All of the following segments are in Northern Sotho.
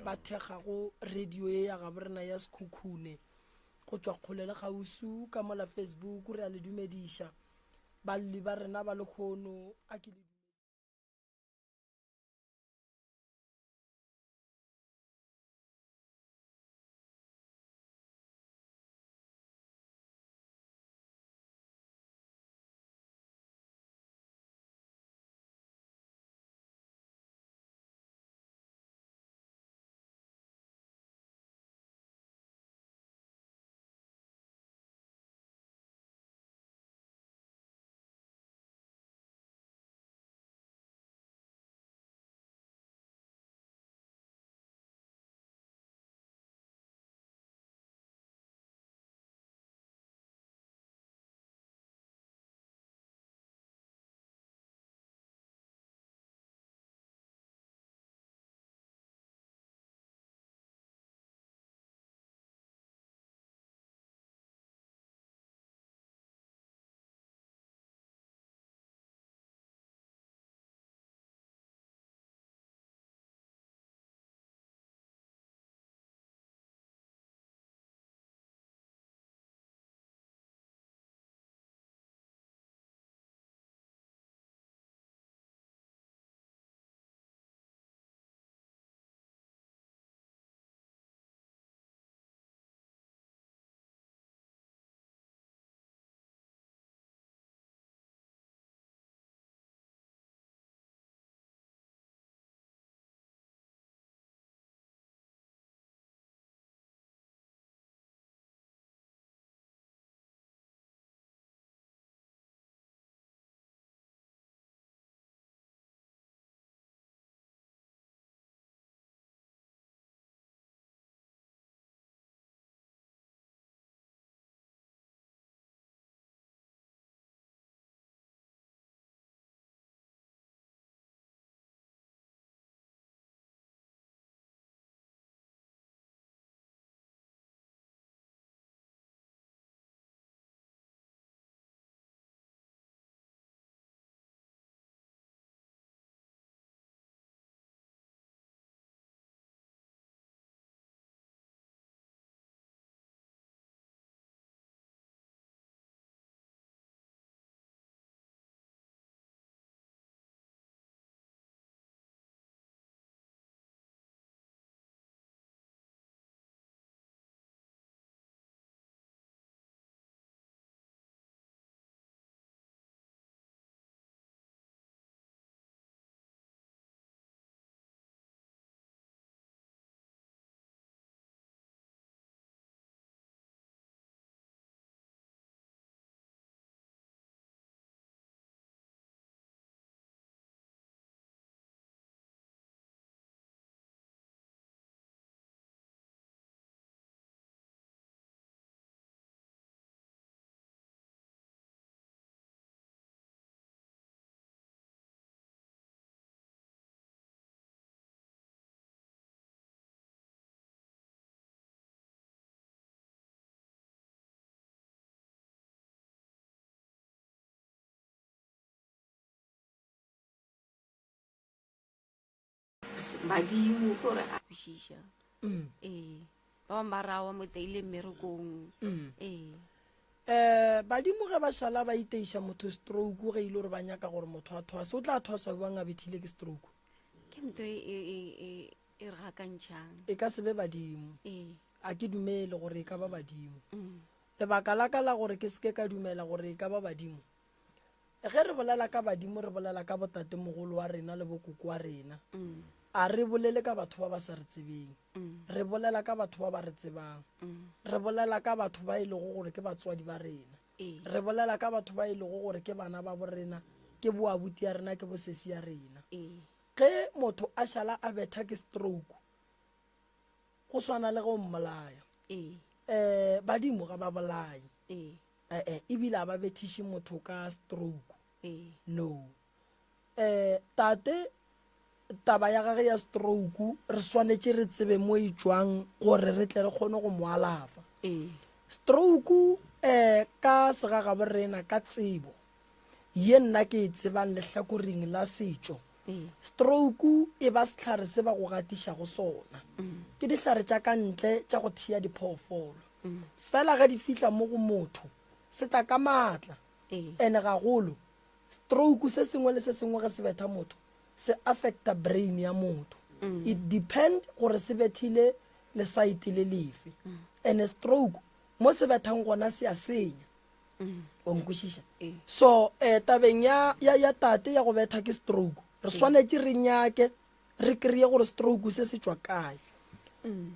Ba thekgago radio ye ya gabo rena ya Sekhukhune go tšwa kgole le kgauswi ka mola Facebook re a le dumediša balli ba rena ba lekgono a ke le Badimo ke gore a kwešiša mm. ee ba bangwe ba rawa mo teile mmerekong mm. ee um badimo ge ba šala ba iteiša motho stroke ge e ile gore ba nyaka gore motho a thwase o tla thwaswa jwang a bethile ke stroke ke nto e, e, e, e re gakantšhang e ka se be badimo ee a ke dumele gore e ka ba badimo mm. lebaka la ka la gore ke seke ka dumela gore e ka ba badimo Ge re bolela ka badimo re bolela ka botatemogolo wa rena le bokoko wa rena. Mm. A re bolele ka batho ba ba sa re tsebeng. Mm. Re bolela ka batho ba ba re tsebang. Mm. Re bolela ka batho ba e lego gore ke batswadi ba rena. Ee. Re bolela ka batho ba e lego gore ke bana ba borena, ke boabuti ya rena, ke bosesi ya rena. Ee. Ge motho a šala a betha ke stroke, go swana le ge o mmolaya. Ee. Um badimo ga ba bolaye. Ee. Ee, ebile a ba bethiše motho ka stroke. Ee. No. Eh, tate taba ya gage ya stroke re swanetše re tsebe mo e tšwang gore re tle re kgone go mo alafa. Ee. Stroke eh ka segagabo rena ka tsebo ye nna ke e tsebang lehlakoring la setšo. Stroke e ba sehlare se ba go gatišago sona. Ke dihlare tša ka ntle tša go thea diphoofolo. Fela ge di fihla mo go motho, se tla ka maatla. Ene gagolo, stroke se sengwe le se sengwe ge se betha motho, se affecta brain ya motho. It depend gore se bethile le site le lefe. Ene stroke mo se bethang gona se a senya. Wa nkwešiša? So eh, tabeng ya, ya, ya tate ya go betha ke stroke, re swanetše re nyake re kry-e gore stroke se se tšwa kae.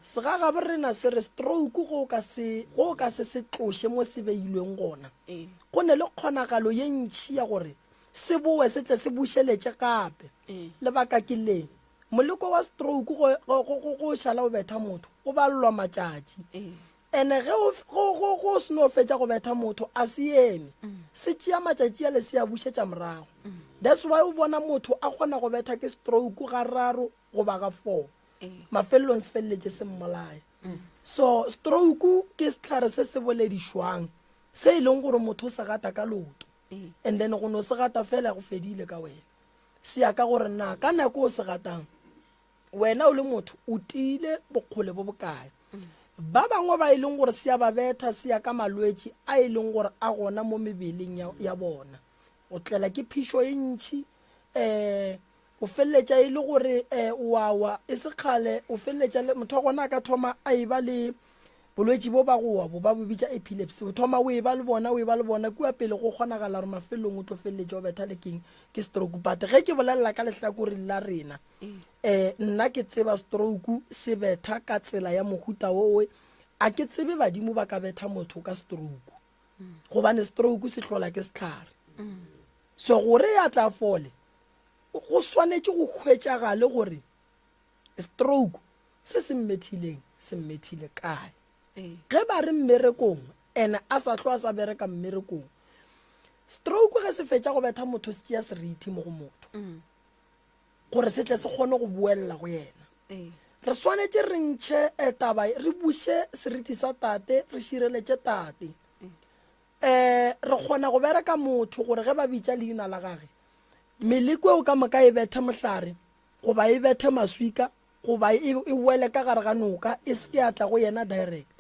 Segagabo rena se re stroke go ka se go ka se se tloše mo se beilweng gona, go ne le kgonagalo ye ntši ya gore se bowe se tle se bušeletše gape. Lebaka ke le, moleko wa stroke go, go, go, go šala o betha motho o balelwa matšatši. Ene ge o, go, go, go se no fetša go betha motho, a se eme. Se tšea matšatši ale se a bušetša morago. That's why o bona motho a kgona go betha ke stroke gararo goba ga four. Mafelelong se feleletše se mmolaya. So stroke ke sehlare se se boledišwang se e leng gore motho o se gata ka leoto. And then go no se gata fela go fedile ka wena. Se ya ka gore na ka nako o se gatang wena o le motho o tiile bokgole bo bokae. Ba bangwe ba e leng gore se a ba betha se ya ka malwetši a e leng gore a gona mo mebeleng ya, ya bona. O tlela ke phišo e ntši, um o feleletša e le gore um o a wa e se kgale, o feleletša le motho wa gona a ka thoma a e ba le bolwetši bo ba go wa bo ba bo bitša epilepsy. O thoma o e ba le bona, o e ba le bona kua pele go kgonagala gore mafelelong o tlo feleletša o betha le keng ke stroke. But ge ke bolelela ka lehlakoreng la rena, um nna ke tseba stroke se betha ka tsela ya mohuta owe. A ke tsebe badimo ba ka betha motho ka stroke, gobane stroke se hlola ke sehlare. So gore ya tla fole, go swanetše go hwetšagale gore stroke se se mmethileng se mmethile kae. Ge ba re mmerekong, ene a sa hlo a sa bereka mmerekong, stroke ge se fetša go betha motho se tšea serithi mo go motho gore se tle se kgone go boelela go yena. Re swanetše re ntšhe taba, re buše serithi sa tate, re šireletše tate. Re kgona go bereka motho gore ge ba bitša leina la gage, meleko eo ka moka e bethe mohlare goba e bethe maswika goba e, e wele ka gare ga noka, e se ke ya tla go yena direct.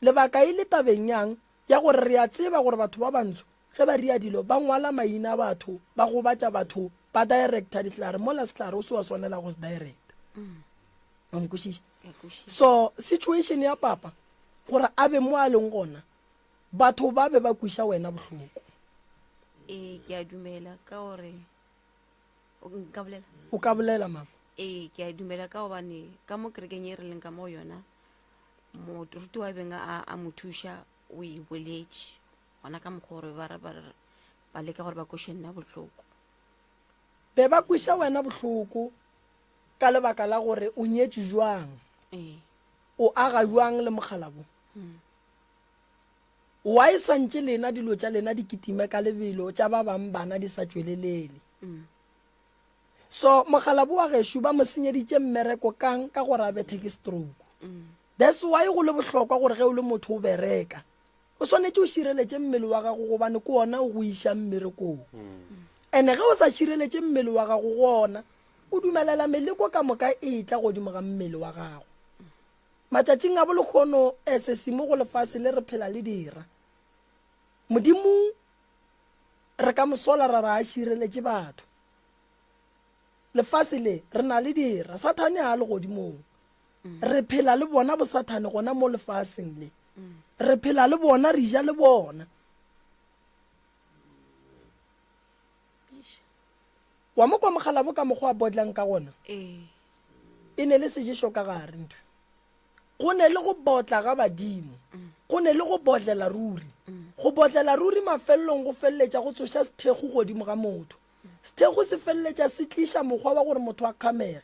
Lebaka e le tabeng yang ya gore re a tseba gore batho ba bantsho ge ba ria dilo ba ngwala maina a batho, ba gobatša batho, ba directa dihlare mola sehlare o se wa swanela go se directa. O nkwešiša? So situation ya papa gore a be mo a leng gona, batho ba be ba kweša wena bohloko. Ee, ke a dumela ka gore nka bolela. O ka bolela mama. Ee, ke a dumela ka gobane ka mo kerekeng e re leng ka mo yona, moruti wa beng a, a mo thuša o e boletše gona ka mokgwa gore ba re, ba re, ba leka gore ba kweše nna bohloko. Be ba kweša wena bohloko ka lebaka la gore o nyetše jwang? Ee. O aga jwang le mokgalabo? Why santše lena dilo tša lena di kitime ka lebelo tša ba bang bana di sa tšwelelele? So mokgalabo wa gešo ba mo senyeditše mmereko kang ka gore a bethe ke stroke. That's why go le bohlokwa gore ge o le motho o bereka, o swanetše o šireletše mmele wa gago gobane ke ona o go išang mmerekong. Ene ge o sa šireletše mmele wa gago gona o dumelela meleko ka moka e tla godimo ga mmele wa gago. Matšatšing a bolekgono sesimo go lefase le re phela le dira. Modimo re ka mo sola ra re a šireletše batho. Lefase le re na le dira, Sathane a legodimong. Re phela le bona bosathane gona mo lefaseng le. Re phela le bona, re ja le bona. Wa mo kwa mogalabo ka mokgwa a bodlang ka gona? Ee. E ne le seješo ka gare ntho. Go ne le go botla ga badimo. Go ne le go botlela ruri. Go botlela ruri mafelelong go feleletša go tsoša sethekgo godimo ga motho. Sethekgo se feleletša se tliša mokgwa wa gore motho a kgamege.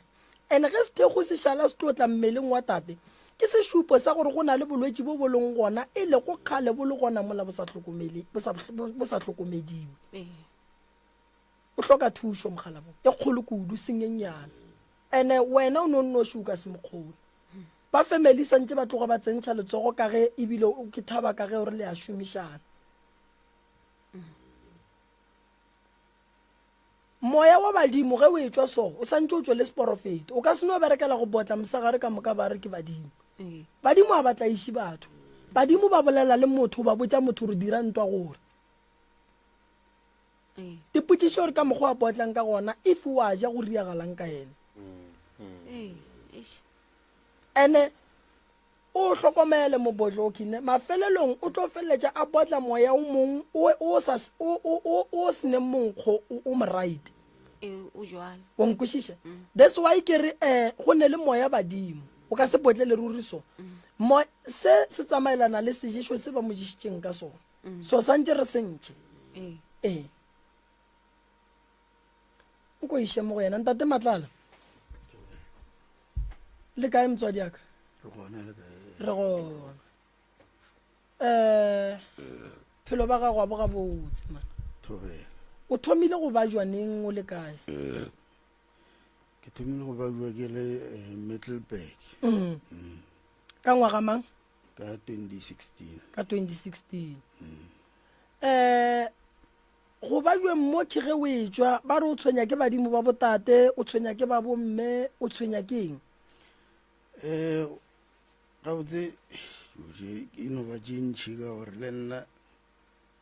Ene ge sethekgo se šala se tlo tla mmeleng wa tate, ke sešupo sa gore go na le bolwetši bo bo leng gona e lego kgale bo le gona mola bo sa hlokomele, bo sa, bo sa hlokomediwe. O hloka thušo mogalabo e kgolo kudu, senyenyane. Ene wena o no nnoši o ka se mo kgone. Ba family santše ba tloga ba tsentšha letsogo ka ge ebile ke thaba ka ge o re le a šomišana. Moya wa badimo ge o etšwa so, o santše o tšwe le seporofeto. O ka se no berekela go botla mosegare ka moka ba re ke badimo. Ee. Badimo ga ba tlaiše batho. Badimo ba bolela le motho, ba botša motho gore dira ntwa gore. Ee. Dipotšišo gore ka mokgwa a potlang ka gona, if wa ja go riagalang ka yena. Ee. Eish. Ene o hlokomele mobotlo o khine mafelelong o tlo feleletša a botla moya o mong o o sa o o o seneng monkgo o mo right. Ee, o jwalo. Wa nkwešiša? That's why ke re eh go ne le moya badimo. O ka se botlele ruri so. Mo se se tsamaelana le seješo se ba mo ješitšeng ka sona. So santše re se ntšhe. Ee. Ee. Nko iše mo go yena ntate Matlala. Le kae motswadi ya ka? Re gona le kae? Re gona. Eh phelo ba gago a bo gabotse man. Thobela. O thomile go ba jwaneng o le kae? Ke thomile go bajwa ke le eh, Middelburg. Mm. Ka ngwaga mang? Ka 2016. Ka 2016. Eh go ba jweng mo ke ge o etšwa ba re o tshwenya ke badimo ba botate, o tshwenya ke ba bomme, o tshwenya ke eng? Eh gabotse e no ba tše ntšhi ka gore le nna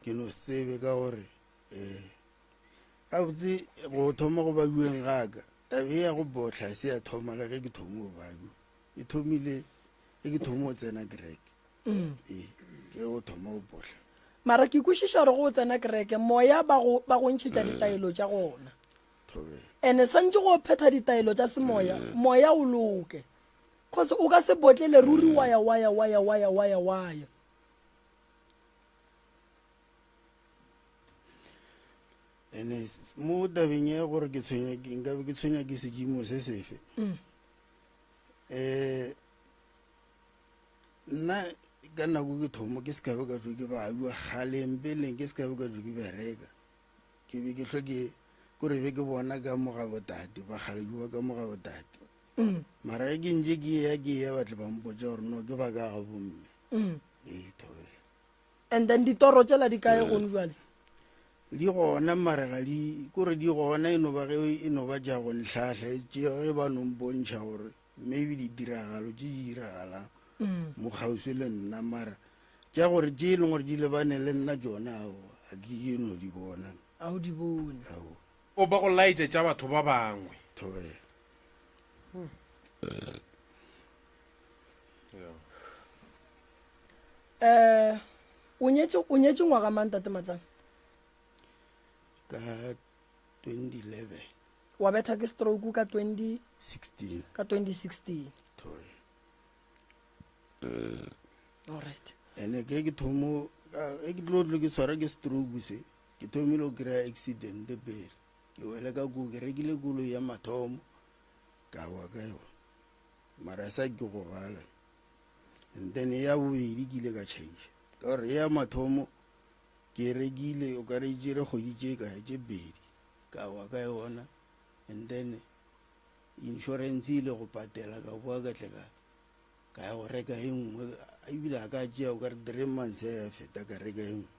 ke no se tsebe ka gore um gabotse go thoma go bajueng gaka tabe ya go bohla e se ya thoma le ge ke thoma go bajua, e thomile ge ke thoma go tsena kereke. Ee, ke go thoma go bohla. Mara ke kwešiša gore go tsena kereke moya ba go ba go ntšhetša ditaelo tša gona. Thobela. Ene santše go phetha ditaelo tša semoya, moya o loke. Cause o ka se botlele ruri wa ya wa ya wa ya wa ya wa ya wa ya. Ene mo tabeng ya gore ke tshwenya ke nka be ke tshwenya ke sedimo se sefe. Eh nna ka nako ke thomo ke se ka be ka tšo ke bajwa kgaleng peleng ke se ka be ka tšo ke bereka. Ke be ke hlwe ke kore be ke bona ka mo ga botate ba kgalediwa ka mo ga botate. Mara ge ke ntše ke ya ke ya batle ba mpotša gore no ke ba ka ga bomme. Ee thobela. And then ditoro tšela di kae gone jwale? Di gona mara ga di kore di gona e no ba ge e no ba tša go nhlahla e tše ge ba no mpontšha gore maybe ditiragalo tše di diragalang mo kgauswi le nna mara tša gore tše e leng gore di lebane le nna tšona ao ga ke ke no di bona. A o di bone. Ao. O ba go laetša tša batho ba bangwe. Thobela. Eh o nyetše o nyetše ngwaga mang tate Matlala? Ka 2011. Wa betha ke stroke ka 20 16. Ka 2016. Thobela. All right. Ene ke ke thomo ge ke tlo tlo ke swara ke stroke se ke thomile go kry-a accident pele ke wele ka ko ke rekile koloi ya mathomo ka wa ka yona mara sa ke gobala and then ya bobedi ke ile ka tšhaiša ka gore ya mathomo ke rekile o ka re tšere kgwedi tše kae tše pedi ka wa ka yona and then insurance ile go patela ka boa ka tle ka ka ya go reka e nngwe ebile a ka tšea o ka re 3 months ya feta ka reka e nngwe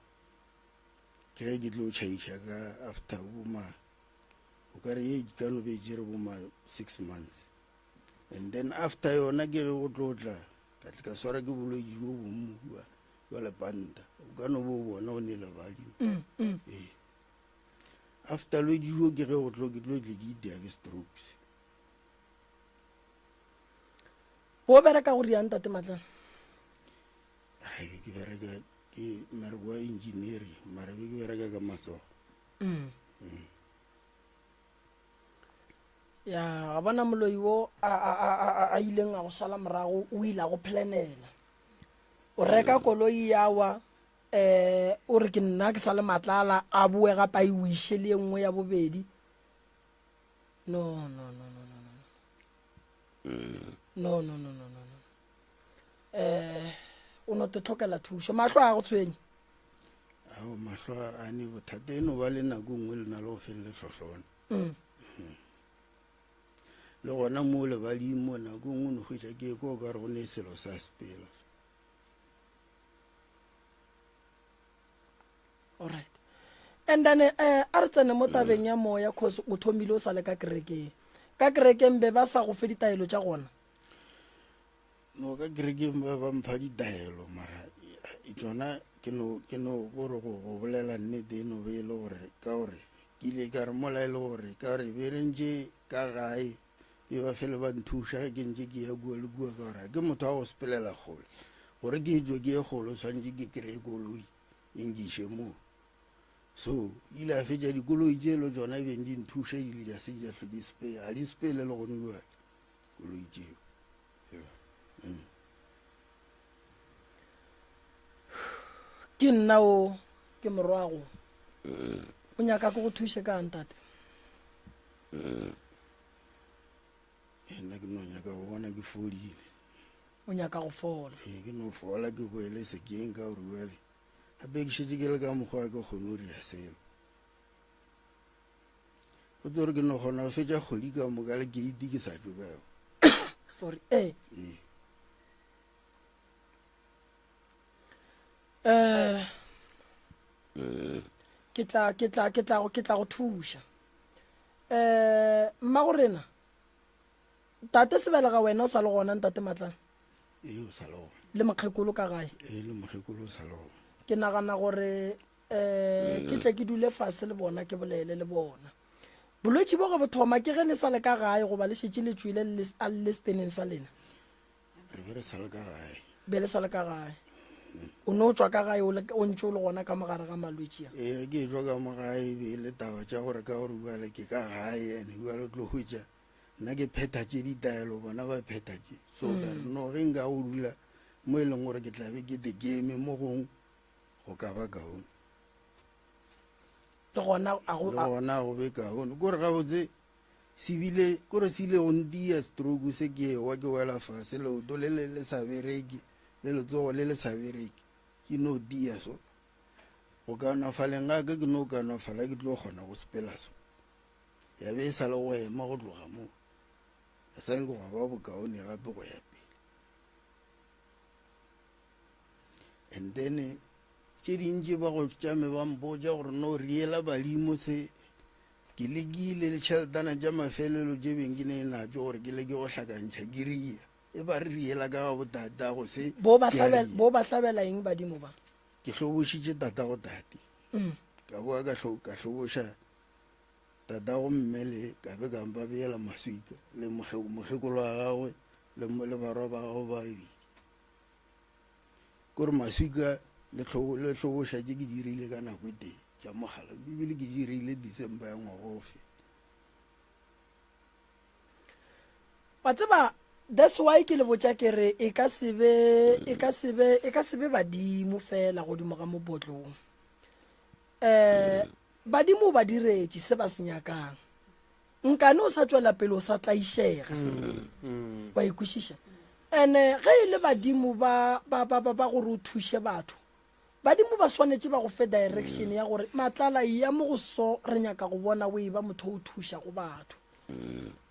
ke ge ke tlo tšhaiša ka after boma o ka re ye ka no be tšere boma 6 months and then after yona ke ge go tlo tla ka tle ka swara ke bolwetši bo bongwe bua jwa lepanta o ka no bo bona o ne lebadi ee after lwetši jo ke ge go tlo ke tlo tle ke itea ke strokes. Bo bereka go riang tate Matlala? Hai ke bereka ke mmereko wa engineering mara be ke bereka ka matsogo. Ya ga bona moloi wo a a a a ileng a go sala morago o ile a go planela. O reka koloi ya wa eh o re ke nna ke sa le Matlala a boe gape a e wiše le e nngwe ya bobedi. No no no no no no. No no no no no no. Eh o no te tlhokela thušo mahlo a go tshwenye. Ao mahlo a ne bothata e no ba le nako nngwe le na le go fele hlohlona. Le gona mo lebading mo nako nngwe no hwetša ke ko o ka re go ne selo sa sepela. Alright. And then eh a re tsene mo tabeng ya moya cause o thomile o sa le ka kerekeng. Ka kerekeng be ba sa go fe ditaelo tša gona? No ka kerekeng ba ba mpha ditaelo mara tšona ke no ke no gore go go bolela nnete e no be e le gore ka gore ke ile ka re mola e le gore ka gore be re ntše ka gae be ba fele ba nthuša ge ke ntše ke ya kua le kua ka gore ga ke motho wa go sepelela kgole gore ke tšwe ke ye kgole tshwanetse ke kry-e koloi e nkiše moo so ile a fetša dikoloi tše le tsona beng di nthuša di ile di se di hlwe di sepele ga di sepele le gone jale koloi tšeo mm. Ke nna o ke morwago o nyaka ke go thuše ka ntate nna ke no nyaka go bona ke fodile o nyaka go fola ee ke no fola ke boele sekeng ka gore jale gape ke šetse ke le ka mokgwa ke kgone go ria selo o tse gore ke no kgona go fetša kgwedi ka moka le keiti ke sa tšwe ka yone sorry ee ee um ke tla ke tla ke tla ke tla go thuša um mmago rena tate sebelega wena o sa le gona ntate matlana ee o sa le gona le mokgekolo ka gae ee le mokgekolo o sa le gona ke nagana gore um ke tle ke dule fase le bona ke bolele le bona bolwetši bo ge bo thoma ke ge le sa le ka gae goba le šetše le tšwile a le steneng sa lena re be re sa le ka gae be le sa le ka gae o ne o tšwa ka gae o ntše o le gona ka mogare ga malwetši a ee ke tšwa ka mo gae be e le taba tša gore ka gore bjale ke ka gae ene bjale o tlo hwetša nna ke phetha tše ditaelo bona ba phetha tše so ka re no ge nka go dula mo e leng gore ke tlabe ke te ke eme mo gong go ka ba kaone le gona a go le gona go be kaone kore gabotse se bile kore se ile go ntia stroke se ke ewa ke wela fase leoto le le le sa bereke le letsogo le le sa bereke ke no tia so go kaonafaleng ga ka ke no kaonafala ke tlo kgona go sepela so ya be e sa le go ema go tloga moo ya sa nke gwa ba bokaone gape go ya pele and then tše dintši ba go tšame ba mpotša gore no riela badimo se ke lekile le tšheletana tša mafelelo tše beng ke ne natšo gore ke leke go hlakantšha ke ria e ba re riela ka ga botatago se bo ba hlabela eng badimo ba ke hlobošitše tatago tate mm. ka boa ka hloboša tatago mme le ka be ka mpa beela maswika le mokgekolo wa gagwe le barwa ba gagwe ba babedi kore maswika le hloboša tše ke dirile ka nako e tee tša mogala ebile ke dirile december ya ngwaga ofe wa tseba that's why ke le botša ke re e ka se be e ka se be e ka se be badimo fela godimo ga mobotlong um badimo ba diretše se ba se nyakang nkane o sa tšwela pele o sa tlaišega mm, mm. wa ikwešiša ene ge e le badimo ba, ba, ba, ba, ba gore o thuše batho badimo ba swanetše ba go fe direction ya gore matlala ya mo go so re nyaka go bona o e ba motho o thuša go batho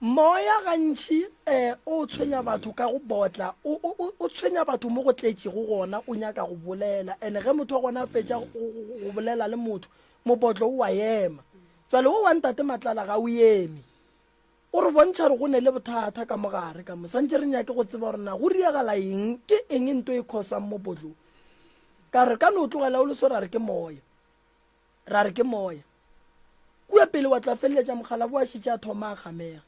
moya gantši um o tshwenya batho ka go botla o tshwenya batho mo go tletšego gona o nyaka go bolela and ge motho wa gona a fetša go bolela le motho mobotlo o a ema Jwale wo wa Ntate Matlala ga o eme. O re bontšha gore go ne le bothata ka mogare ka mo. Santše re nyake go tseba gore na go riagala eng, ke eng nto e khosang mo bodlong. Ka re ka no tlogela o le so ra re ke moya. Ra re ke moya. Kua pele wa tla feleletša mokgalabo a šetše a thoma a kgamega.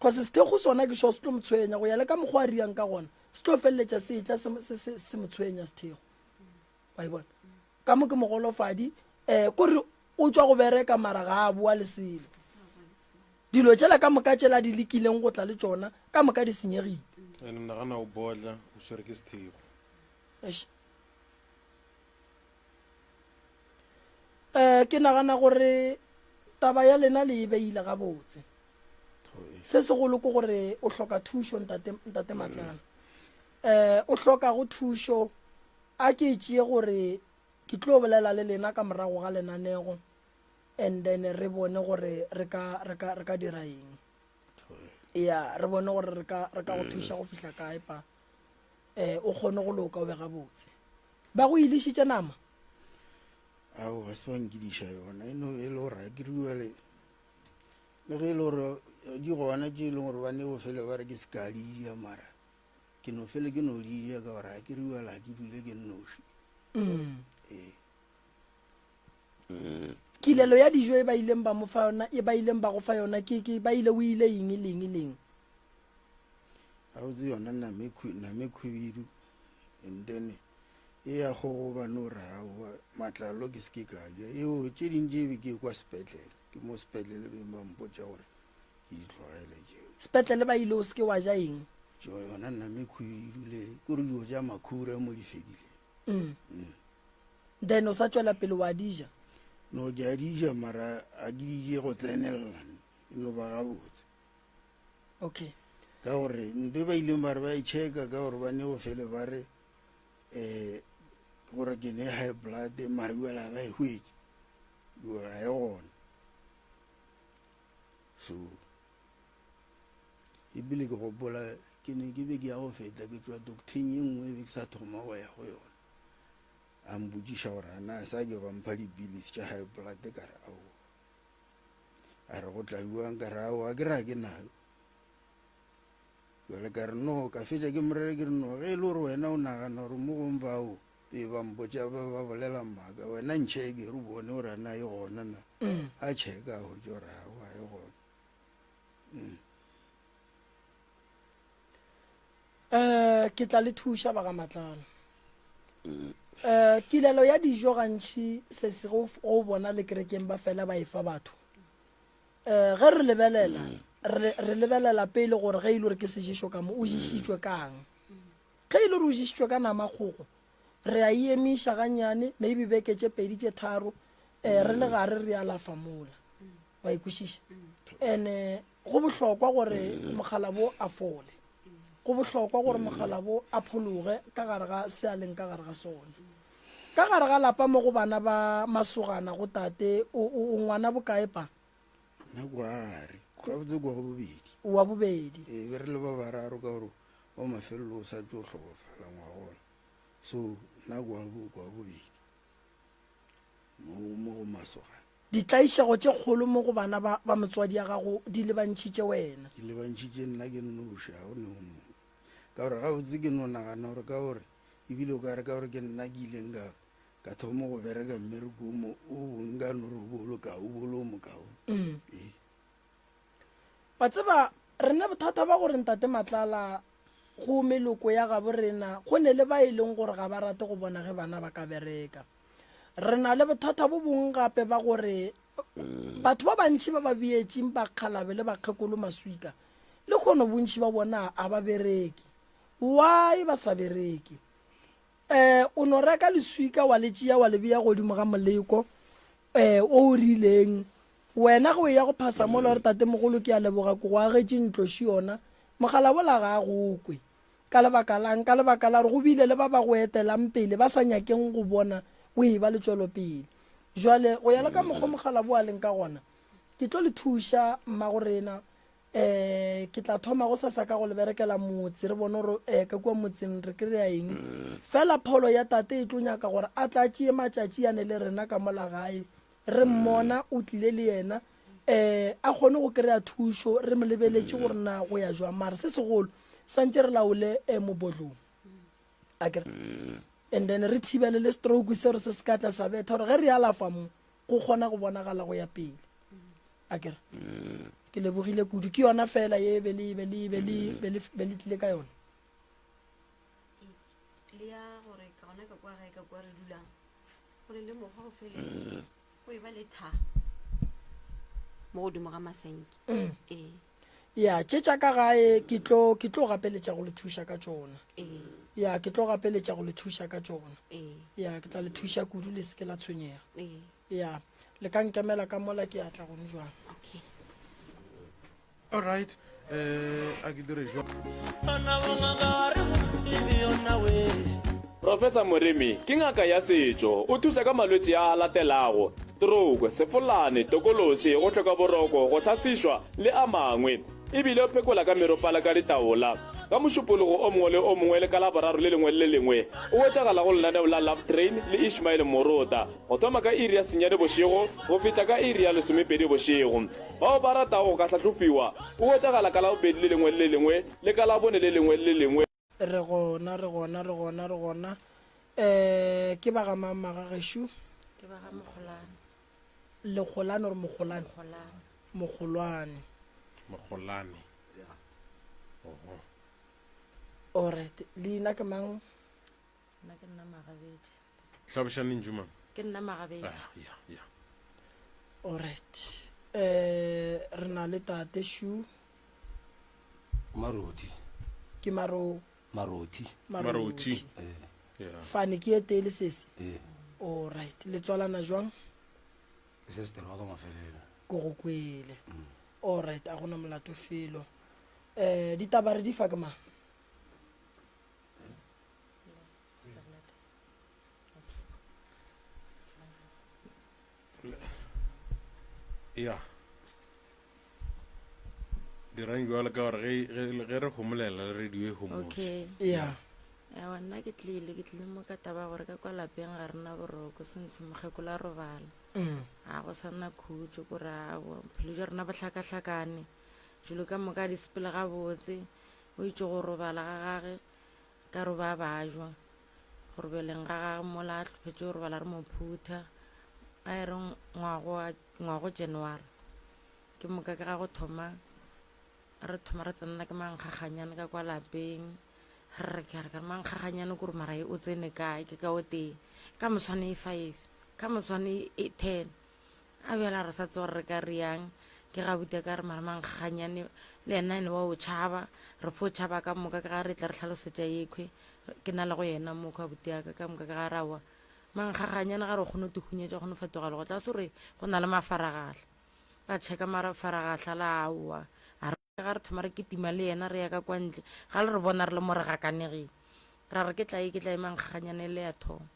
Cause sethekgo sona ke sure se tlo mo tshwenya go ya le ka mokgwa a riang ka gona. Se tlo feleletša se etla se, se, se, se mo tshwenya sethekgo. Wa e bona? Ka mo ke mogolofadi, eh, kore o tšwa go bereka mara ga a boa le selo dilo tšela ka moka tšela di lekileng go tla le tšona ka moka di senyegile ene nagana o bodla o swere ke sethego um ke nagana gore taba ya lena le e beile gabotse se segolo ke gore o hloka thušo ntate, ntate matlana um o hlokago thušo a ke e tšee gore Ke tlo bolela le lena ka morago ga lenanego and then re bone gore re ka re ka re ka dira eng. Ya, re bone gore re ka re ka go thuša go fihla kae pa. Eh o kgone go loka o be gabotse. Ba go ilišitše nama? Ao, ga se ba nkidiša yona, e no e le gore ga ke re le ge e le gore di gona tše e leng gore ba ne go fele ba re ke se ka di ja, mara ke no fele ke no di ja ka gore ga ke re bjale ga ke dule ke nnoši. Ee. Kilelo ya dijo e ba ileng ba mo fa yona, e ba ileng ba go fa yona, ke, ke, ba ile o ile eng le eng le eng? Gabotse yona name name khwibidu, and then e ya kgogo ba no re aowa matlalo ke se ke ka ja. Eo tše ding tše be ke kwa sepetlele, ke mo sepetlele beng ba mpotša gore ke di tlogele tšeo. Sepetlele ba ile o se ke wa ja eng? Tšo yona name khwibidu le kore dijo tša makhura mo di fedile. Then o sa tšwela pele wa di ja? No ke a di ja mara a ke di je go tsenelela, e no ba gabotse. Okay. Ka gore nto ba ileng ba re ba e checka ka gore ba ne go fele ba re um gore ke ne high blood mara bjale ga ba e hwetše, gore ga e gona. So ebile ke gopola ke ne ke be ke ya go feta ke tšwa docteng ye nngwe e be ke sa thoma go ya go yona, a mpotšiša gore a na sa ke ba mpha dipilisi tša high blood, ka re aowa. A re go tla bjang, ka re aowa ke ra ke nayo. Bjale ka re no, ka fetša ke morere ke re no, ge e le gore wena o nagana gore mo gong bao be ba mpotša ba ba bolela maaka, wena ntšheke re bone gore a na e gona na. A checka a hwetša gore aowa e gona. Um ke tla le thuša ba ga Matlala. Um kilelo ya dijo gantši se se go go bona le kerekeng ba fela ba e fa batho. Um ge re lebelela re re lebelela pele gore ge e le gore ke seješo ka mo o ješitšwe kang. Ge e le gore o ješitšwe ka nama kgogo re a e emiša gannyane maybe beke tše pedi tše tharo um re le gare re alafa mola. Wa e kwešiša? And go bohlokwa gore mokgalabo a fole, go bohlokwa gore mokgalabo a phologe ka gare ga se a leng ka gare ga sona. Ka gare ga lapa mo go bana ba masogana go tate o, o, o ngwana bokae pa? Nna kwa gare, gabotse kwa bobedi. Wa bobedi. Ee, be re le ba bararo ka gore wa mafelelo o sa tlo hlokofala ngwagola, so nna kwa kwa bobedi mo, mo go masogana. Ditlaišego tše kgolo mo go bana ba, ba motswadi ya gago di lebantšhitše wena. Di lebantšhitše nna ke nnoši, ga go ne o mongwe. Ka gore gabotse ke no nagana gore ka gore ebile o ka re ka gore ke nna ke ileng ka, ka thoma go bereka mmereko o mo, o bong ka no re o bolo ka, o bolo o mokaone. Ee. Wa tseba, rena bothata ba gore Ntate Matlala go meloko ya gabo rena go ne le ba e leng gore ga ba rate go bona ge bana ba ka bereka. Re na le bothata bo bongwe gape ba gore batho ba bantši ba ba beetšeng bakgalabe le bakgekolo maswika le kgono bontši ba bona a ba bereke. Why ba sa bereke? Um o no reka leswika wa le tšea wa le bea godimo ga moleko um o o rileng. Wena ge o eya go phasa mola o re tatemogolo ke a leboga ke go agetše ntlo še yona, mogala wola ga a go kwe. Ka lebaka la'ng? Ka lebaka la gore go bile le ba ba go etelang pele ba sa nyakeng go bona o eba le tšwelopele. Jwale go ya le ka mokgwa mogala bo a leng ka gona, ke tlo le thuša mmagorena. Um ke tla thoma go sasa ka go le berekela motse, re bone gore um ka kua motseng re kry-a eng. Fela pholo ya tate e tlo nyaka gore a tla tšee matšatši yane le rena ka mola gae, re mmona o tlile le yena um a kgone go kry-a thušo, re mo lebeletše gore na go ya jwang. Mara se segolo santše re laole um mobodlong akere, and then re thibele le stroke se gore se se ka tla sa betha, gore ge re alafa mo go kgona go bonagala go ya pele akere. Ke lebogile kudu, ke yona fela ye be le be le be le be le be le tlile ka yona. Le ya gore ka gona ka kwa gae ka kwa re dulang go le le mokgwa go fele go e ba le tha mo godimo ga masenke. Ee. Ya tše tša ka gae ke tlo ke tlo gapeletša go le thuša ka tšona. Ee. Ya ke tlo gapeletša go le thuša ka tšona. Ee. Ya ke tla le thuša kudu, le se ke la tshwenyega. Ee. Ya le ka nkemela ka mola ke a tla gone jwang. Okay. All right. Eh a ke dire jwang? Professor Moremi ke ngaka ya setšo. O thuša ka malwetši a a latelago, stroke, sefolane, tokološi, go hloka boroko, go hlasišwa le a mangwe. E bile o phekola ka meropala ka ditaola. Ka Mošupologo o mongwe le o mongwe le ka Laboraro le lengwe le le lengwe o hwetšagala go lenaneo la Love Train le Ishmael Morota go thoma ka iri ya senyane bošego go fihla ka iri ya lesomepedi bošego. Bao ba ratago go ka hlahlofiwa o hwetšagala ka Labobedi le lengwe le le lengwe le ka Labone le lengwe le le lengwe. Re gona, re gona, re gona, re gona. Um ke ba ga mang magagešo? Ke ba ga Mogolane. Legolane or Mogolane? Mogolane. Mogolwane. Mogolane. Oho. Alright, leina ke mang? Nna ke nna Magabedi. Hlaboša lentšu mang? Ke nna Magabedi. Ah, ya, ya. Alright. Eh, re na le tate Shu. Marothi. Ke maro Marothi. Marothi. Eh. Yeah. Fane ke e tee le sesi. Eh. Alright, le tswalana jwang? Ke sister wa ka mafelelo. Ko go kwele. Alright, a gona molato felo. Eh, ditaba re di fa ke mang? Ya. Dirang bjalo ka gore ge ge ge re homolela le radio e homotse. Okay. Ya. Ewa nna ke tlile ke tlile mo ka taba gore ka kwa lapeng ga rena boroko sentse mokgekolo a robala. Mm. Ga go sa nna khutšo ko re aowa bophelo jwa rena bo hlakahlakane. Dilo ka moka di sepele gabotse. O itše go robala ga gage ka re ba bajwa. Go robeleng ga gage mola a hlophetše go robala re mo phutha. A e re ngwago wa ngwago January. Ke moka ke ga go thoma re thoma re tsenela ke mankgaganyane ka kwa lapeng. Re re ke re ka mankgaganyane kore mara e o tsene kae ke ka o tee. Ka moswane e five, ka moswane e ten. A bjala re sa tseba gore re ka riang. Ke ga buta ka re mara mankgaganyane le yena ene wa o tšhaba. Re fo tšhaba ka moka ke ga re tla re hlalosetša yekhwe. Ke na le go yena mo kwa buti ya ka ka moka ke ga re aowa. Mankgaganyane ga re kgone go tihunyetša kgone go fetoga le go tla se gore go na le mafaragahla. Ba checka mafaragahla la aowa. A re ga re thoma re kitima le yena re ya ka kwa ntle. Ga le re bona re le mo re gakanegile. Ra re ke tla e ke tla e mankgaganyane le ya thoma.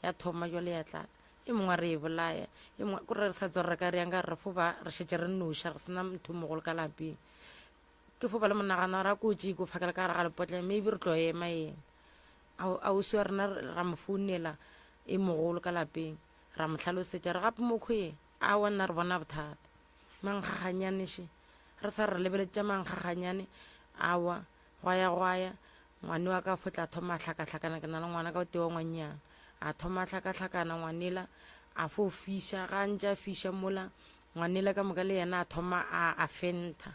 Ya thoma jwale ya tlala. E mongwe a re e bolaya. E mongwe ko re sa tswa re ka re yang ka re fo ba re šetše re noša re sena motho mogolo ka lapeng. Ke fo ba le monagano ra kotsi ko fakela ka gare ga lepotla maybe re tlo ema ema. Ausi wa rena ra mo founela e mogolo ka lapeng ra mo hlalosetša re gape mokhwe aowa nna re bona bothata. Mankgaganyane še re sa re lebeletša mankgaganyane aowa gwa ya gwa ya ngwane wa ka fo tla thoma a hlakahlakana ke na le ngwana ka o tee wa ngwannyana a thoma a hlakahlakana ngwanela a fo fiša ga ntše a fiša mola ngwanela ka moka le yena a thoma a a fentha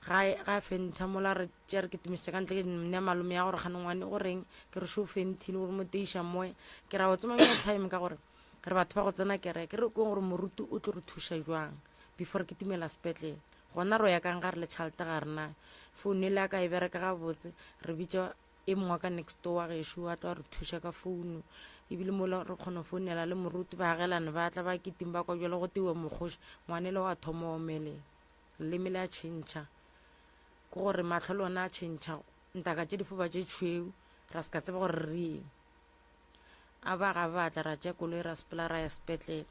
ga ga a fentha mola re tša re kitimišetša ka ntle ke nne malome ya gore gane ngwane go reng ke re šo fenthile gore mo teiša moya ke ra o tsomang ya time ka gore re batho ba go tsena kereke re kweng gore moruti o tlo re thuša jwang before ke timela sepetlele gona ro ya kang ga re le tšhelete ga rena founu e le ya ka e bereka gabotse re bitša e mongwe ka next door wa gešo a tlo a re thuša ka founu ebile mola re kgona founela le moruti baagelane ba tla ba kiting ba kwa jalo go tewe mokgoši ngwane le wa thoma omelela leleme le a tšhentšha ke gore mahlo le ona a tšhentšha ntaka tše difoba tše tšhweu ra se ka tseba gore re eng a ba ga batla ra tša koloi ra sepela ra ya sepetlele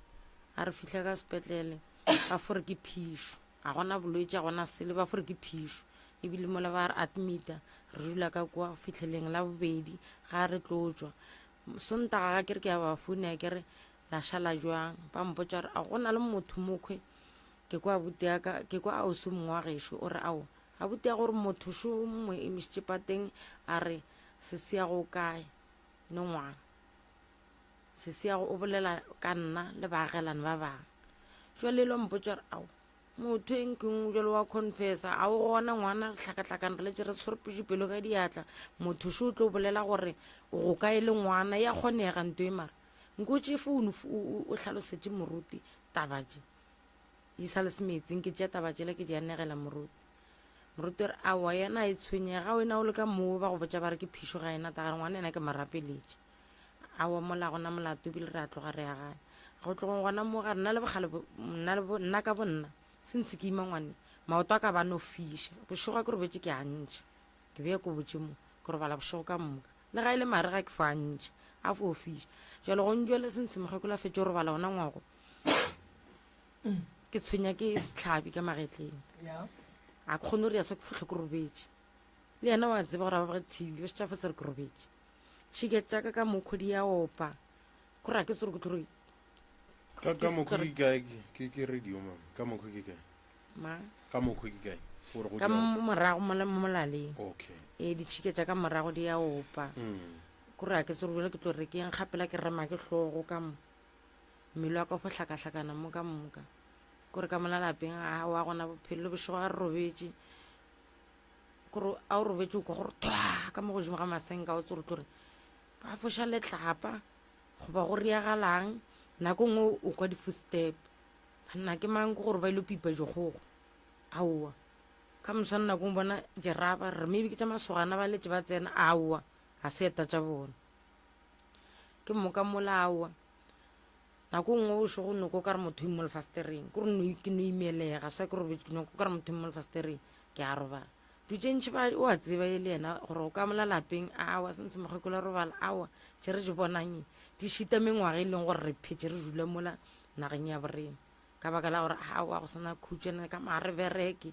a re fihla ka sepetlele ba fore ke phišo a gona bolwetši a gona sele ba fore ke phišo ebile mola ba re admita re dula ka kwa fitlheleng la bobedi ga re tlo tšwa sontaga ga ke re ke ya ba founela ke re la šala jwang ba mpotša gore a gona le motho mokhwe ke kwa abuti ya ka ke kwa ausi mongwe wa gešo o re ao abuti ya gore motho šo mongwe emišitše pateng a re sesi ya go kae ne ngwana sesi ya go o bolela ka nna le baagelane ba bangwe jwale lo mpotša gore ao motho e nkeng jalo wa confessa a o gona ngwana re hlakahlakane re letse re tshwere pelo ka diatla motho šo o tlo bolela gore o go kae le ngwana ya kgonega nto e mara nko o tšee founu o hlalosetše moruti taba tše di sa le semetseng ke tšea taba tšela ke di anegela moruti moruti re aowa yena e tshwenyega wena o le ka moo ba go botša ba re ke phišo ga ena tagare ngwana ena ke morapeletše aowa mola gona molato ebile re a tloga re ya gae go tlogong gona moo ga nna le bogale nna ka bonna since ke ima ngwane maoto a ka ba no fiša bošego ke robetše ke a ntšha ke bea ko botše mo ke robala bošego ka moka le ga e le mare ga ke fo a ntšha a fo fiša jalo go njwele sentshe mokgekolo a fetše go robala ona ngwago ke tshwenya ke setlhabi ka magetleng a ke kgone gore ya se ke fotlhe ke robetše Le yena wa tseba gore a ba bage TV, ba šetša fase re ke robetše. Tšhike tša ka ka mokho di ya opa. Kore a ke tsore ke tlo re Ka ka mokho ke kae ke ke radio mama. Ka mokho ke kae? Ma. Ka mokho ke kae? Gore go Ka morago mola mo molaleng. Okay. Ee, ditšhike tša ka morago di ya opa. Kore a ke tsore jale ke tlo re ke eng gapela ke rema ke hlogo ka mo. Mmele wa ka go hlakahlakana mo ka moka. Kore ka mola lapeng a wa gona bophelo le bošego a re robetše. Kore a o robetše o kwa gore thwa ka mo godimo ga masenka o tsore tlo re ba foša letlapa goba go riagalang nako nngwe o kwa di-footstep banna ke mang ke gore ba ile pipa dikgogo aowa ka moswane nako o bona jeraba re maybe ke tša masogana ba letse ba tsena aowa ga se eta tša bona ke moka mola aowa nako nngwe o šego noko ka re motho mo lefastereng ke re ke no imelega sa ke robetse ke noko ka re motho mo lefastereng ke a robala dilo tše ntšhi ba o a tseba e le yena gore o ka mola lapeng awa sentse mokgekolo a robala awa tše re di bonang di šita mengwaga e leng gore re phetse re dula mola nageng ya borena ka baka la gore awa go sena khutšo ene ka maa re bereke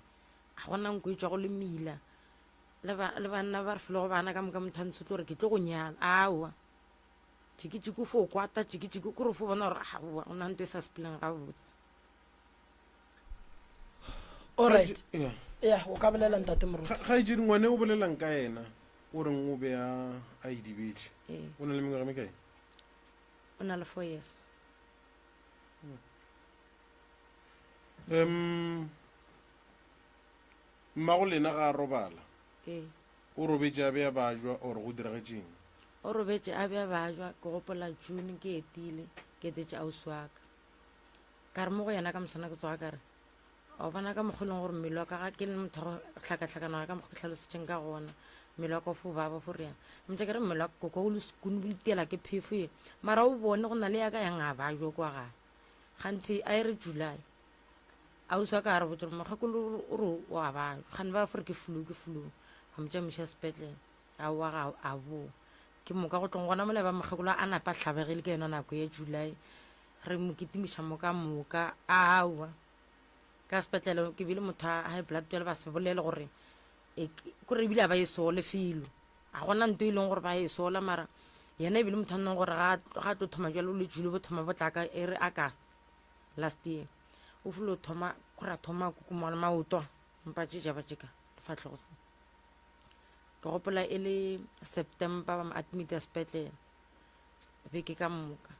ga gona nko e tswa go le mila le banna ba re file go bana ka moka motho a ntshotlo gore ke tlo go nyala awa tšikitšiki o fo kwata tšikitšiki kore o fo bona gore aowa go na nto e sa sepeleng gabotse Alright. Yeah. Yeah, o ka bolela ntate Moruti. Kgaetšedi ngwane o bolelang ka yena o reng o be a a idibetše. Ee. O na le mengwaga mekae? O na le 4 years. Um mmago lena ga a robala. Ee. O robetše a be a bajwa or go diragetšeng? O robetše a be a bajwa ke gopola June ke etile ke etetše ausi wa ka. Ka re mo go yena ka moswana ke tsoga ka re, wa bona ka mokgwa e leng gore mmele wa ka ga ke le motho wa go hlakahlakana ga ka mokgwa ke tlhalositšeng ka gona mmele wa ka o fo baba fo riang motša ke re mmele wa koko o le sekune bo itiela ke phefo ye mara o bone go na le ya ka yang a ba jo kwa gae ganthe a e re july ausi wa ka a re botse gore mokgekolo o re o a ba gane ba fore ke flu ke flu ba mo tšamiša sepetlele a wa ga a boa ke moka go tlong gona mola ba mokgekolo a napa hlabegile ke yona nako ya july re mo kitimiša mo ka moka aowa ka sepetlele ke bile motho a high blood jale ba se bolele gore e, kore ebile a ba e sole felo a gona nto e leng gore ba e sola mara yena ebile motho a nneng gore ga a tlo thoma jalo le jule bo thoma bo tla ka e re august last year o filo thoma kore a thoma kukumana maoto mpa tše jaba tše ka lefatlhogo se ke gopola e le september ba mo admita sepetlele beke ka moka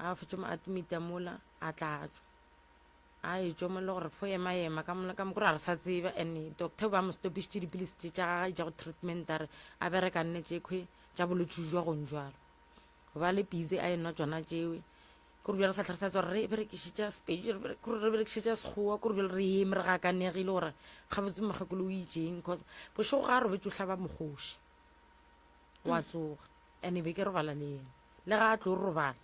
a fetše mo admita mola a tla tšwa a e tšwa mo le gore fo ema ema ka mola ka mo kore a re sa tseba and doctor ba mo stopišitše dipilisi tše tša gagwe tša go treatment a re a bereka nne tše khwe tša bolwetši jwa gong jwalo ba le busy a enwa tšona tšewe kore bjale sa tlhare sa tswa re berekišitša sepedi kore re berekišitša sekgowa kore bjale re eme re gakanegile gore gabotse mokgekolo o itšeng cause bošego ga a robetše o hlaba mokgoši wa tsoga and be ke robala le yena le ga a tlo robala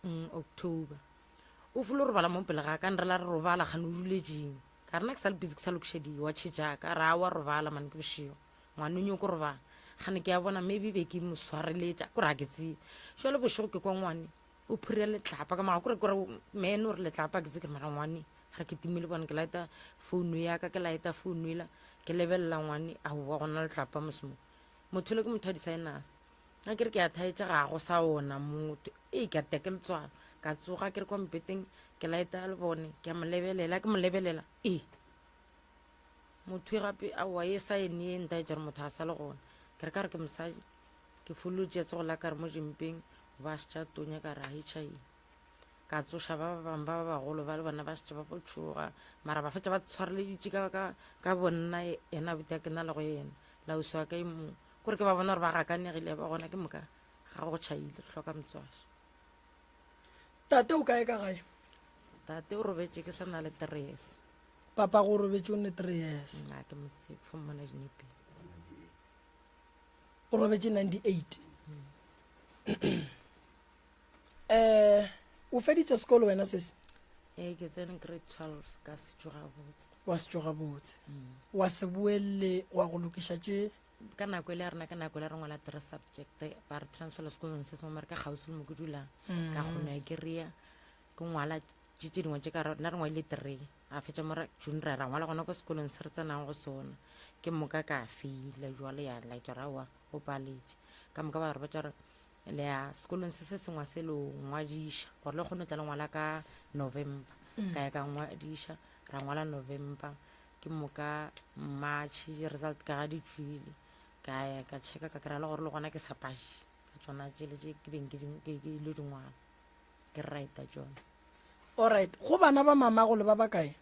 mm, october o folo robala mo pele ga ka nre la re robala gane o duletšeng ka rena ke sa le busy ke sa lokiša diwatšhe jaaka ra wa robala mane ke bošego ngwane o nyoko robala gane ke a bona maybe be ke mo swareletša kore ga ke tsebe jale bošego ke kwa ngwane o phura letlapa ka maga kore kore mene o re letlapa ke tse ke re mara ngwane ga re ke timile bone ke laeta founu yaka ke laeta founu ela ke lebelela ngwane aowa gona letlapa mosemo motho le ke motho wa di-sinus ga ke re ke a thaetša ga go sa ona motho ee ke a tea ke letswalo ka tsoga ke re kwa mpeteng ke laeta le bone ke a mo lebelela ke mo lebelela ee motho e gape aowa e sa ene e ntaetša gore motho a sa le gona ke re ka re ke mosadi ke folotše tsogo la ka re mo jempeng ba šetša tonya ka re a hitšhaeng ka tsoša ba ba bangwe ba ba bagolo ba le bona ba šetše ba go tšhoga mara ba fetša ba tshwareleditše ka, ka, ka bonna yena abuti a ke na le go yena lausi wa ka e mongwe kore ke ba bona gore ba gakanegile ba gona ke moka ga go tšhaile re hloka motswadi tate o kae ka gae tate o robetše ke sa na le three years papa go robetše o ne three years nna ke mo tsebe fo mmona dinepeng o robetše 98 um o feditše sekolo wena sese ee ke tsene grade 12 ka setšo gabotse wa setšo gabotse mm. wa se boelele wa go lokiša tše ka nako e le ya rena ka nako e le re ngwala three subject ba re transfela sekolong se sengwe mare ka kgauswi le mo ke dulang ka mm. kgona ya kereya ke ngwala tše tše dingwe tše ka nna re ngwadile three A fetša mora June ra ra ngwala gona ko sekolong se re tsenang go sona. Ke moka ka feila jwale ya laetša gore aowa o paletše. Ka moka ba re botša gore le ya sekolong se se sengwe se lo ngwadiša gore le kgone go tla le ngwala ka November. Ka ya ka ngwadiša ra ngwala November ke moka March di-result ka ga di tšwile ka ya ka checka ka kry-a le gore le gona ke sa paše ka tšona tšele tše ke beng ke ilo di ngwala ke write tšona. Alright, go bana ba mamago le ba bakae?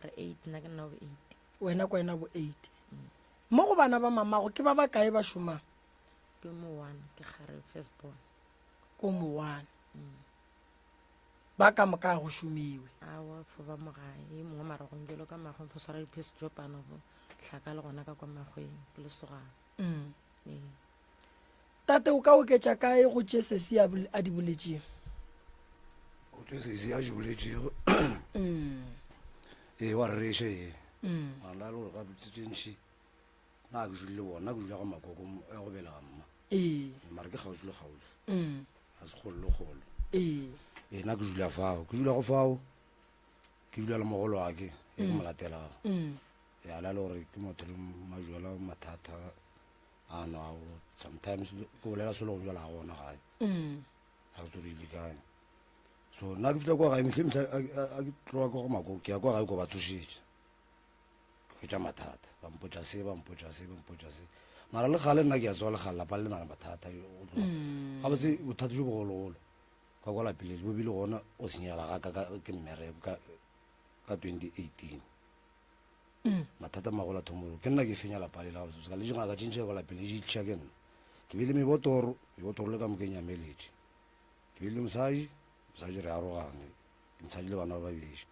Re eight, nna ke nna bo eight. Wena kwa wena bo eight. Mo go bana ba mamago ke ba bakae ba šomang? Ke mo one, ke kgare first born. Ko mo one. Ba ka moka ga go šomiwe. Aowa, fo ba mo gae, e mongwe maragong jalo ka makgweng fo swara di-piece job ano fo hlaka le gona ka kwa makgweng ke lesogana. Ee. Tate, o ka oketša kae go tše sesi a, a di boletšego? Go tše sesi a di boletšego. Ee, wa rereša ee. Mara le gore gabotse tše ntši nna ga ke dule le bona, nna ke dula ga makoko ya go belega mma. Ee. Mara ke kgauswi le kgauswi. Ga se kgole le kgole. Ee. Ee, nna ke dula fao, ke dula go fao, ke dula le mogolo wa ke, e ke mo latelago. Ya la le gore ke motho le majwala mathata a nwago sometimes ke bolela selo go jala gona gae ga ke tsore ile kae so nna ke fihla kwa gae mehle mehla a ke tloga kwa go mako ke ya kwa gae ko ba tsošetša ke hwetša mathata ba mpotša se ba mpotša se ba mpotša se mara le gale nna ke ya tsoga le gale lapa le na le mathata gabotse bothata jo bogologolo ka kwa lapele bo bile gona go senyegela ga ka ke mmereko ka 2018 Mathata a magolo a thomolo ke nna ke fenya lapa le la gabotse ka le dingaka tše ntši ka lapeng di tliša ke nna. Ke bile mebotoro, mebotoro le ka moka e nyameletše. Ke bile le mosadi, mosadi re arogane, mosadi le bana ba babedi.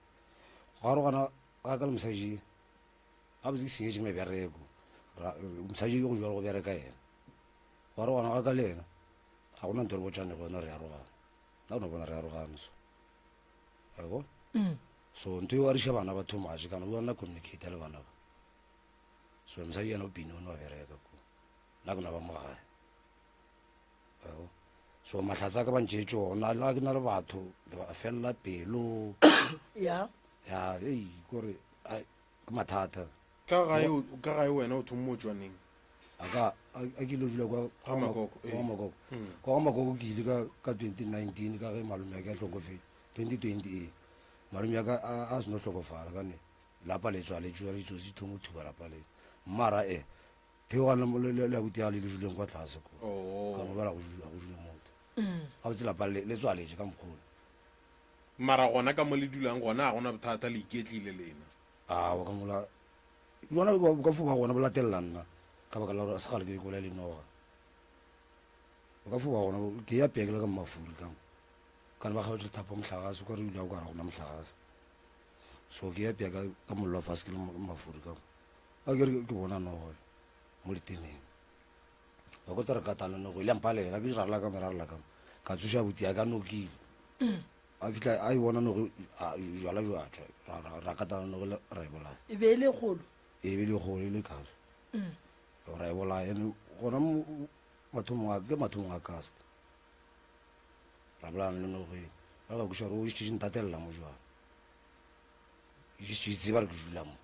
Go arogana ga ka le mosadi gabotse ke senyetše mebereko, mosadi yo go jalo go bereka yena. Go arogana ga ka le yena ga gona ntho re botšanego yona re arogana. Nna o no bona re arogane so. Wa e bona? So ntho eo ariša bana ba too much kana o nna communicate le bana ba. So mosadi yena o bini o no bereka ko. Nna ke no ba mo gae. Wa So mahlatsa ka ba ntšetše ona la ke na le batho ke ba fella pelo. Ya. Ya, ei kore ai ke mathata. Ka gae ka gae wena o thommo o tšwa neng? A ka a ke ile dula kwa Ga Makoko, Kwa Makoko. Kwa ga Makoko ke ile ka ka 2019 ka ge malome a ke a hlokofetše. 2020 ee. Malome ya ka a a seno hlokofala ka ne lapa le tswaletšwe re ditsotsi di thomo thuba lapa le. Mara e theogana le le le abuti ya le le duleng kwa tlase ko. Oh. Ka mo bala go dula go dula motho. Gabotse lapa le le tswaletše ka mokgolo. Mara gona ka mo le dulang gona a gona bothata le iketlile lena. Aowa ka mola bona bo ka fo ba gona bo latelela nna ka baka la gore a se kgale ke be ke bolaya lenoga. Bo ka fo ba gona ke ya pea ke le ka mafuri ka mo. Kana ba kgaotše thapo mohlagase kwa re dula o ka re gona mohlagase. So ke ya pea ka ka mollo fase ke le mafuri ka mo. A ke re ke bona noga mo diteneng. Ba ko tsa re katana nogo ile mpalela ke rarela ka merarela ka mo. Ka tsoša buti ya ka nokile. A fihla a e bona nogo jwala jwa tšwa ra ra katana nogo ra e bolaya. E be e le kgolo. E be e le kgolo e le kaso. Ra e bolaya ene gona mathomong a ke mathomong a cast. Ra bolayana le nogeng. Ba ka kweša gore o šetše ntatelela mo jwalo. Ke tseba re ke dula mo.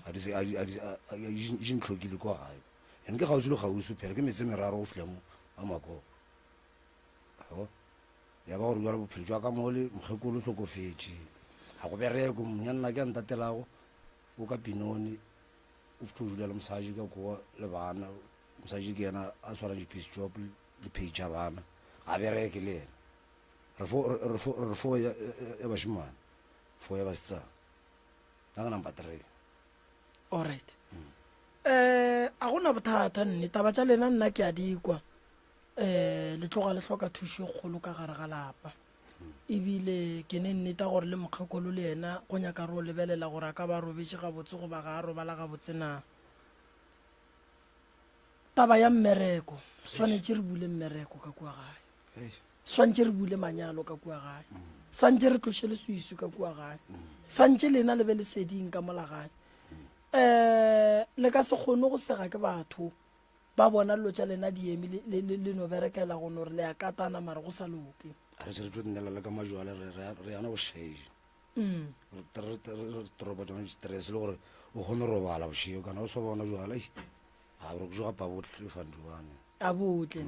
A di a di a di ntlhokile kwa gae. Ene ke kgauswi le kgauswi phela ke metse meraro go fihla mo ga Makoko. Ago. Ya ba gore jwale bophelo jwa ka mole mokgekolo o hlokofetše. Ga go bereko monyanna ke a ntatelago o ka Pinone o fihla o dula le mosadi ka koa le bana. Mosadi ke yena a swarang di-piece job le pay tša bana. Ga bereke le yena. Re fo re fo re fo ya ya bashimane. Fo ya basetsana. Nna ke number 3. Alright. Eh a gona bothata nne taba tša lena nna ke a di kwa. Eh le tloga le hloka thušo e kgolo ka gare ga lapa. Ebile ke ne nneta gore le mokgekolo le yena go nyaka re o lebelela gore a ka ba robetše gabotse goba ga a robala gabotse na. Taba ya mmereko, swanetše re bule mmereko ka kua gae. Swantše re bule manyalo ka kua gae. Santše re tloše leswiswi ka kua gae. Santše lena le be leseding ka mola gae. Um le ka se kgone go sega ke batho ba bona dilo tša lena di eme le, le, le no berekela go no re le a katana mara go sa loke. Re se re tlo nnela le ka majwale re, re, re yana go šaedi. Re dropa tsona di-stress le gore o kgone go robala bošego kana o sa bona jwala ga gore jo gapa botle fanduane a botle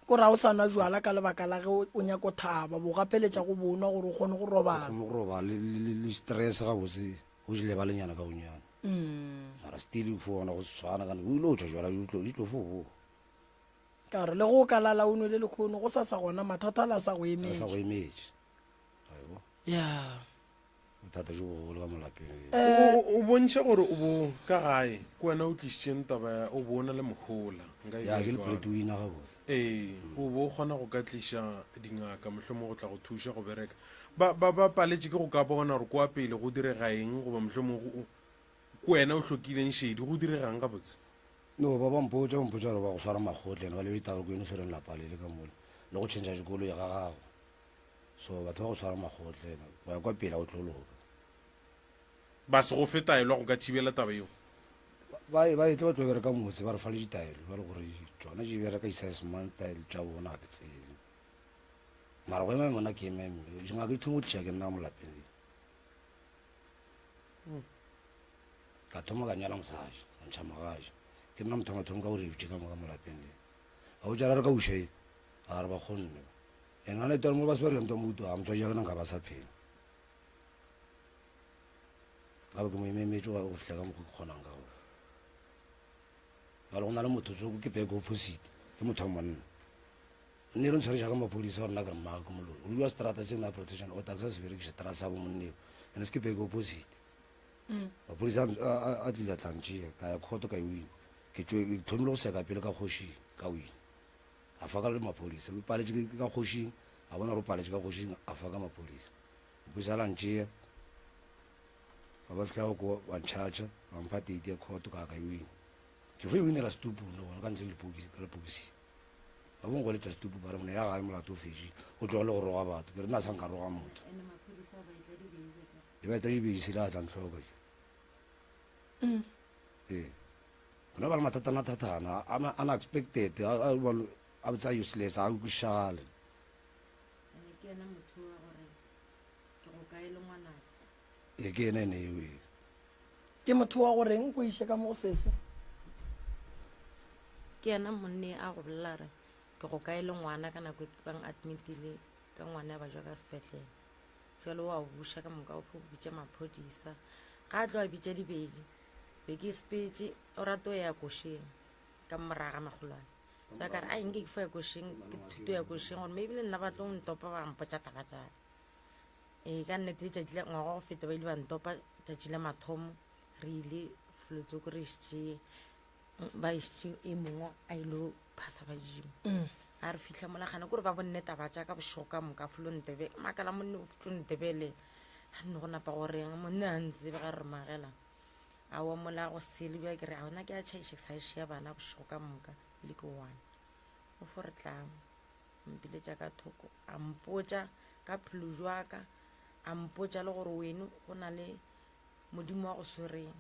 ko ra o sa nwa jwala ka lebaka la ge o nyako thaba bo gapeletša go bonwa gore o kgone go robala kgone go robala le stress gabotse o di lebalenyana ka gonyana mara still o fo bona go tshwana kana o ile o tšwa jwala di tlo fo boa ka gore le go ka lala o nwele lekgono go sa sa gona mathata la sa go a sa emetše go emetše ya bothata jo bogolo ka mo lapeng O- o o bontšha gore o bo ka gae ke wena o tlišitšeng taba ya o bo o na le mohola nka e ya bea ke le jwalo. breadwinner gabotse Ee, o bo o kgona go ka tliša dingaka mohlomong go tla go thuša go bereka ba ba ba paletše ke go ka bona gore kwa pele go direga eng goba mohlomong go- ke wena o hlokileng šedi go diregang gabotse no ba ba mpotša ba mpotša gore ba go swara makgotle ene ba lebetše taba gore ke wena o swereng lapa le le ka mole le go change dikolo ya ga gago so batho ba go swara makgotle go ya kwa pele a o tlo loka ba se go fe taelo go ka thibela taba eo ba ba etle ba tlo bereka motse ba re fa le ditaelo ba le gore tsona di bereka di-size-man taelo tša bona ga ke tsebe mara go ema mona ke eme mme dingaka di thoma go tliša ke nna mo lapeng le ka thoma ka nyala mosadi ka ntšha magaji ke nna motho wa mathomo ka gore dutše ka moka mo lapeng le a botša ra re ka uša e a re ba kgonne ene a netare mo ba se ba reng moto a motswadi ya ka nka ba sa phela nka be ke mo ememetše go fihla ka mokgwa ke kgonang ka gona jale go na le motho tsoko ke back opposite ke motho wa monna nne re ntshware jaaka maphodisa gore nna ke re mmaga ke moloi o dula strata se na protection order ke sa se berekiša strata sa bo monneo ene se ke back opposite maphodisa a tlile a tlantšea ka ya kgoto ka e wina ke thomile go seka pele ka kgošing ka wina a fa ka le maphodisa o paletše ke ka kgošing a bona gore o paletše ka kgošing a fa ka maphodisa maphodisa a lantšea ba ba fihla ko ba ntšhatšha ba mpha date ya court ka ka e wina ke fo e winela setupu le gona ka ntle ka lepokisi ba fo nkgoletša setupu ba re mone ya gae molato o fetše o tlogele go roga batho ke re nna sa nka roga motho e ba etla dibese le a tla ntlhoka ke ee gona ba le mathatana-thatana unexpected a botsa useless a utlwišagale ee ke ena ene eo ee ke motho wa goreng ko iše ka mo go sese ke yena monne a go bolela re ke go kae le ngwana ka nako e bang admitile ka ngwana ya bajwa ka sepetlele jalo wa buša ka moka o bitša maphodisa ga a tlo a bitša dibedi be ke sepetse o rata o ya košeng ka moraga magolwane ka kare a nke ke fo ya košeng ke thuto ya košeng gore maybe le nna ba tlo ntopa ba mpotša taba tšaka ee ka nnete letšatši la ngwaga go feta ba ile ba ntopa tšatši la mathomo re ile flotsoko re šetše ba išitše e mongwe a ile phasa badimo mm. a re fitlha molagana kore ba bonne taba tša ka bošego ka moka folo ntebe makala monne o tlo ntebele ga nne go napa goreng monne a ntsebe ga re magela a wa mola go sele bja ke re a ona ke a tšhaiša ke sa šia bana bošego ka moka le ke one o fo re tlamo mpiletša ka thoko a mpotša ka phelo jwaka a mpotša le gore weno go na le modimo wa go swereng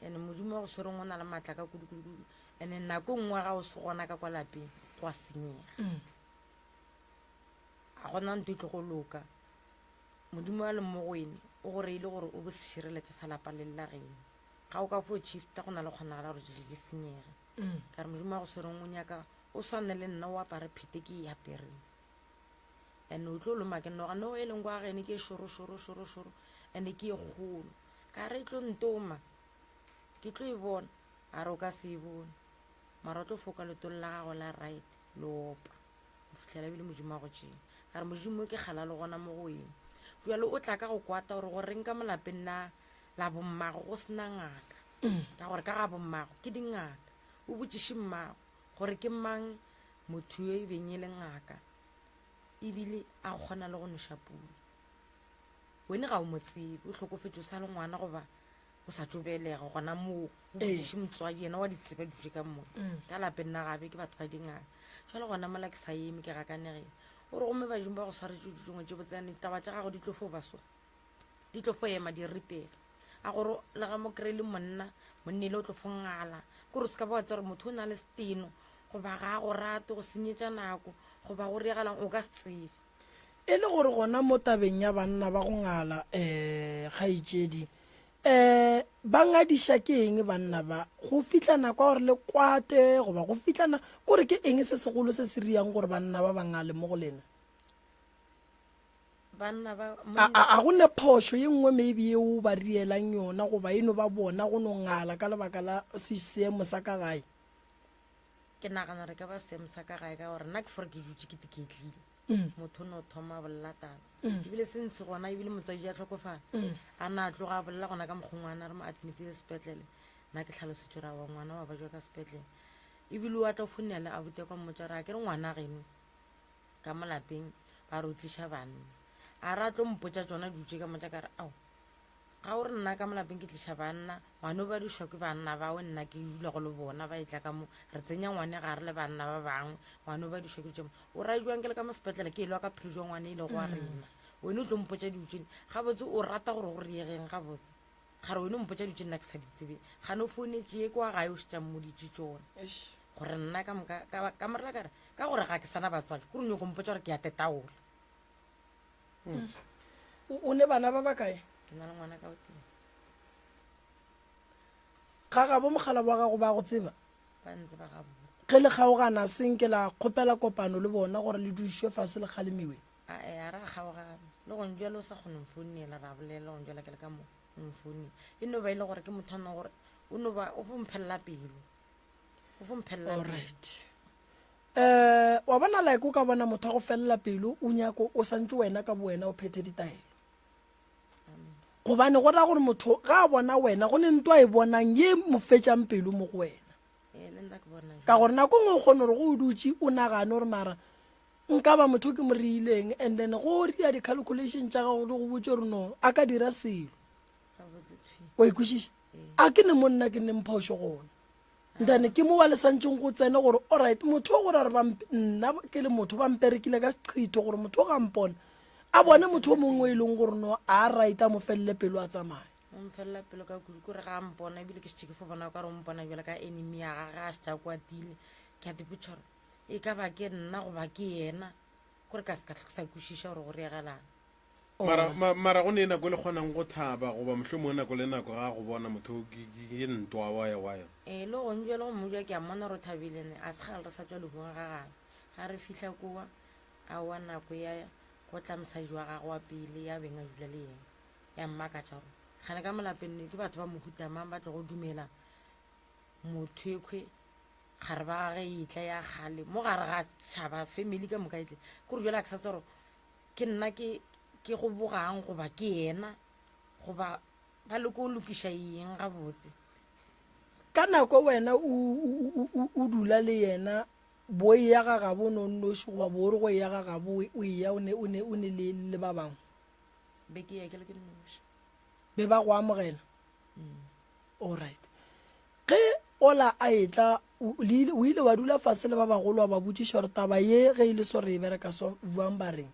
and modimo wa go swereng o na le maatla ka kudukudukudu and nako e nngwe ga o se gona ka kwa lapeng go a senyega mm. a gona ntho e tlo go loka modimo wa leng mo go ene o go reile gore o bo sešireletše sa lapa le la geno ga o ka fo chifta go na le kgonagala gore dilo di senyege mm. ka re modimo wa go swereng o nyaka o swane le nna o apare phete ke e apereng and o tlo loma ke noga noga e leng kwa gene ke e šoro šoro šoro šoro and ke e kgolo ka re e tlo ntoma ke tlo e bona a re o ka se e bone mara o tlo foka letolo la gago la right le opa go fitlhela ebile modimo a go tšea ka re modimo ke kgala le gona mo go eng jalo o tla ka go kwata gore goreng ka molapeng la la bommago go sena ngaka ka gore ka ga bommago ke dingaka o botšiše mmago gore ke mang motho yo e beng e le ngaka ebile a kgona le go noša pula wene ga o mo tsebe o hlokofetše o sa le ngwana goba o sa tso belega gona moo o botšiše motswadi yena wa di tseba dutše ka moo mm. ka lapeng nna gabe ke batho ba dingaka jale gona mola ke sa eme ke gakanegeng o re gomme badimo ba go swaretse dingwe tse botsane taba tša gago di tlo fo ba so di tlo fo ema di ripela a gore le ga mo kry le monna monne le o tlo fo ngala kore o se ka ba wa tsa gore motho o na le seteno goba ga a go rate go senyetša nako goba go regalang o ka se tsebe. E le gore gona mo tabeng ya banna ba go ngala um kgaetšedi um ba ngadiša ke eng banna ba go fihla nako ya gore le kwate goba go fihla na kore ke eng se segolo se se riang gore banna ba ba ngale mo go lena banna ba a go ne phošo ye nngwe maybe yeo ba rielang yona goba e no ba bona go no ngala ka lebaka la seemo sa ka gae ke nagana gore ka ba seemo sa ka gae ka gore nna ke fore ke dutse ke tiketlile mm. motho o ne o thoma a bolela taba mm. ebile se ntshe gona ebile motswadi ya tlhokofala mm. a na a tloga a bolela gona ka mokgwa ngwana re mo admitile sepetlele nna ke tlhalosetse gore wa ngwana wa ba jwa ka sepetlele ebile o atla o founela a bute kwa mmotsa gore a ke re ngwana geno ka mo lapeng ba re o tliša banna a re a tlo mpotsa tsona dutse ka motsa ka re ao Ga o re nna ka mo lapeng ke tliša banna, ngwane o badišwa ke banna bao nna ke dula go le bona ba etla ka mo, re tsenya ngwane gare le banna ba bangwe, ngwane o badišwa ke tšemo. O ra jwang ke le ka mo sepetlele ke elwa ka phelo jwa ngwane e lego wa mm. rena. Wena o tlo mpotša dilo tše gabotse o rata gore go riegeng gabotse. Gare wena o mpotša dilo tše nna ke sa di tsebe. Gane o founetše ye kwa gae o šetša mmoditše tšona. Gore nna ka moka ka morela ka re ka gore ga ke sana batswadi kore o nyoko mpotša gore ke ya tetaola. Mm. O ne bana ba ba kae? Ke na le ngwana ka o tee. Ga gabo mogala wa gago ba go tseba? Ba ntse ba gabotse. Ge le kgaogana senke la kgopela kopano le bona gore le dušwe fase le kgalemiwe? A e a ra kgaogana. Le gong jwale o sa kgone mfounela ra bolela gong jwale ke le ka mo mfounela. E no ba e le gore ke motho a nong gore o no ba o fo mphelela pelo. O fo mphelela pelo. Alright. um wa bona like o ka bona motho a go felela pelo o nyako o santse wena ka bowena o phethe ditaelo gobane go raya gore motho ga a bona wena go ne ntwa e bonang ye mo fetšang pelo mo go wena ka gore nako nngwe o kgone gore go o dutse o nagane gore mara nka ba motho ke mo reileng and then go ria di-calculation tša gago di go botse gore no a ka dira selo wa ikwešiša a ke ne monna ke neng phošo gona Ntane ke mo ba le santšeng go tsene gore alright motho o gore re ba nna ke le motho ba mperekile ka seqhitho gore motho o ga mpona a bone motho o mongwe e leng gore no a right a mo felele pelo a tsamaya o mphelela pelo ka kudu kore ga a mpona ebile ke šetše ke fo bona o ka re o mpona bjale ka enemy ya gage a šetše a kwatile ke a dipotša gore e ka ba ke nna goba ke yena kore ka se ka sa kwešiša gore go reegelang mara, ma, mara go ne nako e le kgonang go thaba goba mohlomongwe nako le nako ga go bona motho ke ke ntwa wa ya wa ya ee le gong jale go mmojwa ke a mmona gore o thabile ne a se gale re sa tswa lehung ga gage ga re fihla kowa a wa nako ya go tla mosadi wa gagwe wa pele ya beng a dula le yena ya mmakatša gore gane ka molapeng ne ke batho ba mohuta mang ba tlo go dumela motho ekhwe gare ba gage e tla ya gale mo gare ga tšhaba family ka moka e tle kore jale a ke sa tse gore ke nna ke ke go bogang goba ke yena goba ba leko o lokiša eng gabotse ka nako wena o dula le yena bo e ya ga gabo no nnoši goba bo re go e ya ga gabo o e ya o ne o ne o ne le le ba bangwe be ke ya ke le ke nnoši be ba go amogela mm. all right Ge Ola a etla, o ile wa dula fase le ba bagolo wa ba botšiša gore taba ye ge e le so re e bereka so bjang ba reng?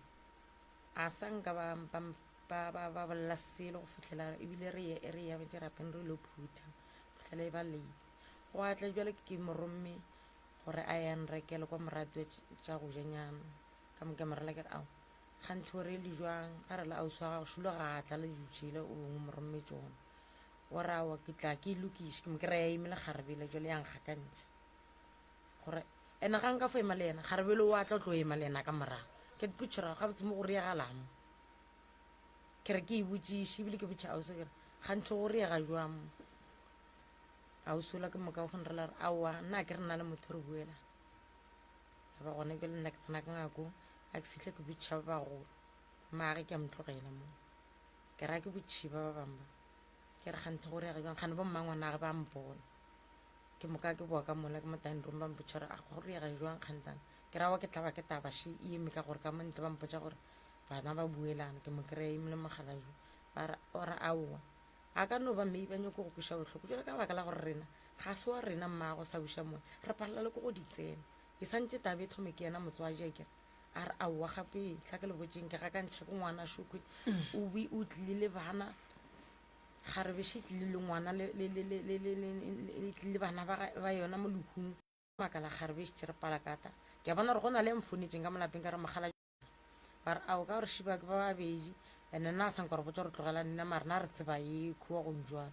A sa nka ba ba ba ba ba bolela selo go fihlela ebile re ye re ya rapeng re lo phutha go fihlela e ba late. Go a tla bjale ke mo romme gore a ya nrekele kwa morato tša go janyana ka mo ke mo rela ke re ao ganthe o re le jwang ga re le ausi wa gago šulo ga a tla le dutšele o mo romme tšona. Wa re aowa ke tla ke e lokiše ke mo kry-a eme le kgarebele jale yang gakantšha gore ene ga nka fo ema le yena kgarebele o a tla tlo ema le yena ka morago ke dipotšhora gabotse mo go riegalang mo ke re ke e botšiše ebile ke botšha ausi ke re gantho go riega jwang mo ausi ola ke moka go nrela gore aowa nna a ke re nna le motho re buela ya ba gona bjale nna ke tsena ka ngakong a ke fitlhe ke botšiša ba bagolo mmaage ke a mo tlogela mo ke ra ke botšhiba ba bangwe ba ke re ganthe go rega jang gane bo mmangwanage ba mpona ke moka ke boa ka mola ke mo dining room ba mpotša gore a go rega jwang kgantana ke rawa ke tlaba ke taba še e eme ka gore ka mo ntle ba mpotša gore bana ba buelana ke mo kry-a eme le mogala jo ba re ora aowa a ka no ba mme ba nyako go kweša bohloko jale ka baka la gore rena ga se wa rena mmago sa buša moya re palela le ko go di tsena e santse tabe e thome ke yena motswadi a kere a re aowa gape tla ke le botseng ke gakantšha ke ngwana šokwe o be o tlile le bana ga re bešhe tlile le ngwana tlile bana ba yona mo lehung makala ga re bešitše re palakata ke a bona gore go na le mfonetseng ka molapeng ka re mogala ba Ba re, Ao, ka gore šiba ke ba babedi, ene nna a sa nka re botša gore tlogela nna, mara na re tseba ye khuwa go njwang.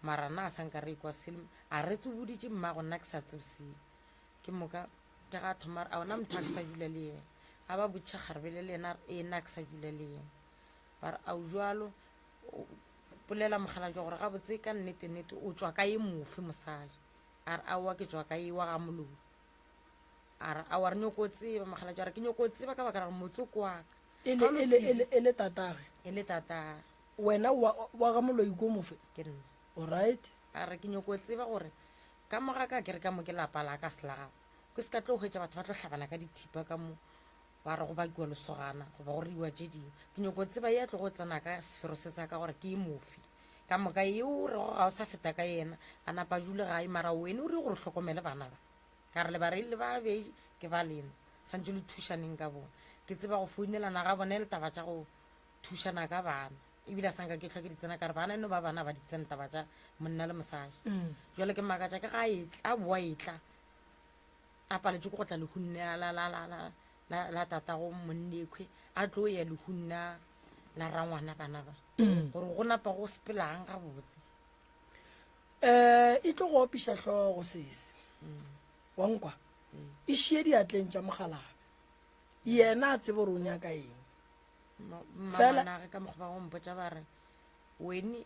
Mara nna a sa nka re ekwa selo, a re tseboditše mmago nna ke sa tsebe selo. Ke moka ke ga a thoma a re, Ao, na motho a ke sa dula le yena. A ba botšiša kgarebele le yena a re, Ee, nna ke sa dula le yena. Ba re, Ao, jwalo, bolela mokgalabje gore gabotse ka nnete-nnete o tšwa ka ye mofe mosadi. A re, Aowa, ke tšwa ka ye wa ga moloi. A re, Aowa, re nyoko tseba mokgalabje. A re, Ke nyoko tseba ka baka la gore motse ke wa ka. E le, e le, e le, e le tatage. E le tatage. Wena wa, wa ga moloi ko mofe? Ke nna. Alright. A re, Ke nyoko tseba gore ka mo ga ka ke re ka mo ke lapa la ka se la gago. Ke se ka tlo hwetša batho ba tlo hlabana ka dithipa ka mo, ba re go bakiwa lesogana goba go reiwa tše dingwe. Ke nyoko tseba ye a tlogo tsena ka sefero se sa ka gore ke e mofe. Ka moka yeo o rego ga o sa feta ka yena, a napa a dule gae, mara wene o re gore o hlokomele bana ba. Ka re le bareilli ba babedi ke ba lena, santše le thušaneng ka bona. Ke tseba go founelana ga bona e le taba tša go thušana ka bana. Ebile a sa nka ke hlwa ke di tsena ka re bana eno ba bana ba di tsena taba tša monna le mosadi. Jwale ke makatša ke ga a etla, a boa etla a paletše ke go tla lehung la, la, la, la, la, la, la tatago monnekhwe, a tlo ya lehung la, la rangwana bana ba. Gore go napa go sepelang gabotse. Um e tlo go opiša hlogo sese. Wa nkwa? E šie diatleng tša mogalabe. Yena a tsebe gore o nyaka eng. Fela mangwanage ka mokgwa ba go mpotša ba re wene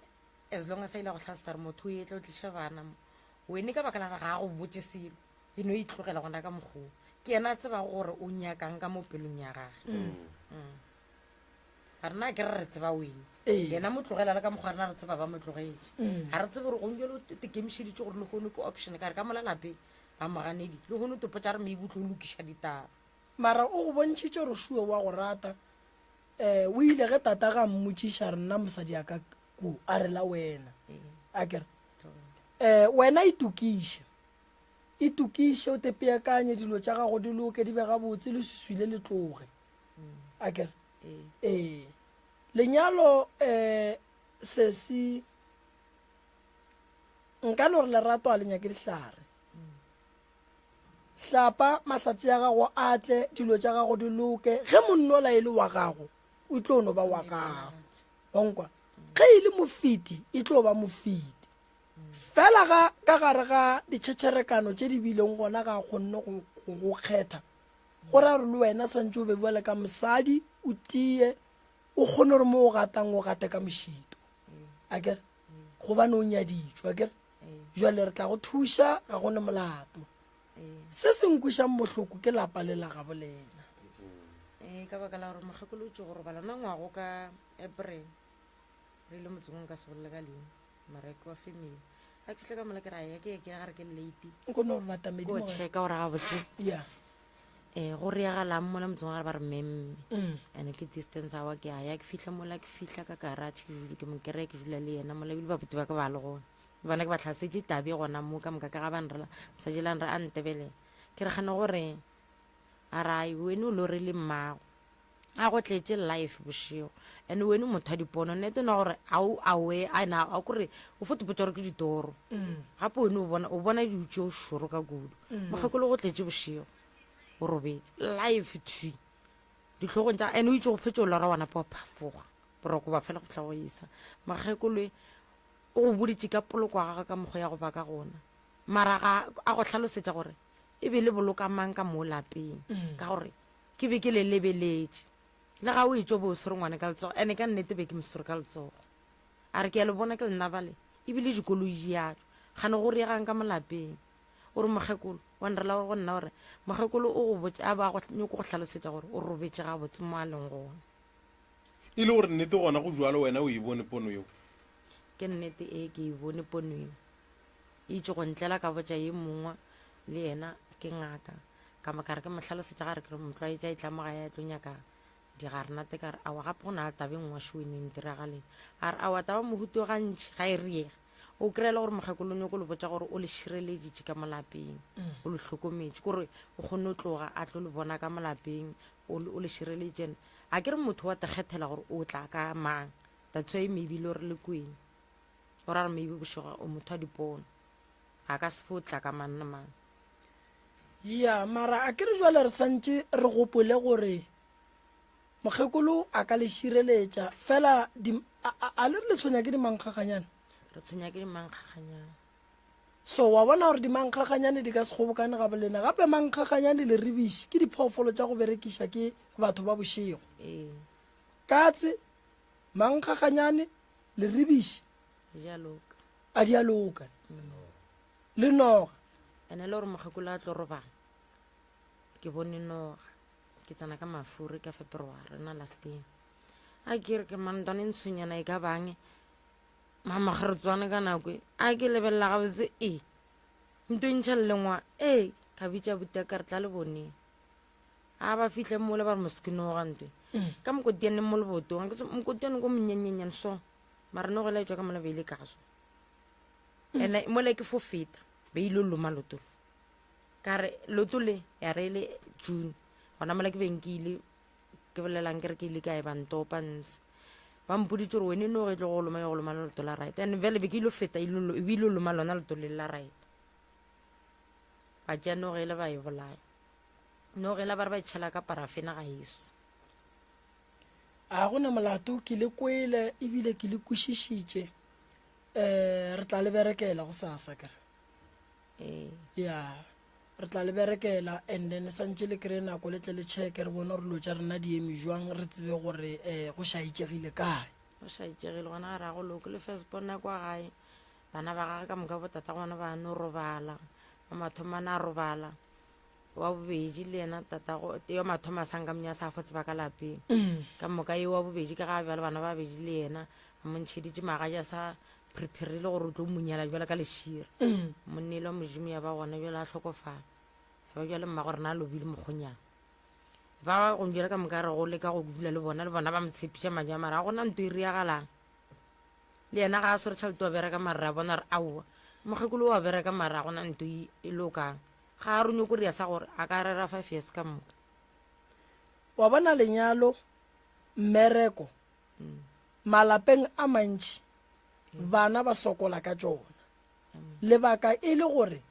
as long as a ile go tlhalosetsa gore motho o etla o tliša bana mo wene ka baka la gore ga a go botse selo e no itlogela gona ka mokgoo ke yena a tsebago gore o nyakang ka mo pelong ya gage. A rena ke re re tseba wene yena mo tlogela le ka mokgwa rena re tseba ba mo tlogetše. Ga re tsebe gore gong jalo o tekemišeditše gore lehono ke option ka re ka mola lapeng ba mo ganeditše lehono topotša re maybe o tlo lokiša ditaba. Mara o go bontšhitše gore Sue wa go rata. Um o ile ge tata ga mmotšiša re nna mosadi a ka ko a re la wena. A kere um wena itokiše. Itokiše o tepeakanye dilo tša gago di loke di be gabotse le suswile le tloge. A kere ee lenyalo um sesi nka no re lerato a le nyake dihlare. Hlapa mahlatse ya gago a tle dilo tša gago di loke ge monnola e le wa gago o tlo no ba wa gago. Wa nkwa? Ge e le mofeti e tlo ba mofeti. Fela ga ka gare ga ditšhetšherekano tše di bileng gona ga a kgonne go go kgetha. Go ra gore le wena santše o be bjale ka mosadi o tie o kgone gore mo o gatang o gate ka mošito. A kere? Gobane o nyaditšwe, a kere? Jwale re tla go thuša ga go ne molato. Se se nkwišang bohloko ke lapa le la gabo lena. Ee, ka baka la gore mokgekolo o tšo go robala nna ngwago ka April re ile motseng o nka se bolele ka leina mara ke wa family. Ga ke fitlha ka mola ke ra ya ke ya ke ya gare ke late. Nko no re batamedi Ko checka gore gabotse. Yeah. Go reagalang mola motseng wa gare ba re memme. And ke distance awa ke a ya ke fihla mola ke fihla ka garage ke dule ke mo kry-a ke dula le yena mola ebile babuti ba ka ba le gona. Bona ke ba tlhasetše tabe gona mo ka moka ka ga ba nrela mosadi la nre a ntebelela. Ke re gane gore a re ai wene o lore le mmago. A go tletše life bošego. And wene motho wa dipono nnete no gore a o aware a na a kore o fo topotša gore ke ditoro. Gape wene o bona o bona dilo tše o šoro ka kudu. Mokgekolo go tletše bošego. O robetše life thwi. Dihlogong tša and o itse go fetša o lora wa napa wa phafoga. Boroko ba fela go fihla go isa. Mokgekolo o go boditše ka poloko ya gagwe ka mokgwa ya go ba ka gona. Mara ga a go hlalosetša gore e be le boloka mang ka mo lapeng. Ka gore ke be ke le lebeletše. Le ga o etšo bo o swere ngwana ka letsogo, ene ka nnete be ke mo swere ka letsogo. A re ke a le bona ke lena bale, ebile dikoloi di a tšwa. Gane go riegang ka mo lapeng. O re mokgekolo, wa nrela go nna gore mokgekolo o go botša, a ba go nyoko go hlalosetša gore o robetše gabotse mo a leng gona. E le gore nnete gona go jwalo wena o e bone pono yeo? Ke nnete e ke e bone pono eo. E itše go ntlela ka botša ye mongwe le yena ke ngaka. Ka mo ka re ke mo hlalosetša ga re ke re motlwaetša e tla mo gae a tlo nyaka digarenate ka re awa gape go na le taba e nngwe šo e neng diragaleng. A re awa taba mohuto gantši ga e riege. O kry-e le gore mokgekolo o nyako le botša gore o le šireleditše ka mo lapeng, o le hlokometše, kore o kgonne go tloga a tlo le bona ka mo lapeng, o le šireleditše. A ke re motho wa te kgethela gore o tla ka mang. That's why maybe le gore le kweng. O ra gore maybe bošego o motho wa dipono. Ga ka se fo tla ka mang le mang. Ya, mara a ke re jwale re santše re gopole gore. Mokgekolo a ka le šireletša fela di, a, a, a le re le tshwenya ke dimankgaganyane? Re tshwenya ke dimankgaganyane. So wa bona gore dimankgaganyane di ka se kgobokane ga bolena. Gape mankgaganyane le ribiši ke diphoofolo tša go berekiša ke batho ba bošego. Ee. Katse, mankgaganyane le ribiši Di a loka. a di a loka. Le noga. Ene le gore mokgekolo a tlo robala. Ke bone noga. Ke tsena ka mafuri ka February na last year. A ke re ke mantwane ntshonyana e ka bang. Mamakgeretswane ka nako e. A ke lebelela gabotse e. Nto e ntšha lelengwa e ka bitša buti ka re tla le boneng. A ba fihle mola ba re mosekinoga ntwe. Ka mokotianeng mo lebotong. Ke mokotiane ko monyenyenyane so. Mara noga e la etšwa ka mola beile ka so. Ene mola ke fo feta be ile loma loto. Ka re loto le ya re le June. Gona mola ke beng ke ile ke bolelang ke re ke ile kae ba ntopa ntse. Ba mpoditse gore wene noga e tlo go loma ya go loma leoto la right. And bjale be ke ile feta e be ile loma lona leoto le la right. Ba tšea noga ele ba e bolaya. Noga ela ba re ba e tšhela ka parafene ga eso. A go na molato ke le kwele ebile ke le kwešišitše. Um re tla le berekela go sasa kere. Ee. Ya re tla le berekela and then santše le kry nako le tle le checke re bone gore dilo tša rena di eme jwang re tsebe gore um go šaetšegile kae. Go šaetšegile gona ga ra go loke le first born ya kwa gae bana ba gage ka moka botata gona ba no robala wa mathomo a na robala wa bobedi le yena tatago yo mathomo a sanka mnya sa fotse ba ka lapeng ka moka yo wa bobedi ka ga bjale bana ba babedi le yena a mo ntšheditše magaja sa preparile gore o tlo monyala bjale ka lešira monnele wa modimo ya ba gona bjale a hlokofala ya ba bjale mmago rena a lobile mokgonyana ba go bjale ka moka re go leka go dula le bona le bona ba mo tshepiša madi a mara ga gona nto e riagalang le yena ga a swere tšhelete wa bereka mara re a bona re aowa mokgekolo wa bereka mara ga gona nto e e lokang ga a re nyoko ria sa gore a ka rera five years ka moka. Wa bona lenyalo mmereko malapeng a mantši bana ba sokola ka tšona lebaka e le gore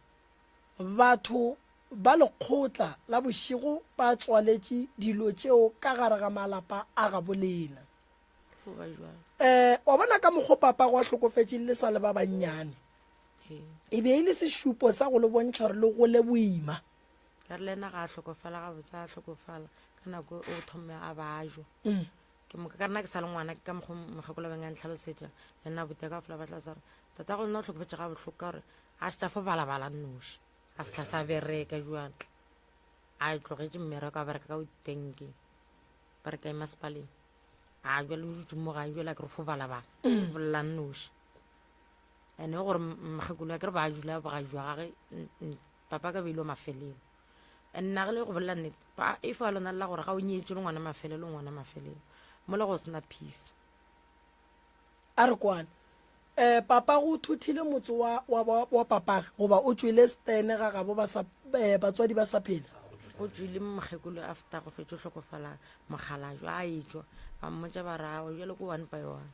batho ba lekgotla la bošego ba tswaletše dilo tšeo ka gare ga malapa a gabo lena. Um wa bona ka mokgo papa go a hlokofetše le sa le ba bannyane e be e le sešupo sa go le bontšha gore le gole boima. Ka re le yena ga a hlokofala gabotse a hlokofala ka nako o thome a bajwa. Ke moka ka rena ke sa le ngwana ke ka mokgwa mokgekolo beng a ntlhalosetša le nna abuti ka fela ba tla sa re tata go nna o hlokofetše ga bohloko ka gore a se tša fo balabala nnoši a se tla sa bereka jwalo a tlogetše mmereko a bereka ka bankeng bereka e masepaleng a jwale o dutse mo gae jwale a ke re fo balabala bolela nnoši ene gore mokgekolo a ke re ba dula bogajwa gage papa ka beile mafelelo nna ge le go bolela nnete ba e fa lona la gore ga o nyetše le ngwana mafelelo ngwana mafelelo mola go sena peace. A re kwane um papa go thuthile motse wa wa wa papage goba o tšwele stene ga gabo ba sa eh, batswadi ba sa phela. Go tšwile mokgekolo after go fetšo hlokofala mokgalajwa a etšwa ba mmotša ba re awa jwale ko one by one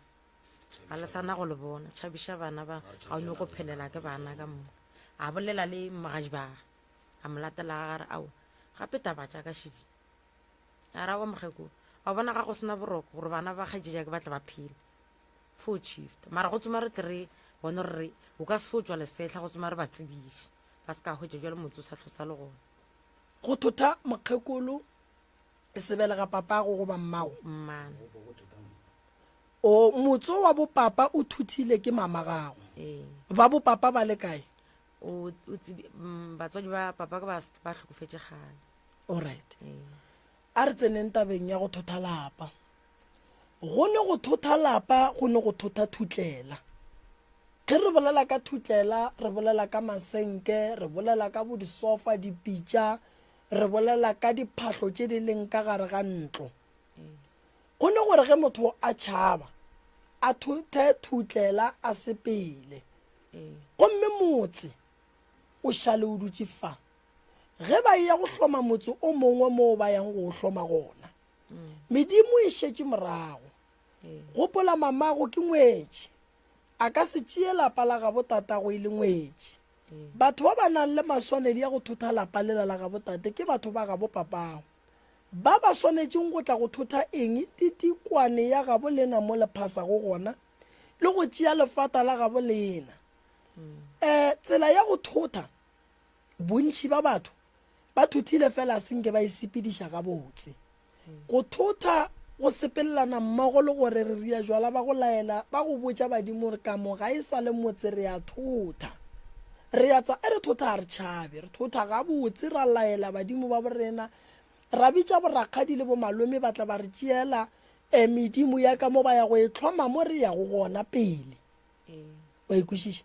ga le sana go le bona tšhabiša bana ba ga o nyoko phelela ke bana ka moka a bolela le mogaji bage a mo latela ga gare ao gape taba tša ka šedi a ra wa mokgekolo wa bona ga go sena boroko gore bana ba kgaetšedi ke batla ba phele fo shift mara go tsoma re tle re bone gore re o ka se fo tswa lesehla go tsoma re ba tsebiše ba se ka hwetša jalo motse o sa hlosa le gona. Go thotha mokgekolo e se belega papago goba mmago. Mmane. O motse wa bopapa o thuthile ke mama gago. Ee. Ba bopapa ba le kae? O o tsebi mm, batswadi ba papa ka ba ba hlokofetše kgale. Alright. Ee. A re tseneng tabeng ya go thotha lapa. Go ne go thotha lapa go ne go thotha thutlela. Ge re bolela ka thutlela re bolela ka masenke, re bolela ka bo disofa, dipitša, re bolela ka diphahlo tše di leng ka gare ga ntlo. Go ne gore ge motho a tšhaba a thothe thutlela a sepele. Gomme motse o šale o dutše fa. Ge ba eya go hloma motse o mongwe moo ba yang go o hloma gona, medimo e šetše morago. Gopola mamago ke ngwetši, a ka se tšee lapa la gabo tatago e le ngwetši. Batho ba ba nang le maswanedi a go thotha lapa lela la gabo tate ke batho ba gabo papago. Ba ba swanetšeng go tla go thotha eng titikwane ya gabo lena mo le phasago gona, le go tšea lefata la gabo lena. Um tsela ya go thotha, bontši ba batho ba thothile fela senke ba e sepediša gabotse. Go thotha go sepelelana mmogo le gore re ria jwala ba go laela ba go botša badimo gore kamo ga e sa le motse re a thotha. Re a tsa e re thotha ga re tšhabe, re thotha gabotse ra laela badimo ba borena ra bitša borakgadi le bomalome ba tla ba re tšeela um medimo ya ka mo ba ya go e hloma mo re yago gona pele. Wa e kwešiša?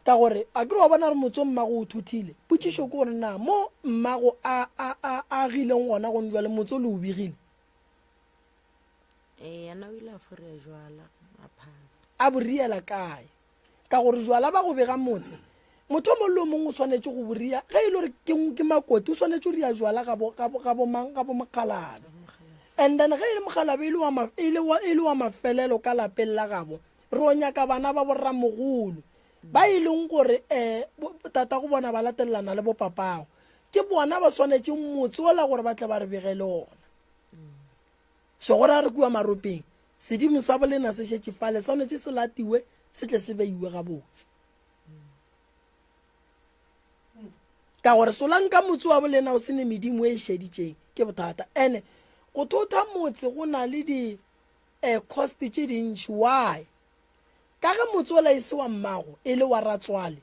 Ka gore a kere wa bona re motse o mmago o thothile. Potšišo ke gore na mo mmago a a a agileng gona gone jwale motse o le o begile? Ee, yena o ile a foria jwala a phasa. A bo riela kae? Ka gore jwala ba go bega motse, motho o mongwe le o mongwe o swanetše go bo ria. Ge e le gore ke ke makoti o swanetše go ria jwala ga bo ga bo ga bo mang ga bo mokgalabje. And then ge e le mokgalabje e le wa e le wa e le wa mafelelo ka lapeng la gabo, Ro nyaka bana ba borramogolo ba e leng gore um tatago bona ba latelelana le bopapago. Ke bona ba swanetšeng motse ola gore ba tle ba re begele ona. So go ra re kua maropeng, sedimo sa bolena se šetše fale, swanetše se latiwe se tle se beiwe gabotse. Ka gore solanka motse wa bolena o se ne medimo e šeditšeng ke bothata. Ene go thotha motse go na le di eh, cost tše dintši why ka ge motsola e se wa mmago e le wa ratswale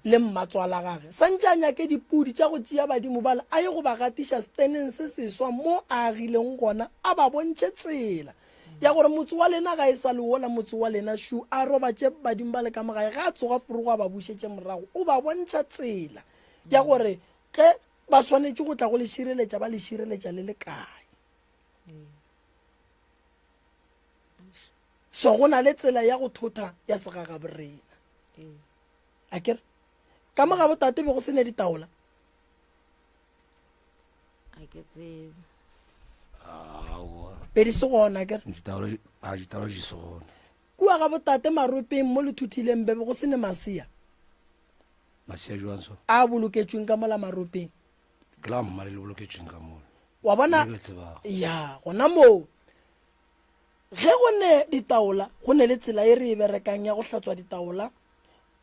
le mmatswala gage santše a nyake dipudi tša go tšea badimo bala a ye go ba gatiša steneng se seswa mo a agileng gona a ba bontšhe tsela ya gore motse wa lena ga e sa le wola motse wa lena shu a robatše badimo ba le ka mogae ga a tsoga forogo a ba bušetše morago o ba bontšha tsela ya gore ge ba swanetše go tla go le šireletša ba le šireletša le le kae. So go na le tsela ya go thotha ya segagaborena. A kere ka mo ga botate be go se ne ditaola? A ke tsebe. Aowa. Be di se gona kere? Ditaola a ditaola di se gona. Kua ga botate maropeng mo le thuthileng be be go se ne masea. Masea jwang so? A boloketšweng ka mola maropeng. Ke la mma le le boloketšweng ka mola. Wa bona? Le tsebago. Ya, gona moo. Ge go ne ditaola, go ne le tsela e re e berekang ya go hlatswa ditaola.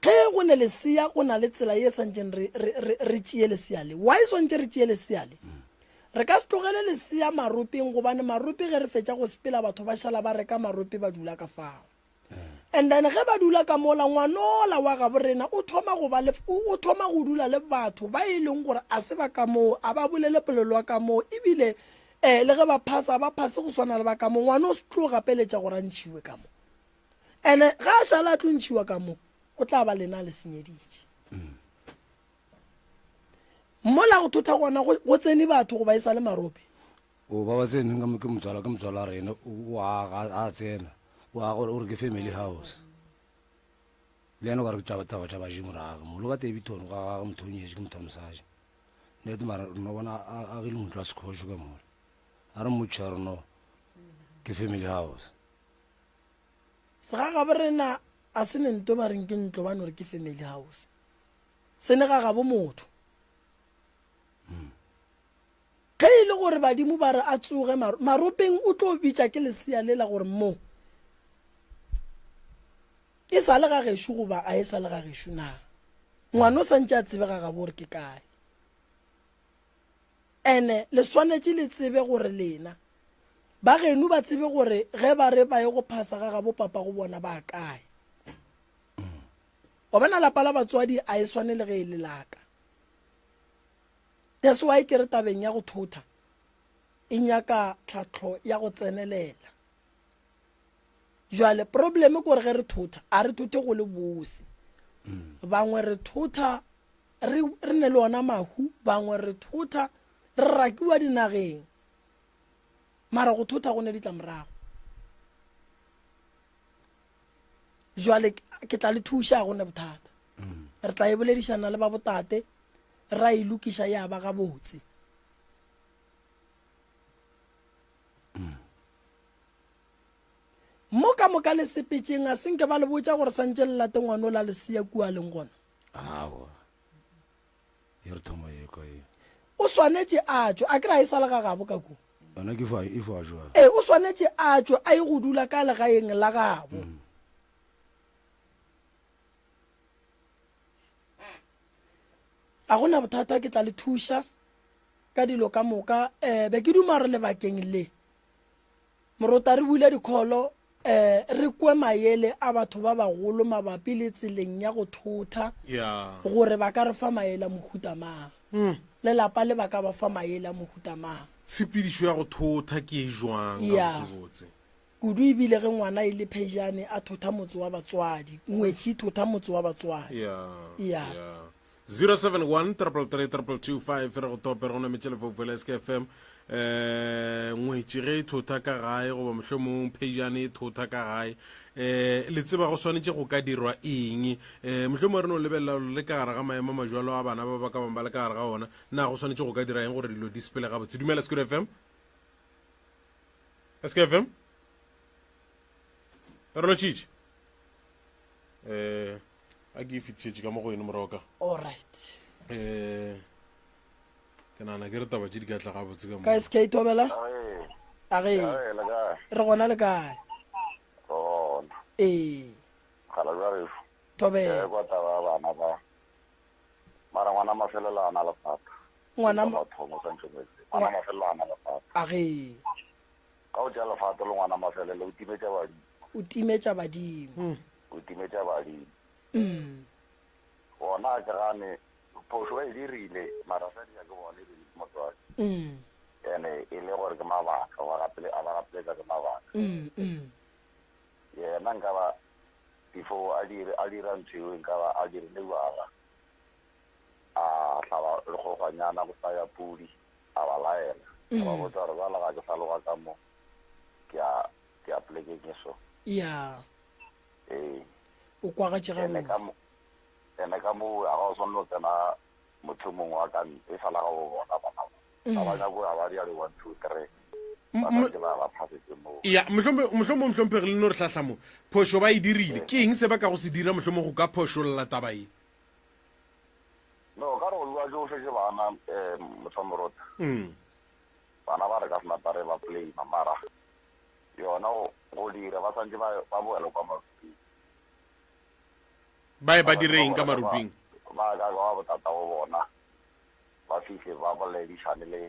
Ge go ne lesea, go na le tsela ye santšeng re, re, re, re tšee lesea le. Why swantše re tšee lesea le? Re ka se tlogele lesea maropeng gobane marope ge re fetša go sepela batho ba šala ba reka marope ba dula ka fao. And then ge ba dula ka mola, ngwanola wa gabo rena o thoma go ba le, o thoma go dula le batho ba e leng gore a se ba ka moo, a ba bolele polelo ya ka moo, ebile um le ge ba phasa, ba phase go swana le ba ka moo. Ngwana o se tlo gapeletša gore a ntšhiwe ka mo. And-e ge a šala a tlo ntšhiwa ka mo, o tla ba lena a le senyeditše. Mola go thotha gona go tsene batho goba e sa le marope. O ba ba tseneng ka mo ke motswala ke motswala wa rena o aga a tsena o aga gore o re ke family house le yena o ka re ke taba taba tša baji morago molo ka Daveyton ga gage motho o nyetše ke motho wa mosadi nete mara re no bona a agile motho wa sekhošo ka mola a re mmotšiša re no ke family house. Segagabo rena a se ne nto ba reng ke ntlo ba no re ke family house se ne gagabo motho. Ge e le gore badimo ba re a tsoge maropeng, o tlo bitša ke lesea lela gore mo e sa le ga gešo goba a e sa le ga gešo na. Ngwana o santše a tsebe ga gabo gore ke kae. Ene le swanetše le tsebe gore lena ba geno ba tsebe gore ge ba re ba ye go phasa ga gabo papa go bona ba kae. Wa bona lapa la batswadi a e swane le ge e le laka. That's why ke re tabeng ya go thotha e nyaka tlhahlo ya go tsenelela. Jwale problem ke gore ge re thotha a re thothe go le bose. Bangwe re thotha re re ne le ona mahu, bangwe re thotha re rakiwa dinageng. Mara go thotha go ne ditlamorago. Jwale ke tla le thuša go ne bothata. Re tla e boledišana le ba botate ra e lokiša ya ba gabotse. Mo ka moka le sepetšeng a senke ba le botša gore santše le late ngwana o la lesea kua leng gona. Aowa. E re thoma e kwa e. O swanetše a tšwe, a ke re a e sa le ga gabo ka kua. Yona ke fa e fa jwang? Ee, o swanetše a tšwe a ye go dula ka legaeng la gabo. A gona bothata ke tla le thuša ka dilo ka moka. Um be ke duma re lebakeng le morota re bule dikholo um re kwe mayele a batho ba bagolo mabapi le tseleng ya go thotha Yeah. gore ba ka re fa maele a mohuta mang. Lelapa le ba ka ba fa maele a mohuta mang. Tshepedišo ya go thotha ke e jwang Yeah. gabotsebotse? Kudu ebile ge ngwana e le phejane a thotha motse wa batswadi, ngwetši e thotha motse wa batswadi. Yeah. Yeah. Yeah. 071 333 2225 re go tope re go nametše lefaufau la SKFM eh ngwetši ge e thotha ka gae goba mohlomong phejane e thotha ka gae eh le tseba go swanetše go ka dirwa eng eh mohlomong re no lebelela le ka gare ga maemo a majwalo a bana ba ba ka bang ba le ka gare ga ona na go swanetše go ka dira eng gore dilo di sepele gabotse dumela Sekuru FM SKFM re lotšitše eh a ke e fetišetše ka mo go ene moroka All right. eh ke nagana ke re taba tše di ka tla gabotse ka mo Ka SK Thobela? A ge Ee, le kae? re gona le kae? Gona. Ee. Gala jwa gešo. Thobela. Ke kwa taba ya bana ba. Mara ngwana mafelelo a na lefata. Ngwana ma mathomo santse mo etse. Ngwana mafelelo a na lefata. A ge. Ka o tša lefata le ngwana mafelelo o timetša badimo. O timetša badimo. O timetša badimo. Mm. Bona a ke gane phošo ba e dirile mara sa dia ke bone e be motswadi. Mm. Ene e le gore ke mabaka wa gapele a ba gapeletsa ke mabaka. Mm. Mm. Yena nka ba before a dire a dira ntho eo nka ba a dirile jwala a hlaba lekgogwanyana go sa ya pudi a ba laela a ba botsa gore bjala ga ke sa loga ka mo ke a ke a polekeng e so Ya. ee O kwagatše ene ka gabotse. mo ene ka mo a ga o swanne go tsena motho mongwe wa ka ntle fela ga o bona bana ba ga ba nyako ga ba dia di 1 2 3 ba santse ba ba phasetse moo ya mohlomong mohlomphegi le no re hlahla mo phošo ba e dirile ke eng se ba ka go se dira mohlomong go ka phošolla taba ye no ka re go bua ke o fetse bana um motho wa morota mm. bana ba re ka senapa re ba blame mara yona go go dira ba santse ba ba boela kwa maruping ba e ba direng ka maruping ba ka ba botata go bona ba fihle ba boledišane le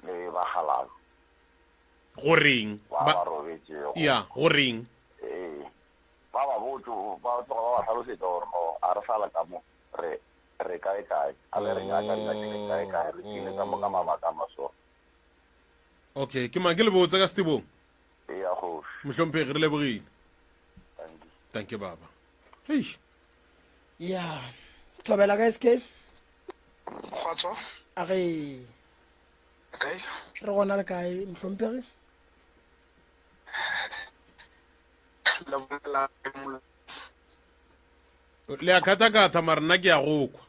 le bagalalo go reng ba ba robetšego ya go reng ee ba ba botse ba tloga ba ba hlalosetsa gore no a re sala ka mo re re kae kae a le re nyaka re nyakile kae kae re tlile ka mo ka mabaka a maso okay ke mang ke le botse ka setebong ee ya kgoši mohlomphegi re lebogile thank you thank you baba hei Ya. Thobela ka SK? Kgotso. A ge. Kae? Re gona le kae mohlomphegi? Le bolela le molo- Le a katakata mara nna ke a go kwa.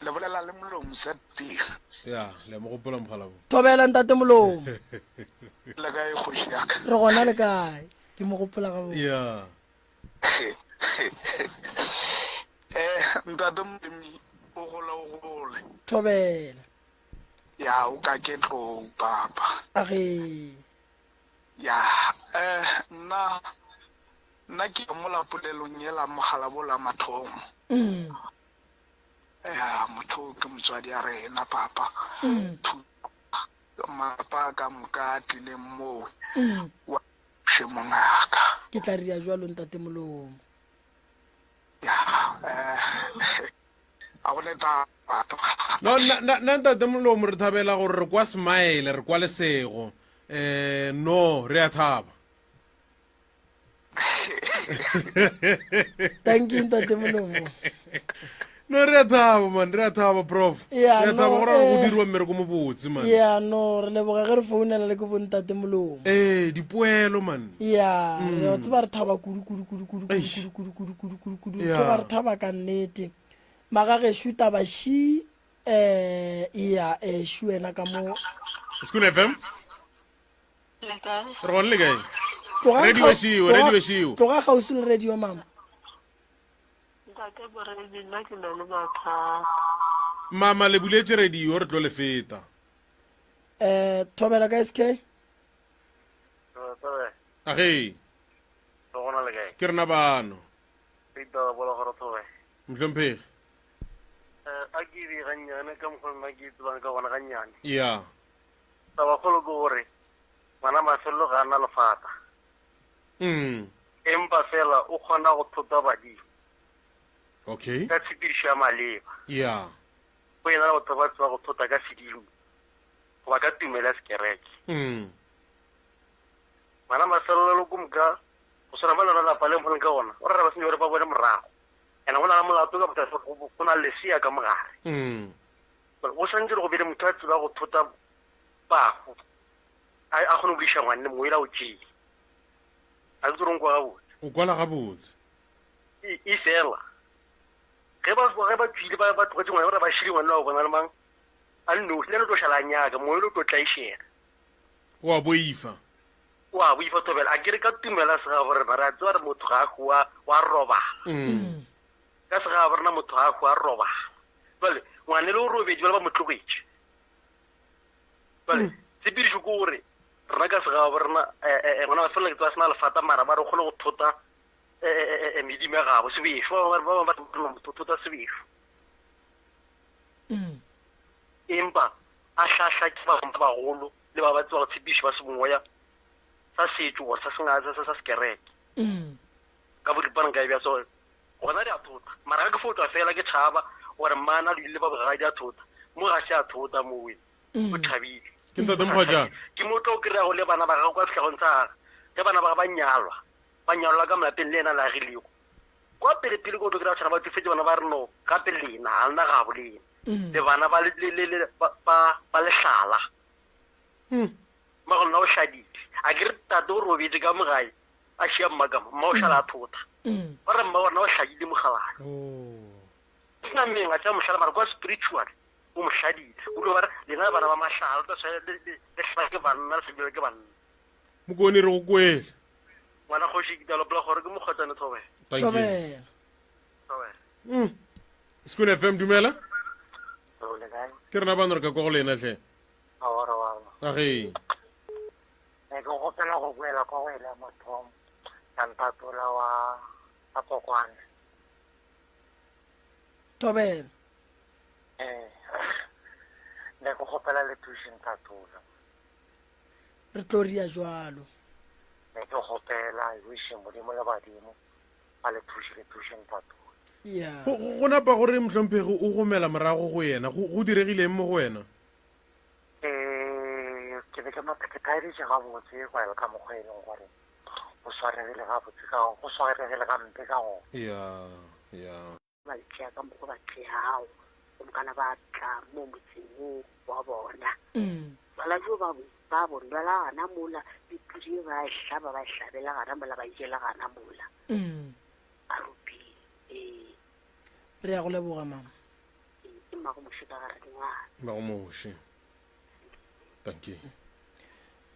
Le bolela le molomo ZB. Ya, le a mo gopola mogala bo. Thobela ntate molomo. Le kae kgoši ya ka? Re gona le kae? Ke mo gopola gabotse. Ya. Eh, ntate molemi o gole o gole. Thobela. Ya o ka ke tlong papa. Age. Ya eh nna nna ke mola polelong yela mogala bola mathomo. Mm. Ya motho ke motswadi a rena papa. Mm. Malapa ka moka a tlileng moo. Mm. Wa Še mongaka. Ke tla ria jwalo ntate molomo. Ya, eh, a go ne taba. No, nna nna- nna ntate molomo re thabela gore re kwa smile, re kwa lesego. Eh, no, re a thaba. Thank you ntate molomo. No, re a thaba man, re a thaba prof. Yeah, Re a thaba no, gore go eh. dirwa mmereko mo botse man. Ya no re leboga ge re founela le ke bontate molomo. Eh, dipoelo man. Ya, re tseba re thaba kudu kudu kudu kudu kudu Eish. kudu kudu kudu kudu kudu kudu. Yeah. Ke ba re thaba ka nnete. Magagešo taba ši eh ya eh šu wena ka mo School FM. Le kae? Re gone le kae? Tloga Radio kgau- šiwo, tloga- radio šiwo. Tloga kgauswi le radio mama. Ntate Boredi, nna ke na le mathata. Mama le buletše radio re tlo le feta. Eh thobela ka SK. Thobela. Age. Re gona le kae? Ke rena bano. Peter bola gore thobela. Mohlomphegi. Eh a ke be gannyane ka mokgwa nna ke tsebang ka gona gannyane. Ya. Taba kgolo ke gore ngwana mafelelo ga a na lefata. Mm. Empa fela o kgona go thota badimo. Okay. Ka tshepedišo ya maleba. Ya. Go ena le batho ba tseba go thota ka sedimo goba ka tumelo ya sekereke. Mm. Ngwana mafelelo ko moka go swana ba lona lapa le mpoleng ka gona o rera ba senye gore ba bone morago. Ene go na le molato ka botsa go na le lesea ka mogare. Mm. Go santse go be le motho a tseba go thota bahu a a kgone go iša ngwanne mongwe ela o tšee. A ke tsore nkwa gabotse. O kwala gabotse. E, e fela ge ba ge ba tswile ba ba tlogetse ngwana gore ba šile ngwana wa bona le mang a le nosi le ene o tlo šala a nyaka moyo o tlo tlaišega. O a boifa. O a boifa thobela a kere ka tumela segabo rena re a tseba re motho ga a hwa wa robala. Mm. Ka segabo rena motho ga a hwa robala. Jwale ngwane le o robetše jwale ba mo tlogetše. Jwale mm. tshepedišo ke gore rena ka segabo rena eh, eh, eh, ngwana ba felela ke tseba sena lefata mara ba re kgone go thota medimo ya gabo sebešo ba bangwe ba re thota sebešo. Mm. Empa a hlahla ke ba bangwe ba bagolo le ba ba tseba go tshepišo ba semoya sa setšo or sa senga sa sa sekereke. Mm. Ka boripana nka e bja so gona di a thota. Mara ga ke fo tšwa fela ke tšhaba gore mmana le ile ba bogadi a thota. Mo ga se a thota mo we. Mm. O thabile. Ke ntate Mokgwajana. Ke mo tlo kry-ago le bana ba gagwe kwa sehlagong sa gagwe. Ge bana ba gagwe ba nyalwa, ba nyalwa ka molapeng le yena le agilego. Kwa pele pele ko tlo kry-a tshwana ba tsofetse bana ba re no gape lena ga lena gabo lena. Mm. Le bana ba le le le ba ba ba lehlala. Mm. Mma go nna o hladile. A ke re tate o robetse ka mo gae a šia mma ka mo, mma o šala a thota. Mm. Ba re mma wa rena o hladile mogalana. Oh. Nameng a tša mohlala mara kwa spiritual o mo hladile. O tlo ba re lena bana ba mahlala le tla swana le le le hlala ke banna le sa ke banna. Mokone re go kwele. Ngwana kgoši ke tla lopola gore ke mokgotsane thobela. Thank you. Thobela. Thobela. Mm. Sekune FM dumela. Re le kae? Ke rena bano re ka kwa go lena hle. Awa re wa. Age. Ne ke gopela go boela kwa go ela mathomo ya ntatola wa wa kokwane. Thobela. Eh. Ne ke gopela le thuše ntatola. Re tlo ria jwalo. Ne ke gopela I wish modimo le badimo ba le thuše le thuše ntatola. Yeah. Go go napa gore mohlomphegi o gomela morago go yena. Go go diregileng mo go wena? Eh, ke be ke motho ke thaeditše gabotse go ya ka mokgwa e leng gore o swaregile gabotse ka go swaregile gampe ka gona. Ya, ya. Ba tšea ka mokgwa ba tšeago gomokana ba tla mo motseng wo wa bona. Mm. Jwala bjo ba bo ba bo nwela gana mola, le pudi ye ba e hlaba ba e hlabela gana mola ba e jela gana mola. Mm. Ba ropile. Ee. Re ya go leboga mama. Ee, ke mmago Moshe ka gare dingwana. Mmago Moshe. Thank you.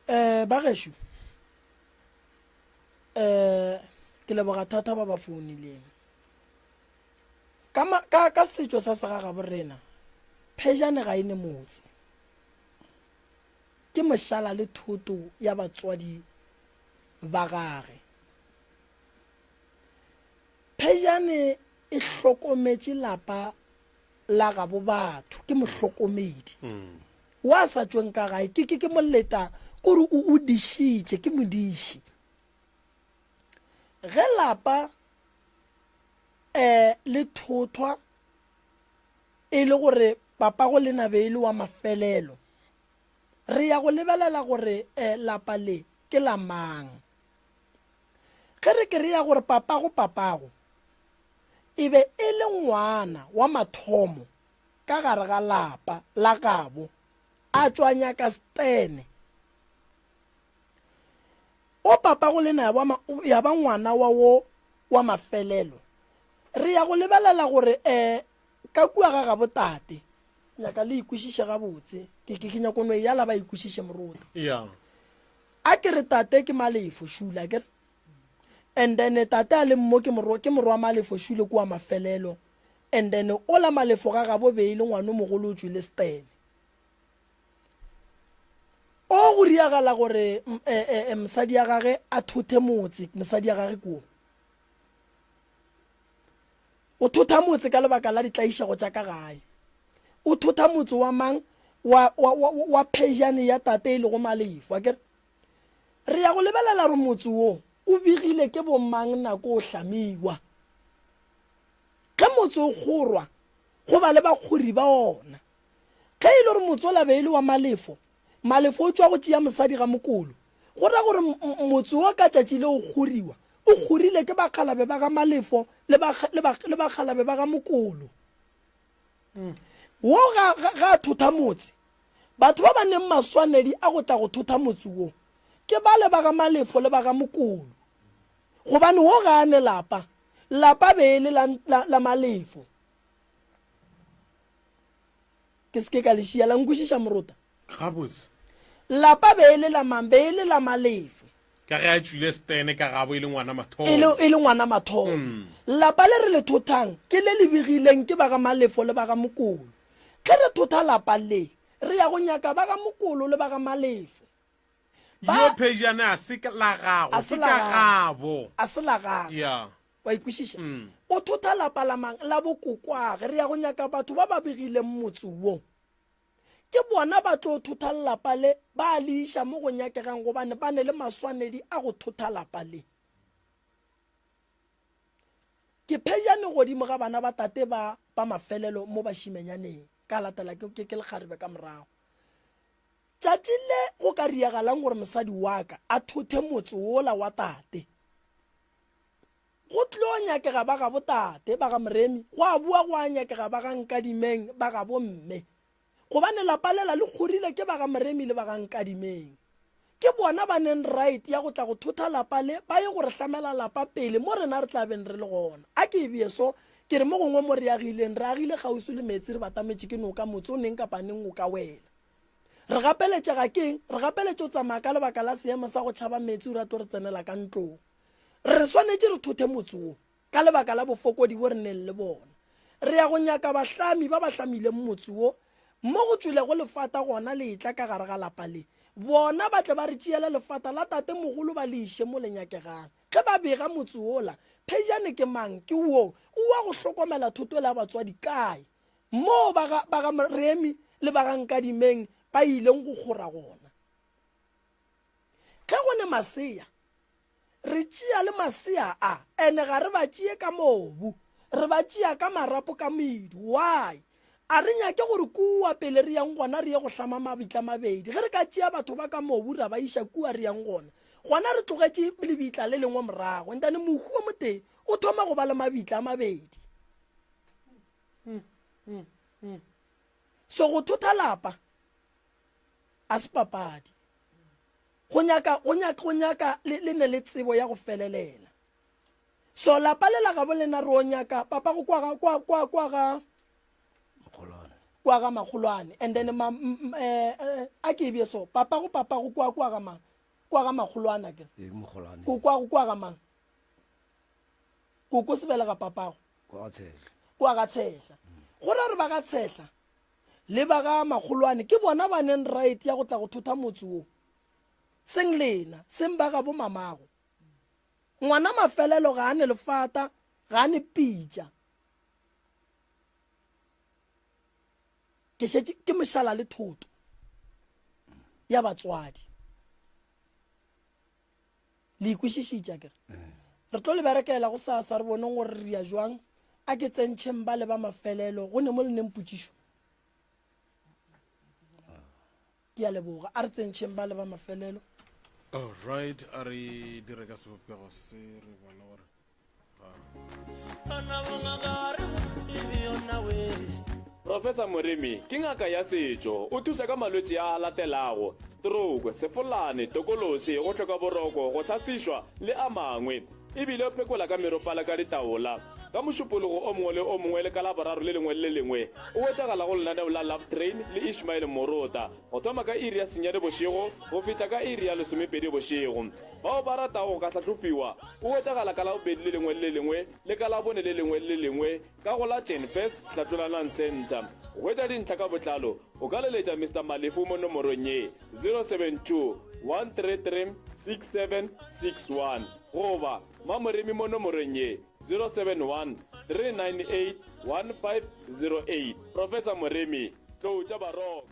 Eh ba gešo. Eh ke leboga thata ba ba founileng. Ka ka ka setšo sa segagabo rena phejane ga e ne motse. Ke mošala le thoto ya batswadi ba gage. Phejane e hlokometše lapa la gabo batho, ke mohlokomedi. Mm. Wa sa tšweng ka gae, ke ke ke moleta, kore o o dišitše, ke modiši. Ge lapa eh le thothwa e le gore papago le na be e le wa mafelelo, re ya go lebelela gore eh lapa le ke la mang. Ge re ke re ya gore papago papago e be e le ngwana wa mathomo ka gare ga lapa la gabo, a tšwa nyaka Stene. O papago le na ya ba ngwana wa wo wa mafelelo. Re ya go lebelela gore um ka kua ga gabo tate, nyaka le ikwešiše gabotse, ke ke nyako no e yala ba ikwešiše moruta. Yeah. A ke re tate ke Malefo Shule, a ke re? And then tate a le mmo ke morwa, ke morwa Malefo Shule kua mafelelo. And then ola Malefo ga gabo be e le ngwano mogolo o tšwile Stene. O go riagala gore e, e, mosadi ya gage a thothe motse, mosadi ya gage kuo. O thotha motse ka lebaka la ditlaišego tša ka gae. O thotha motse wa mang wa, wa, wa, wa phejane ya tate e lego Malefo. Akere re ya go lebelela gore motse wo o begile ke bomang nako o hlamiwa. Ge motse o kgorwa, go ba le bakgori ba ona. Ge e le gore motse ola be e le wa Malefo, Malefo o tšwa go tšea mosadi ga Mokolo. Go ra gore motse wo ka tšatši le o kgoriwa, o kgorile ke bakgalabe ba ga Malefo le ba, le ba, le bakgalabe ba ga Mokolo. Wo ga, ga, ga a thotha motse. Batho ba ba neng maswanedi a go tla go thotha motse wo, ke bale ba ga Malefo le ba ga Mokolo. Gobane wo ga a ne lapa, lapa be e le la, la, la Malefo. Ke se ke ka le šia, la nkwešiša morota? Gabotse. Lapa be e le la mang? Be e le la Malefo. Ka ge a tšwile Stene ka gabo e le ngwana mathomo. E le, e le ngwana mathomo. Mm. Lapa le re le thothang ke le le begileng ke ba ga Malefo le ba ga Mokolo. Ge re thotha lapa le, re ya go nyaka ba ga Mokolo le ba ga Malefo. Ba, Yo phejane a se la gago, ke ka gabo. A se la gagwe. Yeah. Wa ikwešiša? Mm. O thotha lapa la mang? La bokokwage. Re ya go nyaka batho ba ba begileng motse wo. Ke bona ba tlo thotha lapa le, ba le iša mo go nyakegang gobane ba ne le maswanedi a go thotha lapa le. Ke phejane godimo ga bana ba tate ba ba mafelelo mo bašimenyaneng, ka latela ke, ke, ke lekgarebe ka morago. Tšatši le go ka riagalang gore mosadi wa ka a thothe motse wola wa tate, Go tlo nyakega ba gabo tate, ba ga Moremi, gwa boa gwa nyakega ba ga Nkadimeng, ba gabo mme. Gobane lapa lela le kgorile ke ba ga Moremi le ba ga Nkadimeng. Ke bona ba neng right ya go tla go thotha lapa le, ba ye go re hlamela lapa pele mo rena re tla beng re le gona. A ke e bee so, ke re mo gongwe mo re agileng, re agile kgauswi le meetse, re batametše ke noka, motse o neng kapa neng o ka wela. Re gapeletšega keng? Re gapeletše go tsamaya ka lebaka la seemo sa go tšhaba meetse o rato re tsenela ka ntlong. Re swanetše re thothe motse wo ka lebaka la bofokodi bo re neng le bona. Re ya go nyaka bahlami ba ba hlamileng motse wo mo go tšwelego lefata gona le etla ka gare ga lapa le. Bona ba tle ba re tšeele lefata la tatemogolo ba le iše mo le nyakegang. Ge ba bega motse wola, Phejane ke mang? Ke wo o wa go hlokomela thoto la batswadi kae? Moo ba ga, ba ga Moremi le ba ga Nkadimeng ba ileng go kgora gona. Ge go ne masea, Re tšea le masea a, ene ga re ba tšee ka mobu, re ba tšea ka marapo ka medu. Why? A re nyake gore kua pele re yang gona re ye go hlama mabitla mabedi. Ge re ka tšea batho ba ka mobu ra ba iša kua re yang gona, gona re tlogetše lebitla le lengwe morago. And then mohu o motee o thoma go ba le mabitla a mabedi. So go thotha lapa a se papadi. Go nyaka, go nyaka, go nyaka le, le ne le tsebo ya go felelela. So lapa le la gabo lena re o nyaka papa go kwa ga kwa kwa kwa ga Makgolwane. kwa ga makgolwane and then ma eh, eh, a ke ebye so papa go papa go kwa kwa ga mang kwa ga makgolwane ke Ee, ke mokgolwane. ko kwa go kwa ga mang koko sebelega papago Kwa ga Tshehla. kwa ga tshehla go ra gore ba ga tshehla Le ba ga makgolwane ke bona ba neng right ya go tla go thotha motse wo. Seng lena, seng ba gabo mamago. Ngwana mafelelo ga a ne lefata, ga a ne pitša. Ke šetše ke mošala le thoto ya batswadi. Le ikwešišitše akere? Re tlo le berekela go sasa re boneng gore re ya jwang. A ke tsentšheng ba le ba mafelelo go ne mo le neng potšišo. Ke a leboga. A re tsentšheng ba le ba mafelelo. Alright, a re dire ka sebopego se re bone gore Professor Moremi ke ngaka ya setšo. O thuša ka malwetši a a latelago, stroke, sefolane, tokološi, go hloka boroko, go hlasišwa le a mangwe. E bile o phekola ka meropala ka ditaola. Ka Mošupologo o mongwe le o mongwe le ka Laboraro le lengwe le le lengwe o hwetšagala go lenaneo la Love Train le Ishmael Morota go thoma ka iri ya senyane bošego go fihla ka iri ya lesomepedi bošego. Bao ba ratago go ka hlahlofiwa o hwetšagala ka Labobedi le lengwe le le lengwe le ka Labone le lengwe le le lengwe ka go la Jenfes Hlatlolanang Centre. Go hwetša dintlha ka botlalo o ka leletša Mister Malefu mo nomorong ye, 072 133 6761 goba Mamoremi mo nomorong ye, 071 398 1508. Professor Moremi, Tlou tša Baroka.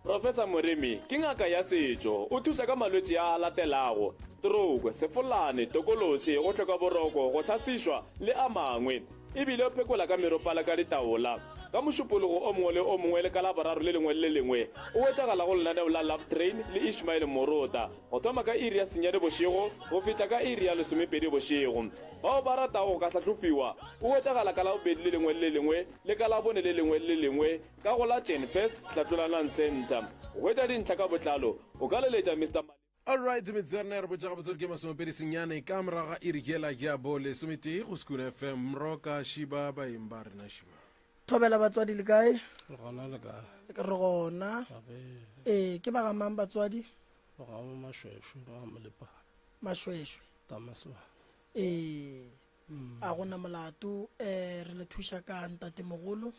Professor Moremi ke ngaka ya setšo, o thuša ka malwetši a a latelago, stroke, sefolane, tokološi, go hloka boroko, go hlasišwa le a mangwe. E bile o phekola ka meropala ka ditaola. Ka Mošupologo o mongwe le o mongwe le ka Laboraro le lengwe le le lengwe o hwetšagala go lenaneo la Love Train le Ishmael Morota go thoma ka iri ya senyane bošego go fihla ka iri ya lesomepedi bošego. Bao ba ratago go ka hlahlofiwa o hwetšagala ka Labobedi le lengwe le le lengwe le ka Labone le lengwe le le lengwe ka go la Jenfes Hlatlolanang Centre. Go hwetša dintlha ka botlalo o ka leletša Mister Alright, metsotso ya rena ya re botša gabotse gore ke masomepedi senyane ka morago ga iri yela ya bo lesometee go Sekuna FM. Mroka Šiba baeng ba rena Šiba. Thobela batswadi le kae? Re gona le kae? Re gona. Ee, ke ba ga mang batswadi? Ba ga Mashweshwe, ba ga Molepane. Mashweshwe. Tamasebana. Ee. A gona molato, eh re le thuša ka ntatemogolo.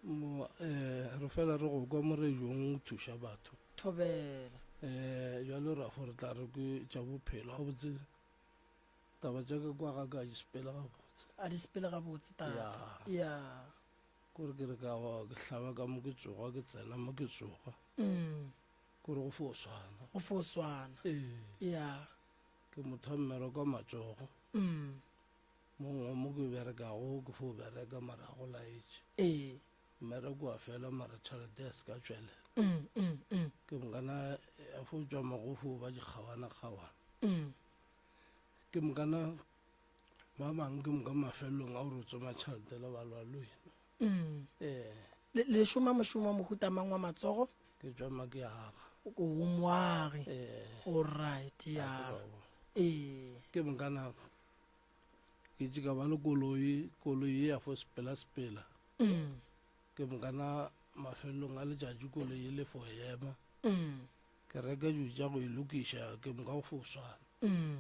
Mo eh re fela re go kwa mo radiong o thuša batho. Thobela. Eh jalo ra fo re tla re ke tša bophelo gabotse taba tša ka kwa ga ka di sepele gabotse. A di sepele gabotse tata. Ya. Ya. Kore ke re ka wa ke hlaba ka mo ke tsoga ke tsena mo ke tsoga. Mm. Kore go fo swana. Go fo swana. Ee. Ya. Ke motho wa mmereko wa matsogo. Mm. Mongwe mo ke berekago ke fo bereka mara go laetše. Ee. Mmereko wa fela mara tšhelete ya se ka tšwelela. Mm, mm, mm. Ke mokana ya fo tšwa mo go fo ba dikgawana kgawana. Mm. Ke mokana ba bangwe ke moka mafelelong a gore o tsoma tšhelete le ba lwa le wena. Mm. Ee. Le, le šoma mošomo wa mohuta mang wa matsogo? Ke tšwa ke aga. O moagi. Ee. All right, ya. Ee. Ke mokana ke tše ka ba le koloi koloi ye ya fo sepela sepela mm. ke mokana mafelelong a letšatši koloi e le fo ema mm. ke reka dilo tša go e lokiša ke moka go fo swana mm.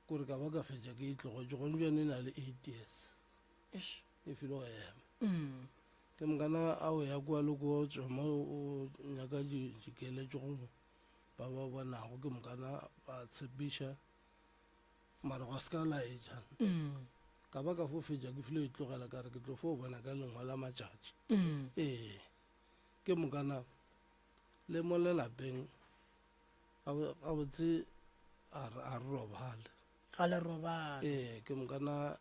kore ka ba ka fetša ke e tlogetše gone jane e na le eight years e file go ema ke mokana a o ya kua le kua o tswa mo o nyaka dikeletšo go ba ba bonago ke mokana ba tshepiša mara gwa se ka laetša mm. ka ba ka fo fetša ke file e tlogela ka re ke tlo fo bona ka lengwe la matšatši mm. ee ke mokana le mo lelapeng gabotse a re robale ga le robale ee ke mokana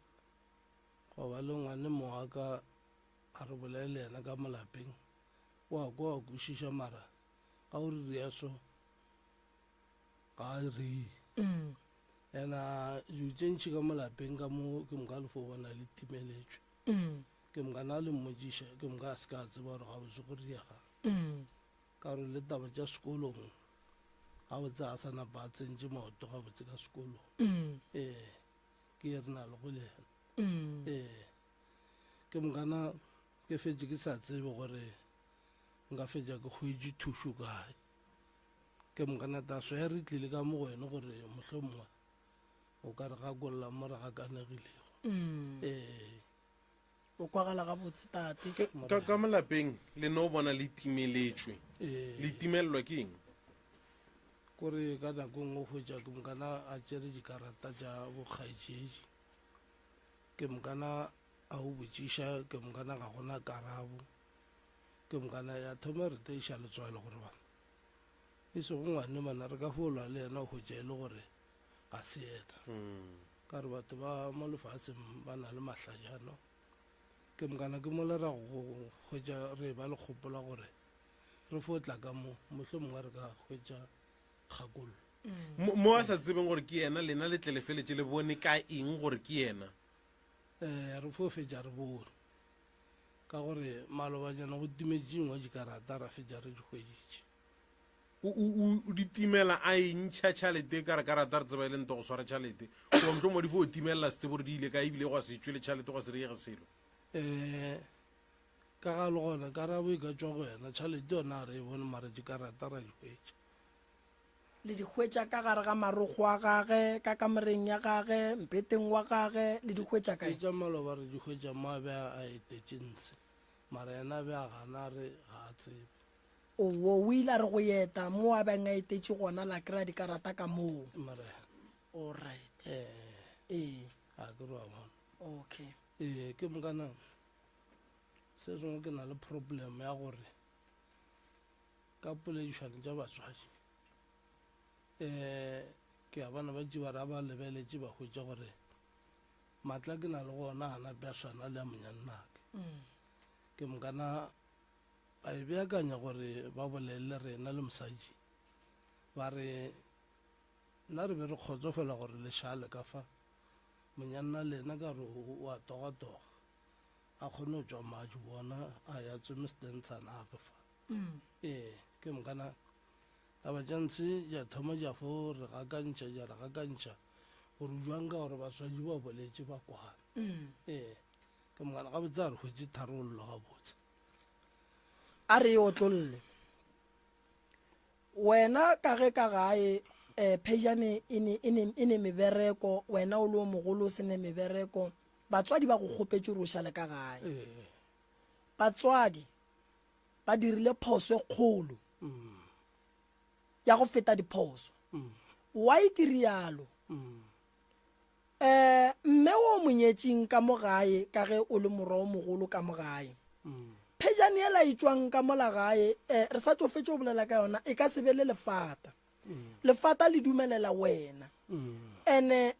go ba le ngwane mowa ka a re bolele le yena ka molapeng wa kwa wa kwešiša mara ga o re ria so ga a reye mm. ena dilo tše ntšhi ka mo lapeng ka mo ke moka le fo bona le timeletšwe mm. ke moka na le mmotšiša ke moka a se ka tseba gore gabotse go riega mm. ka gore le taba tša sekolong gabotse a sa napa a tsentše maoto gabotse ka sekolong mm. ee ke ye re na le go le yena mm. ee ke mokana ke fetše ke sa tsebe gore nka fetša ke hwetše thušo kae Ke mokana taso ya re tlile ka mo go wene gore mohlomongwe o ka re gakolla mo re gakanegilego. Mm. Ee. O kwagala gabotse tate. Ka, ka mo lapeng le no bona le timeletšwe. Ee. Le timelelwa ke eng? Kore ka nako e nngwe o hwetša ke mokana a tšere dikarata tša bokgaetšedi. Ke mokana a o botšiša ke mokana ga gona karabo. Ke mokana ya thoma re teiša letswalo gore bana e sego ngwane mana re ka fo lwa le yena o hwetša e le gore ga se yena hmm. ka re batho ba mo lefatsheng ba na le mahlajano ke mokana ke mola ra go hwetša re ba le kgopola gore re fo tla ka mo mohlho mongwe re ka hwetša kgakollo hmm. mo a sa tsebeng gore ke yena lena le tle le feletše le bone ka eng gore ke yena um re fo fetša re bone ka gore malobanyana go timetše dingwe dikarata ra fetša re di hweditše. O di timela a e ntšha tšhalete ka re karata re tseba e le nto go swara tšhalete goba mohlomongwe di fo o timelela se tsebe gore di ile kae ebile gwa se tšwe le tšhalete gwa se reyege selo. Um ka ga le gona karabo e ka tšwa go yena tšhalete yona a re e bone mara dikarata ra di hwetša. Le di hwetša ka gare ga marokgo a gage, ka kamoreng ya gage, mpeteng wa gage, le di hwetša kae? Tša maloba re di hwetša mo a be a etetše ntshe mara yena a be a gana a re ga a tsebe. Owo, o ile a re go eta mo a beng a etetše gona la kry-a dikarata ka moo. Morena. All right. Eh. Ee. A ke re wa bona. Okay. Ee, ke mokana se sengwe ke na le problem ya gore ka poledišano tša batswadi um ke a bona ba tše ba ra ba lebeletše ba hwetša gore matla ke na le gona a nape a swana le a monyannake mm. ke mokana Ba e beakanya gore ba bolele le rena le mosadi. Ba re, Nna re be re kgotsofela gore le šale ka fa. Monyanna le yena ka re o a togatoga, a kgone go tšwa madi bona a ya tsome setentshana age fa. Ee, ke mokana taba tša ntshe di a thoma di a fo re gakantšha, di a re gakantšha gore jwang ka gore batswadi ba boletše ba kwana. Ee, ke mokana gabotse a re hwetše tharollo gabotse. A re e otlolle. Wena ka ge ka gae um phejane e ne, e ne, e ne mebereko, wena o le o mogolo o se ne mebereko, batswadi ba go kgopetše gore o šale ka gae. Ee. Batswadi ba dirile phoso e kgolo ya go feta diphoso. Why ke rialo? Um mme o monyetšing ka mo gae ka ge o le morwa o mogolo ka mo gae. Phejane yela e tšwang ka mola gae um re sa tšo fetša go bolela ka yona e ka se be le lefata. Lefata le dumelela wena. Ene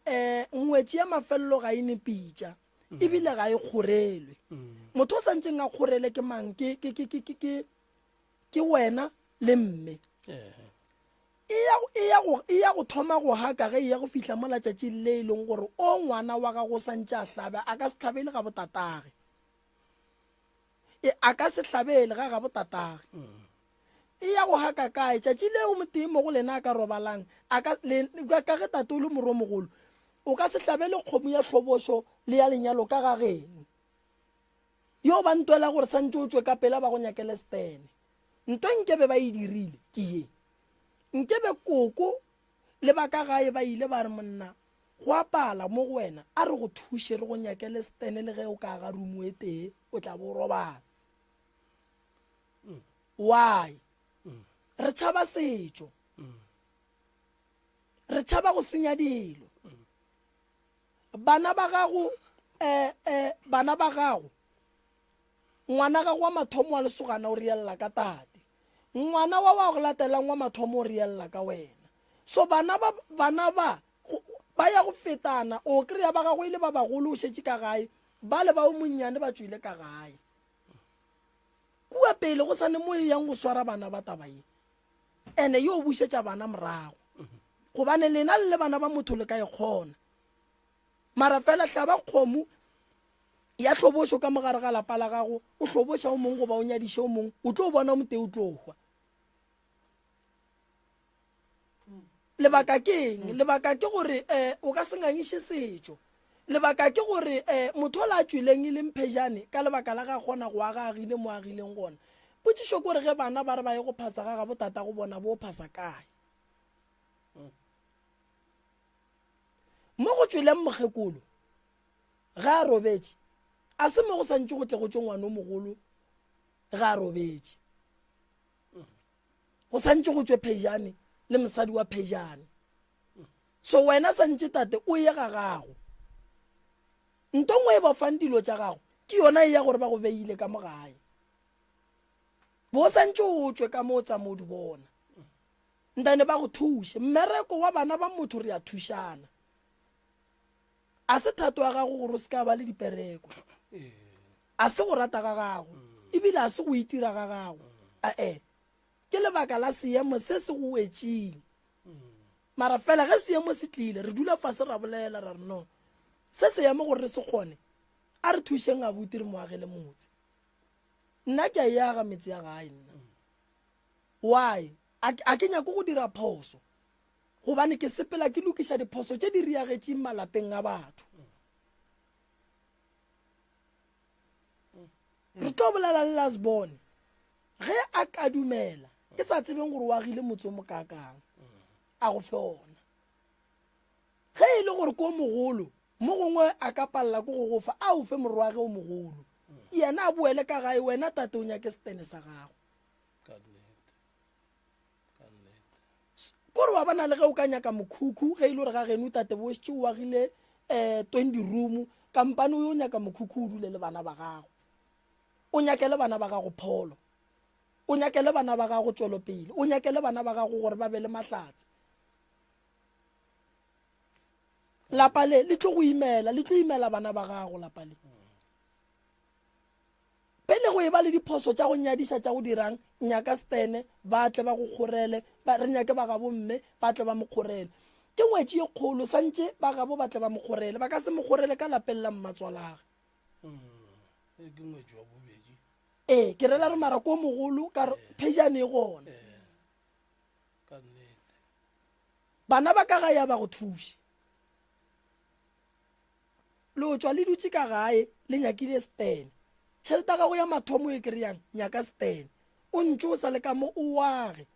um ngwetši ya mafelelo ga e ne pitša ebile ga e kgorelwe. Motho o sa ntšeng a kgorele ke mang? Ke ke ke ke ke ke wena le mme. E ya, e ya go, e ya go thoma go haka ge e ya go fihla mo latšatšing le e leng gore o ngwana wa gago o santše a hlabe, a ka se hlabele ga botatage. E, a ka se hlabele ga ga botatage. E ya go haka kae? Tšatši leo motee mo go lena a ka robalang, a ka, le, ka ge tate o le moromogolo, o ka se hlabele kgomo ya hlobošo le ya lenyalo ka ga geno. Yo ba ntwela gore santše o tšwe ka pela ba go nyakele stene. Nto nkebe ba e dirile ke ye. Nkebe koko le ba ka gae ba ile ba re monna go a pala mo go wena a re go thuše re go nyakele stene le ge o ka aga rumo e tee o tla bo robala. Why? Re tšhaba setšo. Re tšhaba go senya dilo. Bana ba gago eh eh bana ba gago ngwana gago wa mathomo wa lesogana o riella ka tate ngwana wa wa go latelang wa mathomo o riella ka wena so bana ba bana ba ba ya go fetana o kry-a ba gago e le ba bagolo o šetše ka gae ba le ba o monnyane ba tšwile ka gae kua pele go sane mo e yang go swara bana ba taba ye ene yo o bušetša bana morago gobane lena le le bana ba motho le ka e kgona mara fela hlaba kgomo ya hlobošo ka mogare ga lapa la gago o hloboša o mongwe goba o nyadiše o mongwe o tlo bona motee o tlo hwa lebaka ke eng mm. lebaka ke gore um o ka se ngangiše setšo lebaka ke gore um motho o la a tšwileng e leng phejane ka lebaka la ga kgona go aga agile mo agileng gona potšišo ke gore ge bana ba re ba ye go phasa ga gabo tata go bona bo phasa kae mm. mo go tšweleng mokgekolo ge a robetše a se mo go santše go tle go tšwe ngwana o mogolo ge a robetše go santše go tšwe phejane le mosadi wa phejane so wena santše tate o ye ga gago nto nngwe e ba fang dilo tša gago ke yona e ya gore ba go beile ka mo gae bo santše o tšwe ka mo o tsamo o di bona ntane ba go thuše mmereko wa bana ba motho re a thušana A se thato ya gago gore o se ka ba le dipereko. A se go rata ga gago, ebile a se go itira ga gago. Ae, ke lebaka la seemo se se go wetšeng. Mara fela ge seemo se tlile, re dula fase ra bolela ra re no, se seemo gore re se kgone, a re thušeng abuti re mo agele motse. Nna ke a e aga metse ya gae nna. Why? A ke nyake go dira phoso gobane ke sepela ke lokiša diphoso tše di riagetšeng malapeng a batho. Re tlo bolela le Lasbone ge a ka dumela, ke sa tsebeng gore o agile motse o mokaakang, a go fe ona. Ge e le gore ko mogolo, mo gongwe a ka palela ke go go fa, a o fe morwage o mogolo. Yena a boele ka gae, wena tate o nyake setene sa gago. Kore wa bona le ge o ka nyaka mokhukhu, ge e le gore ga geno tate bo šetše o agile um 20 room, kampane o yo nyaka mokhukhu o dule le bana ba gago. O nyakele bana ba gago pholo. O nyakele bana ba gago tšwelopele. O nyakele bana ba gago gore ba be le mahlatse. Lapa le le tlo go imela, le tlo imela bana ba gago lapa le. Pele go eba le diphoso tša go nyadiša tša go dirang, nyaka Stene ba tle ba go kgorele, ba re nyake ba gabo mme ba tle ba mo kgorele. Ke ngwetši ye kgolo, santše ba gabo ba tle ba mo kgorele, ba ka se mo kgorele ka lapeng la mmatswalage. Ee, ke ngwetši wa bobedi. Ee, ke rela re mara ko mogolo ka re phejane e gona. Ka nnete. Bana ba ka gae a ba go thuše. Lo tšwa le dutše ka gae le nyakile stene. Tšhelete ya gago ya mathomo e kry-ang, nyaka stene. O ntše o sa le ka mo o age.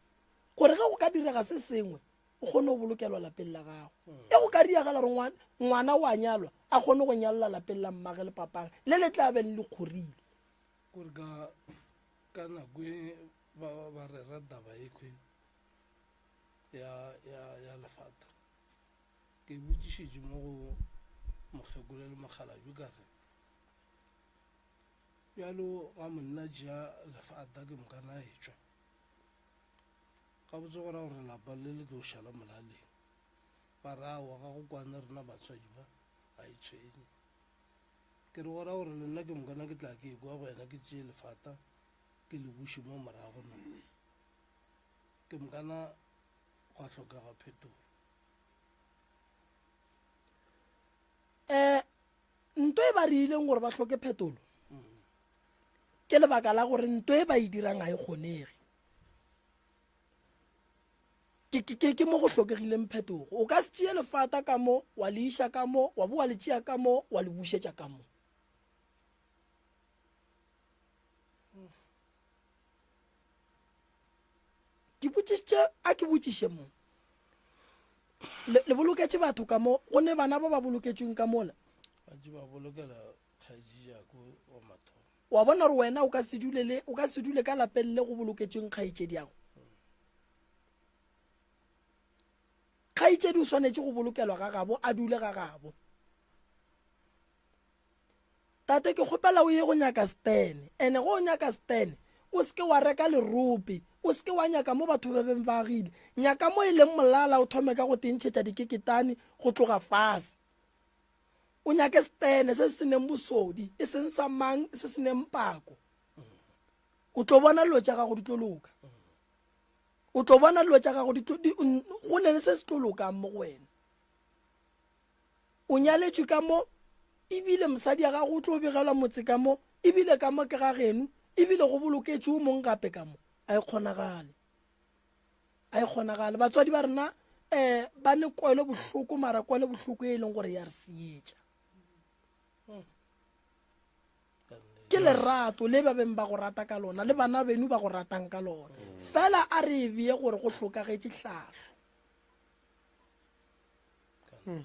Gore ge go ka direga se sengwe, o kgone go bolokelwa lapeng la gago. E go ka diagala gore ngwana o a nyalwa, a kgone go nyalelwa lapeng la mmage le papage, le le tla beng le kgorile. Kore ka, ka nako e ba, ba rera taba ekhwe ya, ya, ya lefata. Ke botšišitše mo go mokgekolo le mokgalabje ka re, Bjalo ga monna tšea lefata ke mokana a etšwa, gabotse go ra gore lapa le le tlo šala molaleng. Ba re aowa ga go kwane rena batswadi ba, ga e tshwenye. Ke re go ra gore le nna ke mokana ke tla ke ekwa go wena ke tšee lefata ke le buše mo morago na. Ke mokana gwa hlokega phetolo. Um nto e ba re ileng gore ba hloke phetolo ke lebaka la gore nto e ba e dirang ga e kgonege. Ke, ke, ke, ke mo go hlokegileng phetogo. O ka se tšee lefata ka mo, wa le iša ka mo, wa boa le tšea ka mo, wa le bušetša ka mo. Ke botšišitše, a ke botšiše mo. Le, le boloketše batho ka mo, go ne bana ba ba boloketšweng ka mola. Ba tše ba bolokela kgaetši jako wa mathomo. Wa bona gore wena o ka se dule le, o ka se dule ka lapeng le go boloketšweng kgaetšediago. Kgaetšedi o swanetše go bolokelwa ga gabo, a dule ga gabo. Tate ke kgopela o ye go nyaka stene, ene go o nyaka stene o seke wa reka lerope, o seke wa nyaka mo batho ba beng ba agile, nyaka mo e leng molala o thome ka go tentšhetša dikeketane go tloga fase. O nyake stene se se neng bosodi, e seng sa mang, se se neng pako. O tlo bona dilo tša gago di tlo loka. O tlo bona dilo tša gago di tlo, di, go ne le se se tlo lokang mo go wena. O nyaletšwe ka mo, ebile mosadi ya gago o tlo begelwa motse ka mo, ebile ka mo ke ga geno, ebile go boloketšwe o mong gape ka mo. A e kgonagale. A e kgonagale. Batswadi ba rena um ba ne kwelo bohloko, mara kwelo bohloko e leng gore ya re seetša. Ke lerato le ba beng ba go rata ka lona, le bana beno ba go ratang ka lona. Fela a re e bee gore go hlokagetše hlahlo. Hmm.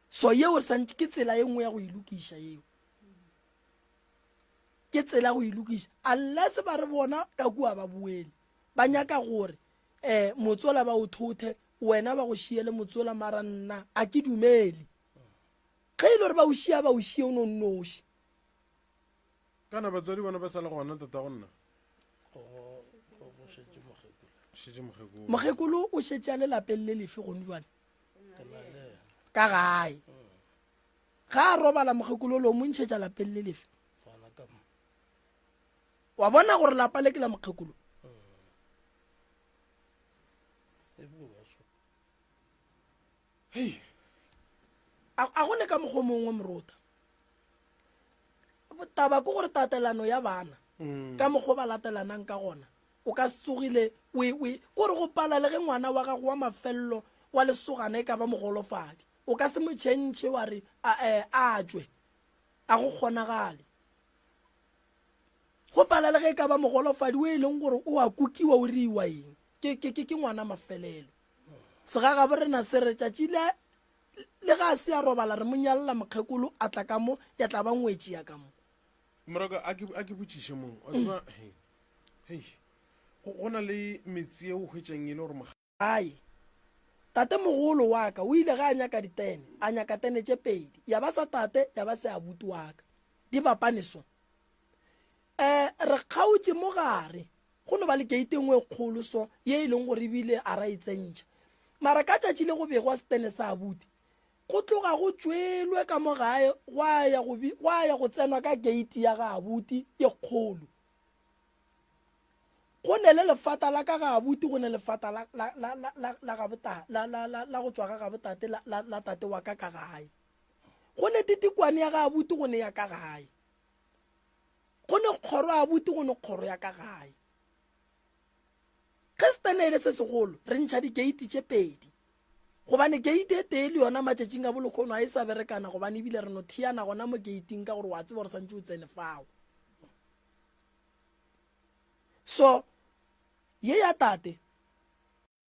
So yeo santše ke tsela e nngwe ya go e lokiša yeo. Ke tsela ya go e lokiša. Unless ba re bona ka kua ba boele. Ba nyaka gore eh motsola ba o thothe, wena ba go šiele motsola mara nna a ke dumele. Ge e le gore ba o šia ba o šie o no nnoši. Kana batswadi bona ba sa le gona tata go nna? Šetše mokgekolo. Mokgekolo o šetše a le lapeng le lefe gone jwale? Ka gae. Ga a robala mokgekolo lo mo ntšhetša lapeng le lefe? Wa bona gore lapa le ke la mokgekolo? Hei. A go ne ka mokgwa mongwe morota. Taba ke gore tatelano ya bana mm. ka mokgwa ba latelanang ka gona. O ka se tsogile o e, o e, kore go pala le ge ngwana wa gago wa mafelelo wa lesogana e ka ba mogolofadi. O ka se mo tšhentšhe wa re a, eh, a tšwe. A go kgonagale. Go pala le ge e ka ba mogolofadi o e leng gore o a kukiwa o riwa eng. Ke, ke, ke, ke ngwana mafelelo. Segagabo rena se re tšatši le le ga a se a robala re mo nyalela mokgekolo a tla ka mo ya tla ba ngwetši ya ka mo. Moraka a ke a ke botšiše mo. Wa tseba hei. Hei. Go go na le metse ye o hwetšang e le gore Gae. Tatemogolo wa ka o ile ge a nyaka ditene, a nyaka tene tše pedi, ya ba sa tate, ya ba se abuti wa ka. Di bapane so. Um re kgaotše mo gare, go no ba le keite e nngwe e kgolo so, ye e leng gore ebile a ra e tsentšha. Mara ka tšatši le go begwa setene sa abuti, go tloga go tšwelwe ka mo gae gwa ya go, gwa ya go tsenwa ka keiti ya ga abuti e kgolo. Go ne le lefata la ka ga abuti, go ne lefata la, la, la, la, la, la ga bota, la, la, la, la go tšwa ga gabotate, la, la, la tate wa ka ka gae. Go ne titikwane ya ga abuti, go ne ya ka gae. Go ne kgoro ya abuti, go ne kgoro ya ka gae. Ge setene e le se segolo, re ntšha dikeiti tše pedi. Gobane keiti e tee le yona matšatšing a bolekgono ga e sa berekana, gobane ebile re no thiana gona mo keiting ka gore wa tseba gore santše o tsene fao. So ye ya tate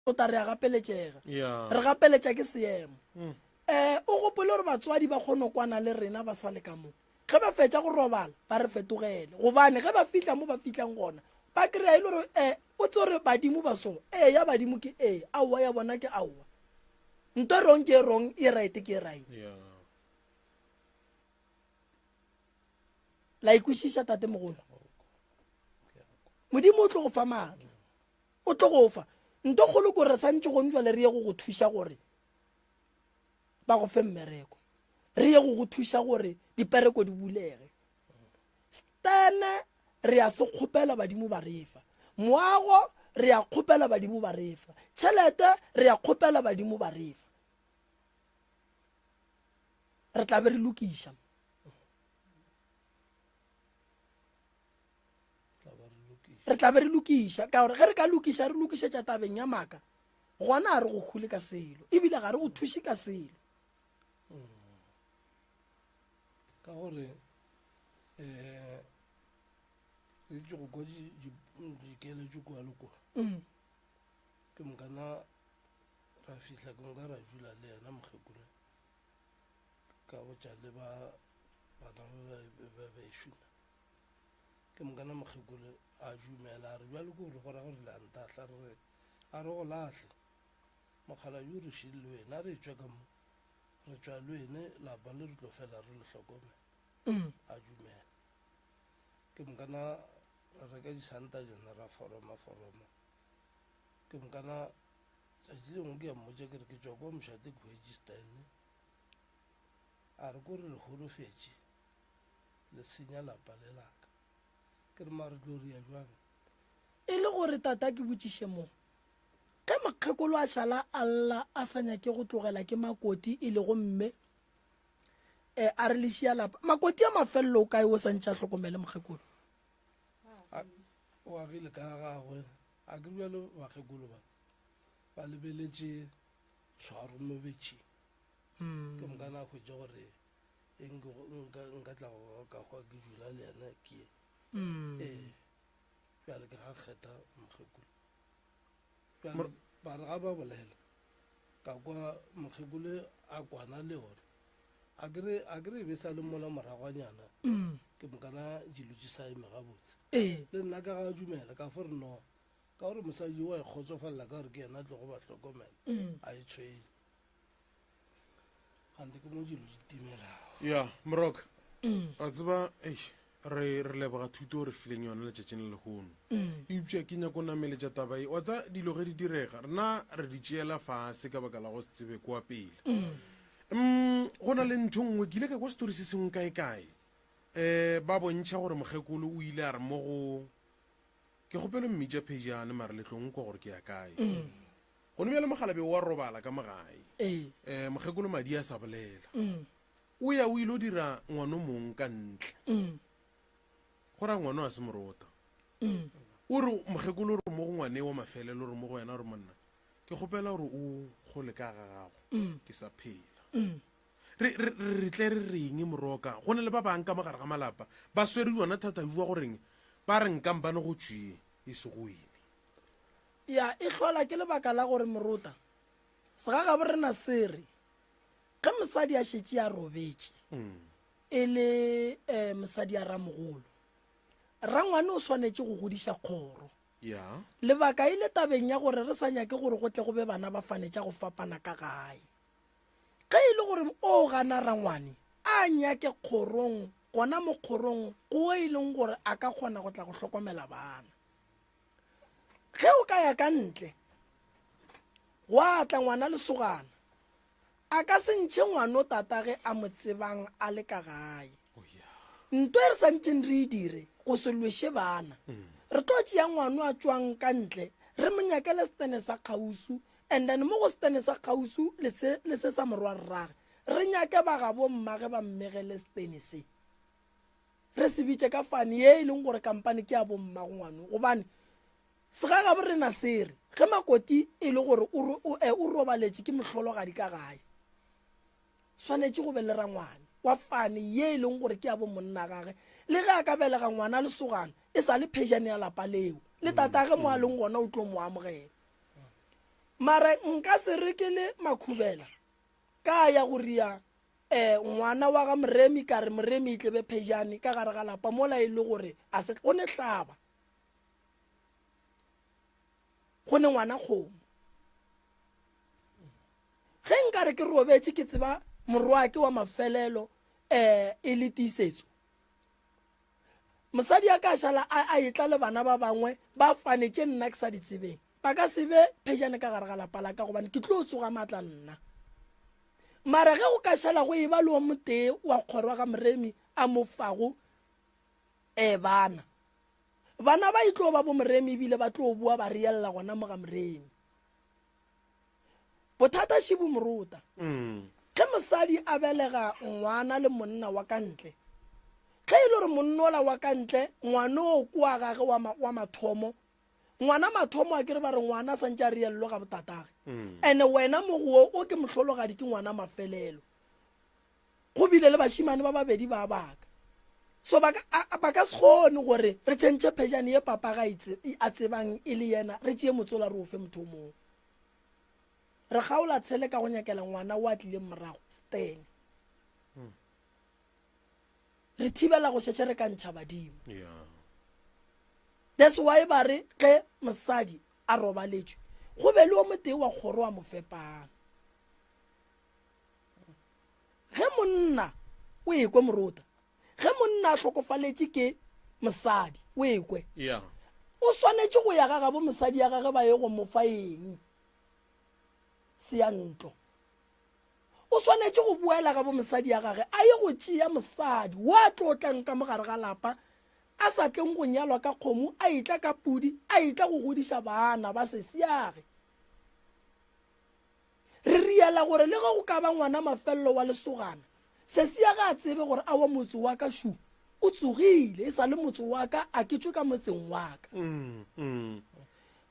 o ta re a gapeletšega, Yeah. re gapeletša ke seemo. Mm. Eh, o gopole gore batswadi ba kgone go kwana le rena ba sa le ka mo. Ge ba fetša go robala ba re fetogele, gobane ge ba fihla mo ba fihlang gona ba kry-a e le gore eh, o tse gore badimo ba so, ee ya badimo ke ee, aowa ya bona ke aowa, nto e wrong ke e wrong, e right ke e right. Yeah. La ikwešiša tatemogolo? Modimo o tlo go fa maatla, o tlo go fa nto kgolo ko re santse gone jwale re ye go go thuša gore ba go fe mmereko, re ye go go thuša gore dipereko di bulege. Stene re ya se kgopela badimo ba re fa, moago re ya kgopela badimo ba re fa, tšhelete re ya kgopela badimo ba re fa. Re tla be re lokiša. Re tla be re lokiša, ka gore ge re ka lokiša, re lokišetša tabeng ya maaka, gona ga re go hule ka selo, ebile ga re go thuše ka selo. Ka gore um re itse go kwa dikeletšo kua le kua. Ke mokana ra fihla, ke moka ra dula le yena mokgekolo, ka botša le ba bana ba bešo. Ke mokana mokgekolo a dumela, a re bjalo ke gore go ra gore le a ntahla, re re a re go lahle mokgalabje o re šile le wena, a re tšwa ka mo re tšwa le wene, lapa le re tlo fela re le hlokomela. A dumela. Ke mokana ra reka disanta jana ra foroma foroma. Ke mokana tšatši le lengwe ke ya mmotša ke re ke tšwa kwa mošate ke hwetše stene, a re ko re le holofetše le senya lapa le laka. Ke re mare tlo ria bjang? E le gore tata ke botšiše mo, ge mokgekolo a šala a lla a sa nyake go tlogela ke makoti e lego mme, eh, a re le šia lapa, makoti a mafelelo o kae o sa ntše a hlokomele mokgekolo? A, o agile ka gagwe, a ke bjalo bakgekolo ba ba lebeletše tshwaro mo betšhing. Ke mokana a hwetša gore e nka tla go ka hwa ke dula le yena ke ye. Ee, bjale ke ga kgetha mokgekolo. Bjale ba re ga ba bolela, ka kwa mokgekolo a kwana le yona. A ke re, a ke re e be sa le mola moragwanyana, ke mokana dilo di sa eme gabotse. Le nna ka ga dumela, ka fo re no, ka gore mosadi wa e kgotsofalela ka gore ke yena a tlogo ba hlokomela, a e tshwenye. Gante ke mo dilo di timelago. Ya, Moroka, wa tseba, eish, re re leboga thuto o re fileng yona letšatšing le lehono. Eupša ke nyako nameletša taba ye. Wa tseba, dilo ge di direga, rena re di tšeela fase ka baka la go se tsebe kua pele. Mm, go na le ntho nngwe, ke ile ka kwa setori se sengwe kae-kae. Um ba bontšha gore mokgekolo o ile a re mo go, ke kgopelo mmitša Phejane, mara le tlo nkwa gore ke ya kae. Gone bjale mokgalabje o a robala ka mo gae. Ee. Um mokgekolo madi a sa bolela. O ya o ile dira ngwano mong ka ntle. Go ra ngwano a se morota. O re mokgekolo o re mo go ngwane wa mafelelo o re mo go wena o re monna ke kgopela gore o gole ka ga gago mm. ke sa phela mm. re re re tle re reng moroka go na le ba bang ka mogare ga malapa ba swere yona thata bua goreng ba re nkampane go tšwee e se go ene ya e hlola ke lebaka la gore morota segagabo rena se re ge mosadi a šetše a robetše mm. e le um mosadi a ramogolo rangwane o swanetše go godiša kgoro yeah. lebaka e le tabeng ya gore re sa nyake gore go tle go be bana ba fane tša go fapana ka gae ge e le gore o gana rangwane a nyake kgorong gona mo kgorong go e leng gore a ka kgona go tla go hlokomela bana ge o ka ya ka ntle gwa tla ngwana lesogana A ka se ntšhe ngwano tatage a mo tsebang a le ka gae. Nto e re sa ntšeng re e dire go se lweše bana. Re tlo tšea ngwano a tšwang ka ntle re mo nyakele setene sa kgausu and then mo go setene sa kgausu le se le se sa morwa rrage re nyake ba gabo mmage ba mmegele setene se. Re se bitše ka fane ye e leng gore kampane ke ya bo mmago ngwano gobane Segagabo rena se re, ge Makoti e le gore o, o, e, o robaletše ke mohlologadi ka gae, swanetše go be le rangwane wa fane ye e leng gore ke ya bo monna gage. Le ge a ka belega ngwana lesogana, e sa le phejane ya lapa leo. Le tatage mo a leng gona o tlo mo amogela. Mara nka se re ke le Makhubela ka ya go ria um ngwana wa ga Moremi ka re Moremi e tle be phejane ka gare ga lapa mola e le gore a se go ne hlaba. Go ne ngwana kgomo. Ge nka re ke robetše ke tseba morwake wa mafelelo um e le tiisetso, mosadi a ka šala a etla le bana ba bangwe ba fane tše nna ke sa di tsebeng, ba ka se be phejane ka gare ga lapa la ka gobane ke tlo tsoga maatla nna. Mara ge go ka šala go eba le o motee wa kgoro ga Moremi a mo fago um bana, Bana ba e tlo ba bo Moremi ebile ba tlo boa ba reella gona mo ga Moremi. Bothata šibu morota. Mm. Ge mosadi a belega ngwana le monna wa ka ntle, ge e le gore monnola wa ka ntle ngwana o kwa gage wa, ma, wa mathomo, ngwana mathomo a kere ba re ngwana santse a reellwe ga botatage. Mm. Ene wena mo go o ke mohlologadi ke ngwana mafelelo. Go bile le bašemane ba babedi ba baka. So ba ka, a, ba ka se kgone gore re tšhentšhe phejane ye papa ga a tsebang e le yena, re tšee motsola re o fe motho o mongwe. Re kgaola tshele ka go nyakela ngwana o a tlileng morago, Stene. Re thibela go šetše re ka ntšha badimo. Yeah. That's why ba re ge mosadi a robaletšwe, go be le o motee wa kgoro a mo fepang. Ge monna, o ekwe morota, ge monna a hlokofaletše ke mosadi, o ekwe, yeah. o swanetše go ya ga gabo mosadi ya gage ba ye go mo fa eng? Seyantlo. O swanetše go boela gabo mosadi ya gage a ye go tšea mosadi wa tlo tlang ka mogare ga lapa a sa tleng go nyalwa ka kgomo a etla ka pudi a etla go godiša bana ba sesiage. Re riela gore le ge go ka ba ngwana mafelelo wa lesogana, Sesia ga a tsebe gore awa motse wa ka šu o tsogile, e sa le motse wa ka, a ke tšwe ka motseng wa ka. Mm, mm.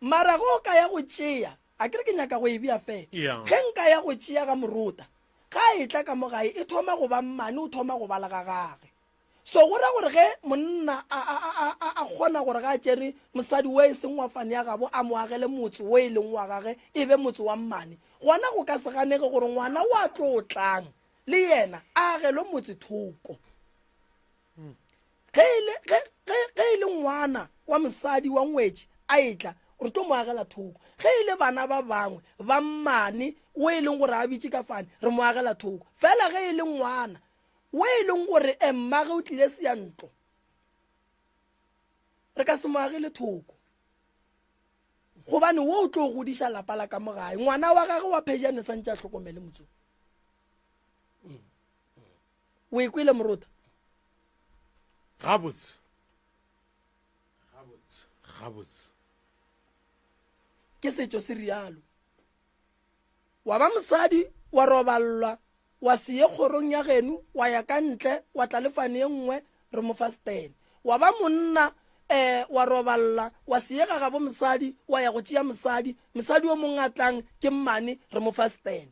Mara ge o ka ya go tšea, a ke re ke nyaka go e bea fela, yeah. ge nka ya go tšea ga morota, ga a etla ka mo gae e thoma go ba mmane, o thoma go ba le ga gage. So go ra gore ge monna a, a, a, a, a kgona gore ga a tšere mosadi o e seng wa fane ya gabo a mo agele motse o e leng wa gage e be motse wa mmane, gona go ka se ganege gore ngwana o a tlo tlang le yena a agelwe motse thoko. Ge e le, ge, ge, ge e le ngwana wa mosadi wa ngwetši a etla, re tlo mo agela thoko. Ge e le bana ba bangwe ba mmane o e leng gore a bitše ka fane, re mo agela thoko. Fela ge e le ngwana wo e leng gore mmage o tlile seyantlo, re ka se mo agele thoko, gobane wo o tlo godiša lapa la ka mo gae. Ngwana wa gage wa phejane santše a hlokomele motso. O e kwele morota? Gabotse, gabotse, gabotse. Ke setšo se rialo. Wa ba mosadi, wa roballwa, wa se ye kgorong ya geno, wa ya ka ntle, wa tla le fane ye nngwe, re mo fa stene. Wa ba monna, Um wa roballa wa seyega gabo mosadi wa ya go tšea mosadi mosadi o mongwe a tlang ke mmane re mo fa stand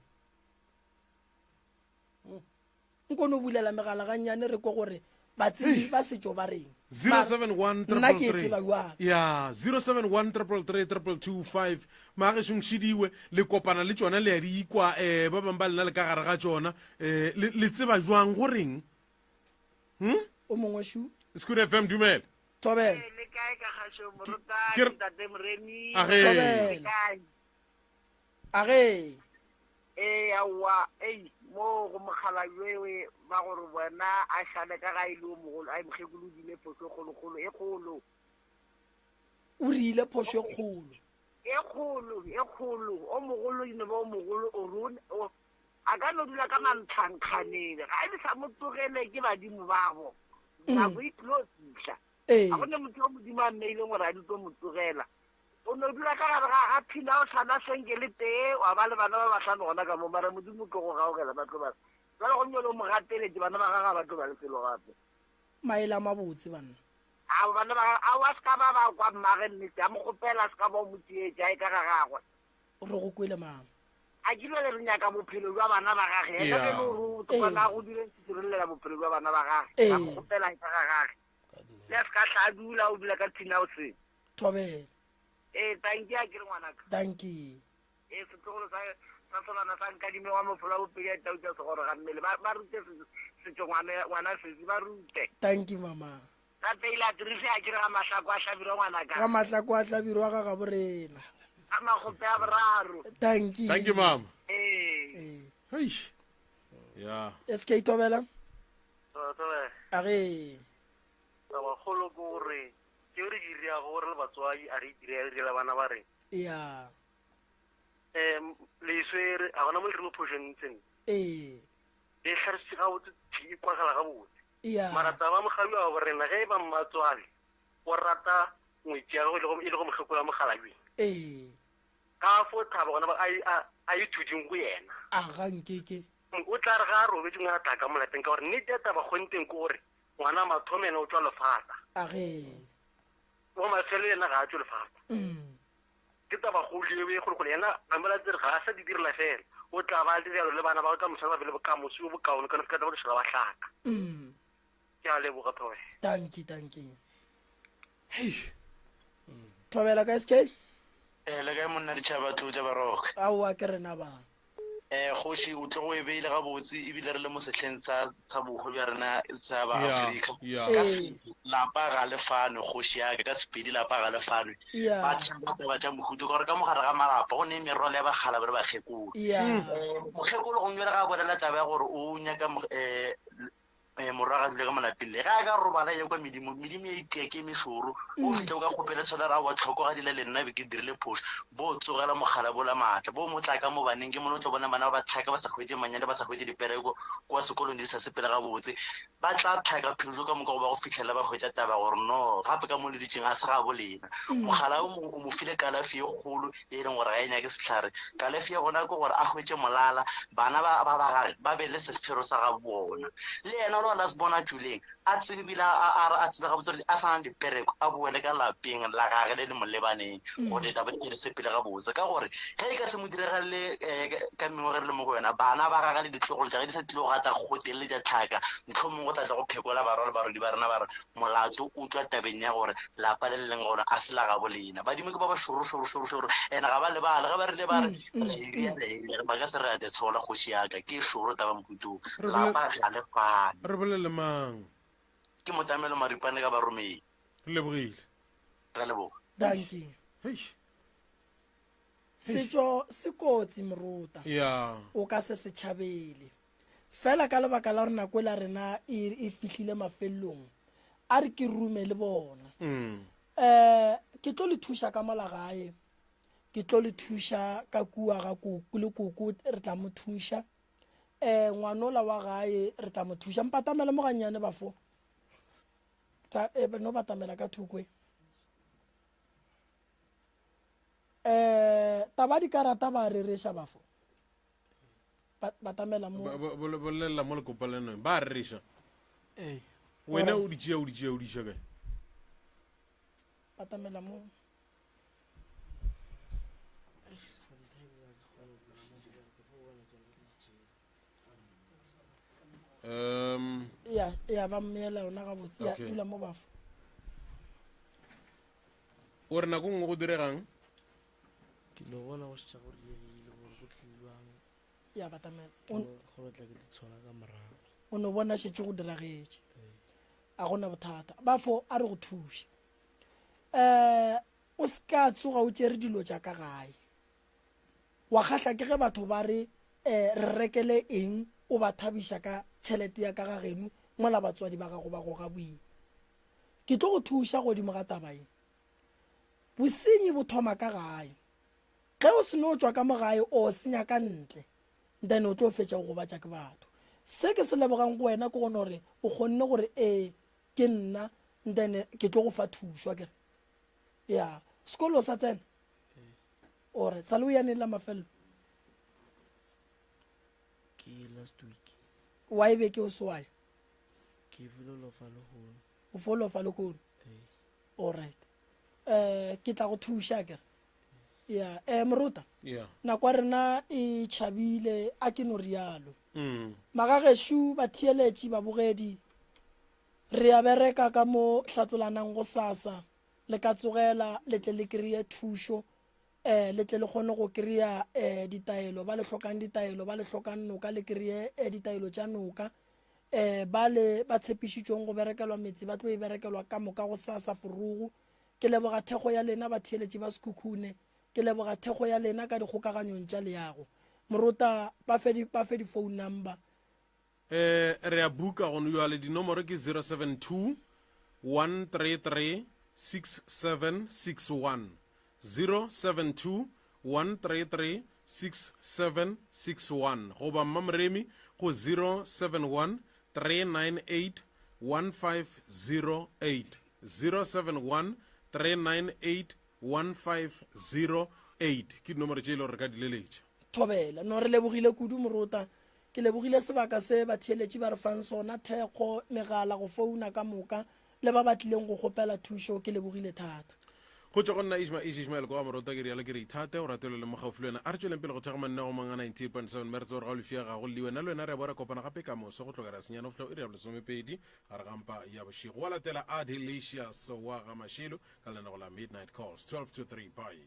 nko no bulela megala gannyane re ko gore batsebi ba setšo ba reng 071 nna ke e tseba jwang ya 071 333 maagešong šidiwe le kopana le tšona le ya di ikwa um ba bangwe ba lena le ka gare ga tšona um le tseba jwang go reng hmm? o mongwe šu Scoot FM dumela thobela le kae ka gašo morotane tate moremi age age ee aowa ei mo go mokgalabjewe ba gore bona a šale ka ga e le o mogolo ai mokgekolo o diile phošo e kgolokgolo e kgolo o rile phošo e kgolo e kgolo e kgolo o mogolo e no ba o mogolo o a ka no dula ka mantlhankganeng ga e le sa mo tlogele ke badimo babo mm. nako e tlilo fihla ga go ne motho yo modimo a mmeileng gore a di tlo mo tlogela o no dula ka gare ga ga phina o tlhana senke le tee wa ba le bana ba bahlano gona ka mo mara modimo tlo go gaogela ba tlo ba jale go nyole o mo gateletse bana ba gaga ba tlo ba le selo gape maele a mabotse banna a bana ba a wa se ka ba ba kwa mmage nnete a mo kgopela a se ka ba o mo tsietše a e ka ga gagwe re go kwele mama a ke le re nyaka bophelo jwa bana ba gage ena ke le gore o tlogana go dire se lela bophelo jwa bana ba gage a mo kgopela ka ga gage le a se ka tla dula o dula ka thina o se thobela ee tanki a ke re ngwanaka tanki ee setlogolo sa sa solana sa nkadime wa mofola bopedi ya tau tsa segoro ga mmele ba rute setso ngwana sesi ba rute tanki mama Gape ile a tiriša a kere ga mahlako a hlabirwa ngwanaka. Ga mahlako a hlabirwa ga gabo rena. Ga magope a boraro. Thank you. Thank you mama. Ee. Eish. Ya. SK Tobela. Tobela. A re. Taba kgolo ke gore tšeo re di dirago gore le batswadi a re itirele re direla bana ba rena. Ya. Um le swere a gona mo le re mo phošong ntseng. Ee. Le hlarisitse gabotse e kwagala gabotse. Yeah. Mara taba mogabi wa bo rena ge e ba mmatswale o rata ngwetši ya gagwe e lego mokgekolo wa mokgalabje. Ee. Ka fo thaba gona a a ye thuding go yena. A ga nkeke. O tla re ga a robetše ngwana tla ka mo lapeng ka gore nnete ya taba kgonteng ke gore ngwana mathomo yena o tšwa lefata. A ge. Wa mafelo yena ga a tšwe lefata. Mm. Ke taba kgolo eo e kgolokgolo. Yena Ramela Tsere ga a sa di direla fela, o tla ba a direlo le bana ba ka moswana ba be le bokamoso jo bokaone ka no se ka tla ba tlošela ba hlaka. Mm. Ke a leboga Thobela. Dankie, dankie. Hei. Thobela ka SK? Eh, le kae monna ditšhaba tlotša baroka? Aowa ke rena ba. Eh, kgoši o tlo go e beile gabotse ebile re le mo sehleng sa sa bohwe bja rena sa ba Yeah, Afrika. yeah. Ka Ee. Sepedi lapa ga le fanwe kgoši ya ka, ka Sepedi lapa ga le fanwe. Yeah. Ba tšhaba taba tša mohuta ka gore ka mogare ga malapa go ne merwalo ya bakgala ba re bakgekolo. Yeah. Eh, mokgekolo gomme le ga a bolela taba ya gore o nyaka mo- eh, eh, morwa ga dule ka molapeng le ge a ka robala ya kwa medimo medimo ya itia ke mešoro o mm. fitlha o ka kgopela tshwela ra wa tlhoko ga dile le nna be ke dirile phoso bo tsogela mogala bola maatla bo mo tla ka mo baneng ke mone o tlo bona bana ba ba tlhaka ba sa hwetse manyane ba sa hwetse dipereko kwa sekolong di sa sepele gabotse ba tla tlhaka phelo ka moka go ba go fitlhela ba hwetsa taba gore no gape ka mo le ditseng a se ga bo lena mm. mogala o mo file kalafi e kgolo e leng gore ga e nyake sehlare. Kalefi ya gona ke gore a hwetše molala, bana ba ba ba gage ba be le sefero sa ga bona. Le yena lo a se bona tšoleng, a tsebe bile a a a tsebe gabotse gore a sa na dipereko, a boele ka lapeng la gage le le mo lebaneng mm. gore ditaba di sepele gabotse. Ka gore ge e ka se mo diregalele eh, ka mengwaga re le mo go yona, bana ba gage le ditlogolo tša ge di sa tlile go gata gotee le tša tlhaka, mohlomongwe go tla tla go phekola barwa le barwedi ba rena ba re molato o tšwa tabeng ya gore lapa le le leng gona a se la gabo lena badimo ke ba ba šoro šoro šoro šoro and ga ba lebale ga ba rile ba re mm, mm, re iria mm. re iria ba ka se re ate tshola kgoši yaka ke šoro taba mohuto lapa ga le fane re bolele mang ke motamelo maripane ka baromeng re lebogile re leboga thank you setšo se kotsi morota yeah. o ka se se tšhabele Fela ka lebaka la gore nako ela rena e, e fihlile mafelelong, a re ke rume le bona. Mm. Eh, ke tlo le thuša ka mola gae, ke tlo le thuša ka kua ga koko le koko re tla mo thuša. Eh, ngwanola wa gae re tla mo thuša. Mpatamele mo gannyane bafo. Tla, eh, no batamela ka thoko e. Eh, taba dikarata ba rereša bafo. batamela mo bolelela mo lekopalenong ba rereša ee wena o di tšea o di tšea o di iša kae? Batamela mo. Um Ya, ya ba mmeela yona gabotse. Ya Okay. dula mo bafo. O re nako nngwe go diregang? Ke no bona go šetša go diegile gore go tlilwang. Ya batamela. Ke O no kgona tla ke di tshwara ka morago. o no bona šetše go diragetše. A gona bothata. Bafo a re go thuše. Eh o se ka tsoga o tšere dilo tša ka gae. Wa kgahla ke ge batho ba re eh re rekele eng o ba thabiša ka tšhelete ya ka ga geno mola batswadi ba gago ba goga boima. Ke tlo go thuša godimo ga taba ye. Bosenyi bo thoma ka gae. Ge o seno tšwa ka mo gae o senya ka ntle, then o tlo fetša o gobatša ke batho. Se ke se lebogang go wena ke gone gore o kgonne gore ee ke nna then ke tlo go fa thušo akere. Ya, sekolo sa tsena? Ore sa le o ya neng la mafelelo? Ke last week. Why beke o se wa ya? Ke filo lofa lehono. O fo lofa lehono? Alright. Eh ke tla go thuša akere. Ya, eh Morota. Yeah. Nako ya rena e tšhabile a ke no rialo. Mm. Magagešu batheeletši babogedi re a bereka ka mo hlatlolanang go sasa le ka tsogela le tle le kry-e thušo eh le tle le kgone go kry-a eh ditaelo ba le hlokang ditaelo ba le hlokang noka le kry-e eh, ditaelo tša noka eh ba le ba tshepišitšweng go berekelwa metse ba tlo e berekelwa ka moka go sasa forogo Ke leboga thekgo ya lena batheeletši ba Sekhukhune. Ke leboga thekgo ya lena ka dikgokaganyong tša leago. Morota, ba fe di, ba fe di-phone number. Eh, re a buka gone jwale dinomoro ke 072 133 6761 072 133 6761 goba Mmamoremi go 071 398 1508 071 398 1508 ke dinomoro tše e le gore re ka di leletša. Thobela. No, re lebogile kudu, Morota. Ke lebogile sebaka se batheeletši ba re fang sona, thekgo, megala, go founa ka moka, le ba ba tlileng go kgopela thušo, ke lebogile thata. Go tšwa go nna Ishma Ish Ishmael kwa Morota ke rialo ke re ithate o rate le le mo gaufi le wena. A re tšweleng pele go thekga mananeo a mangwe a 98.7 mme re tsebe gore ga o lefia ga go lliwe. Nna le wena re a boa ra kopana gape ka moso go tloga ra senyane go fihla go iri ya bolesomepedi gare ga mpa ya bošego. Wa latela Adelicious wa ga Mashilo ka lenanego la Midnight Calls 12 to 3. Bye.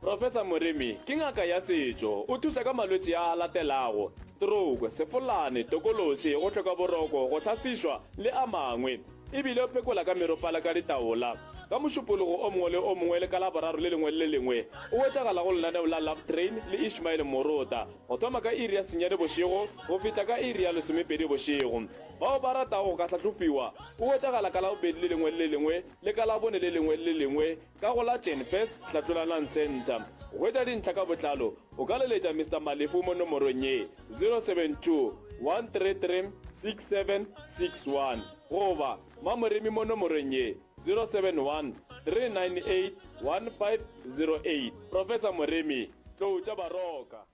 Professor Moremi ke ngaka ya setšo. O thuša ka malwetši a a latelago, stroke, sefolane, tokološi, go hloka boroko, go hlasišwa le a mangwe. E bile o phekola ka meropala ka ditaola. Ka Mošupologo o mongwe le o mongwe le ka Laboraro le lengwe le le lengwe o hwetšagala go lenaneo la Love Train le Ishmael Morota go thoma ka iri ya senyane bošego go fihla ka iri ya lesomepedi bošego. Bao ba ratago go ka hlahlofiwa o hwetšagala ka Labobedi le lengwe le le lengwe le ka Labone le lengwe le le lengwe ka go la Genfest Hlatlolanang Centre. Go hwetša dintlha ka botlalo o ka leletša Mister Malefu mo nomorong ye, 072 133 6761 goba Mamoremi mo nomorong ye, 071 398 1508. Professor Moremi, Tlou tša Baroka.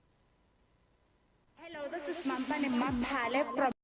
Hello, this is Mampane Maphale from.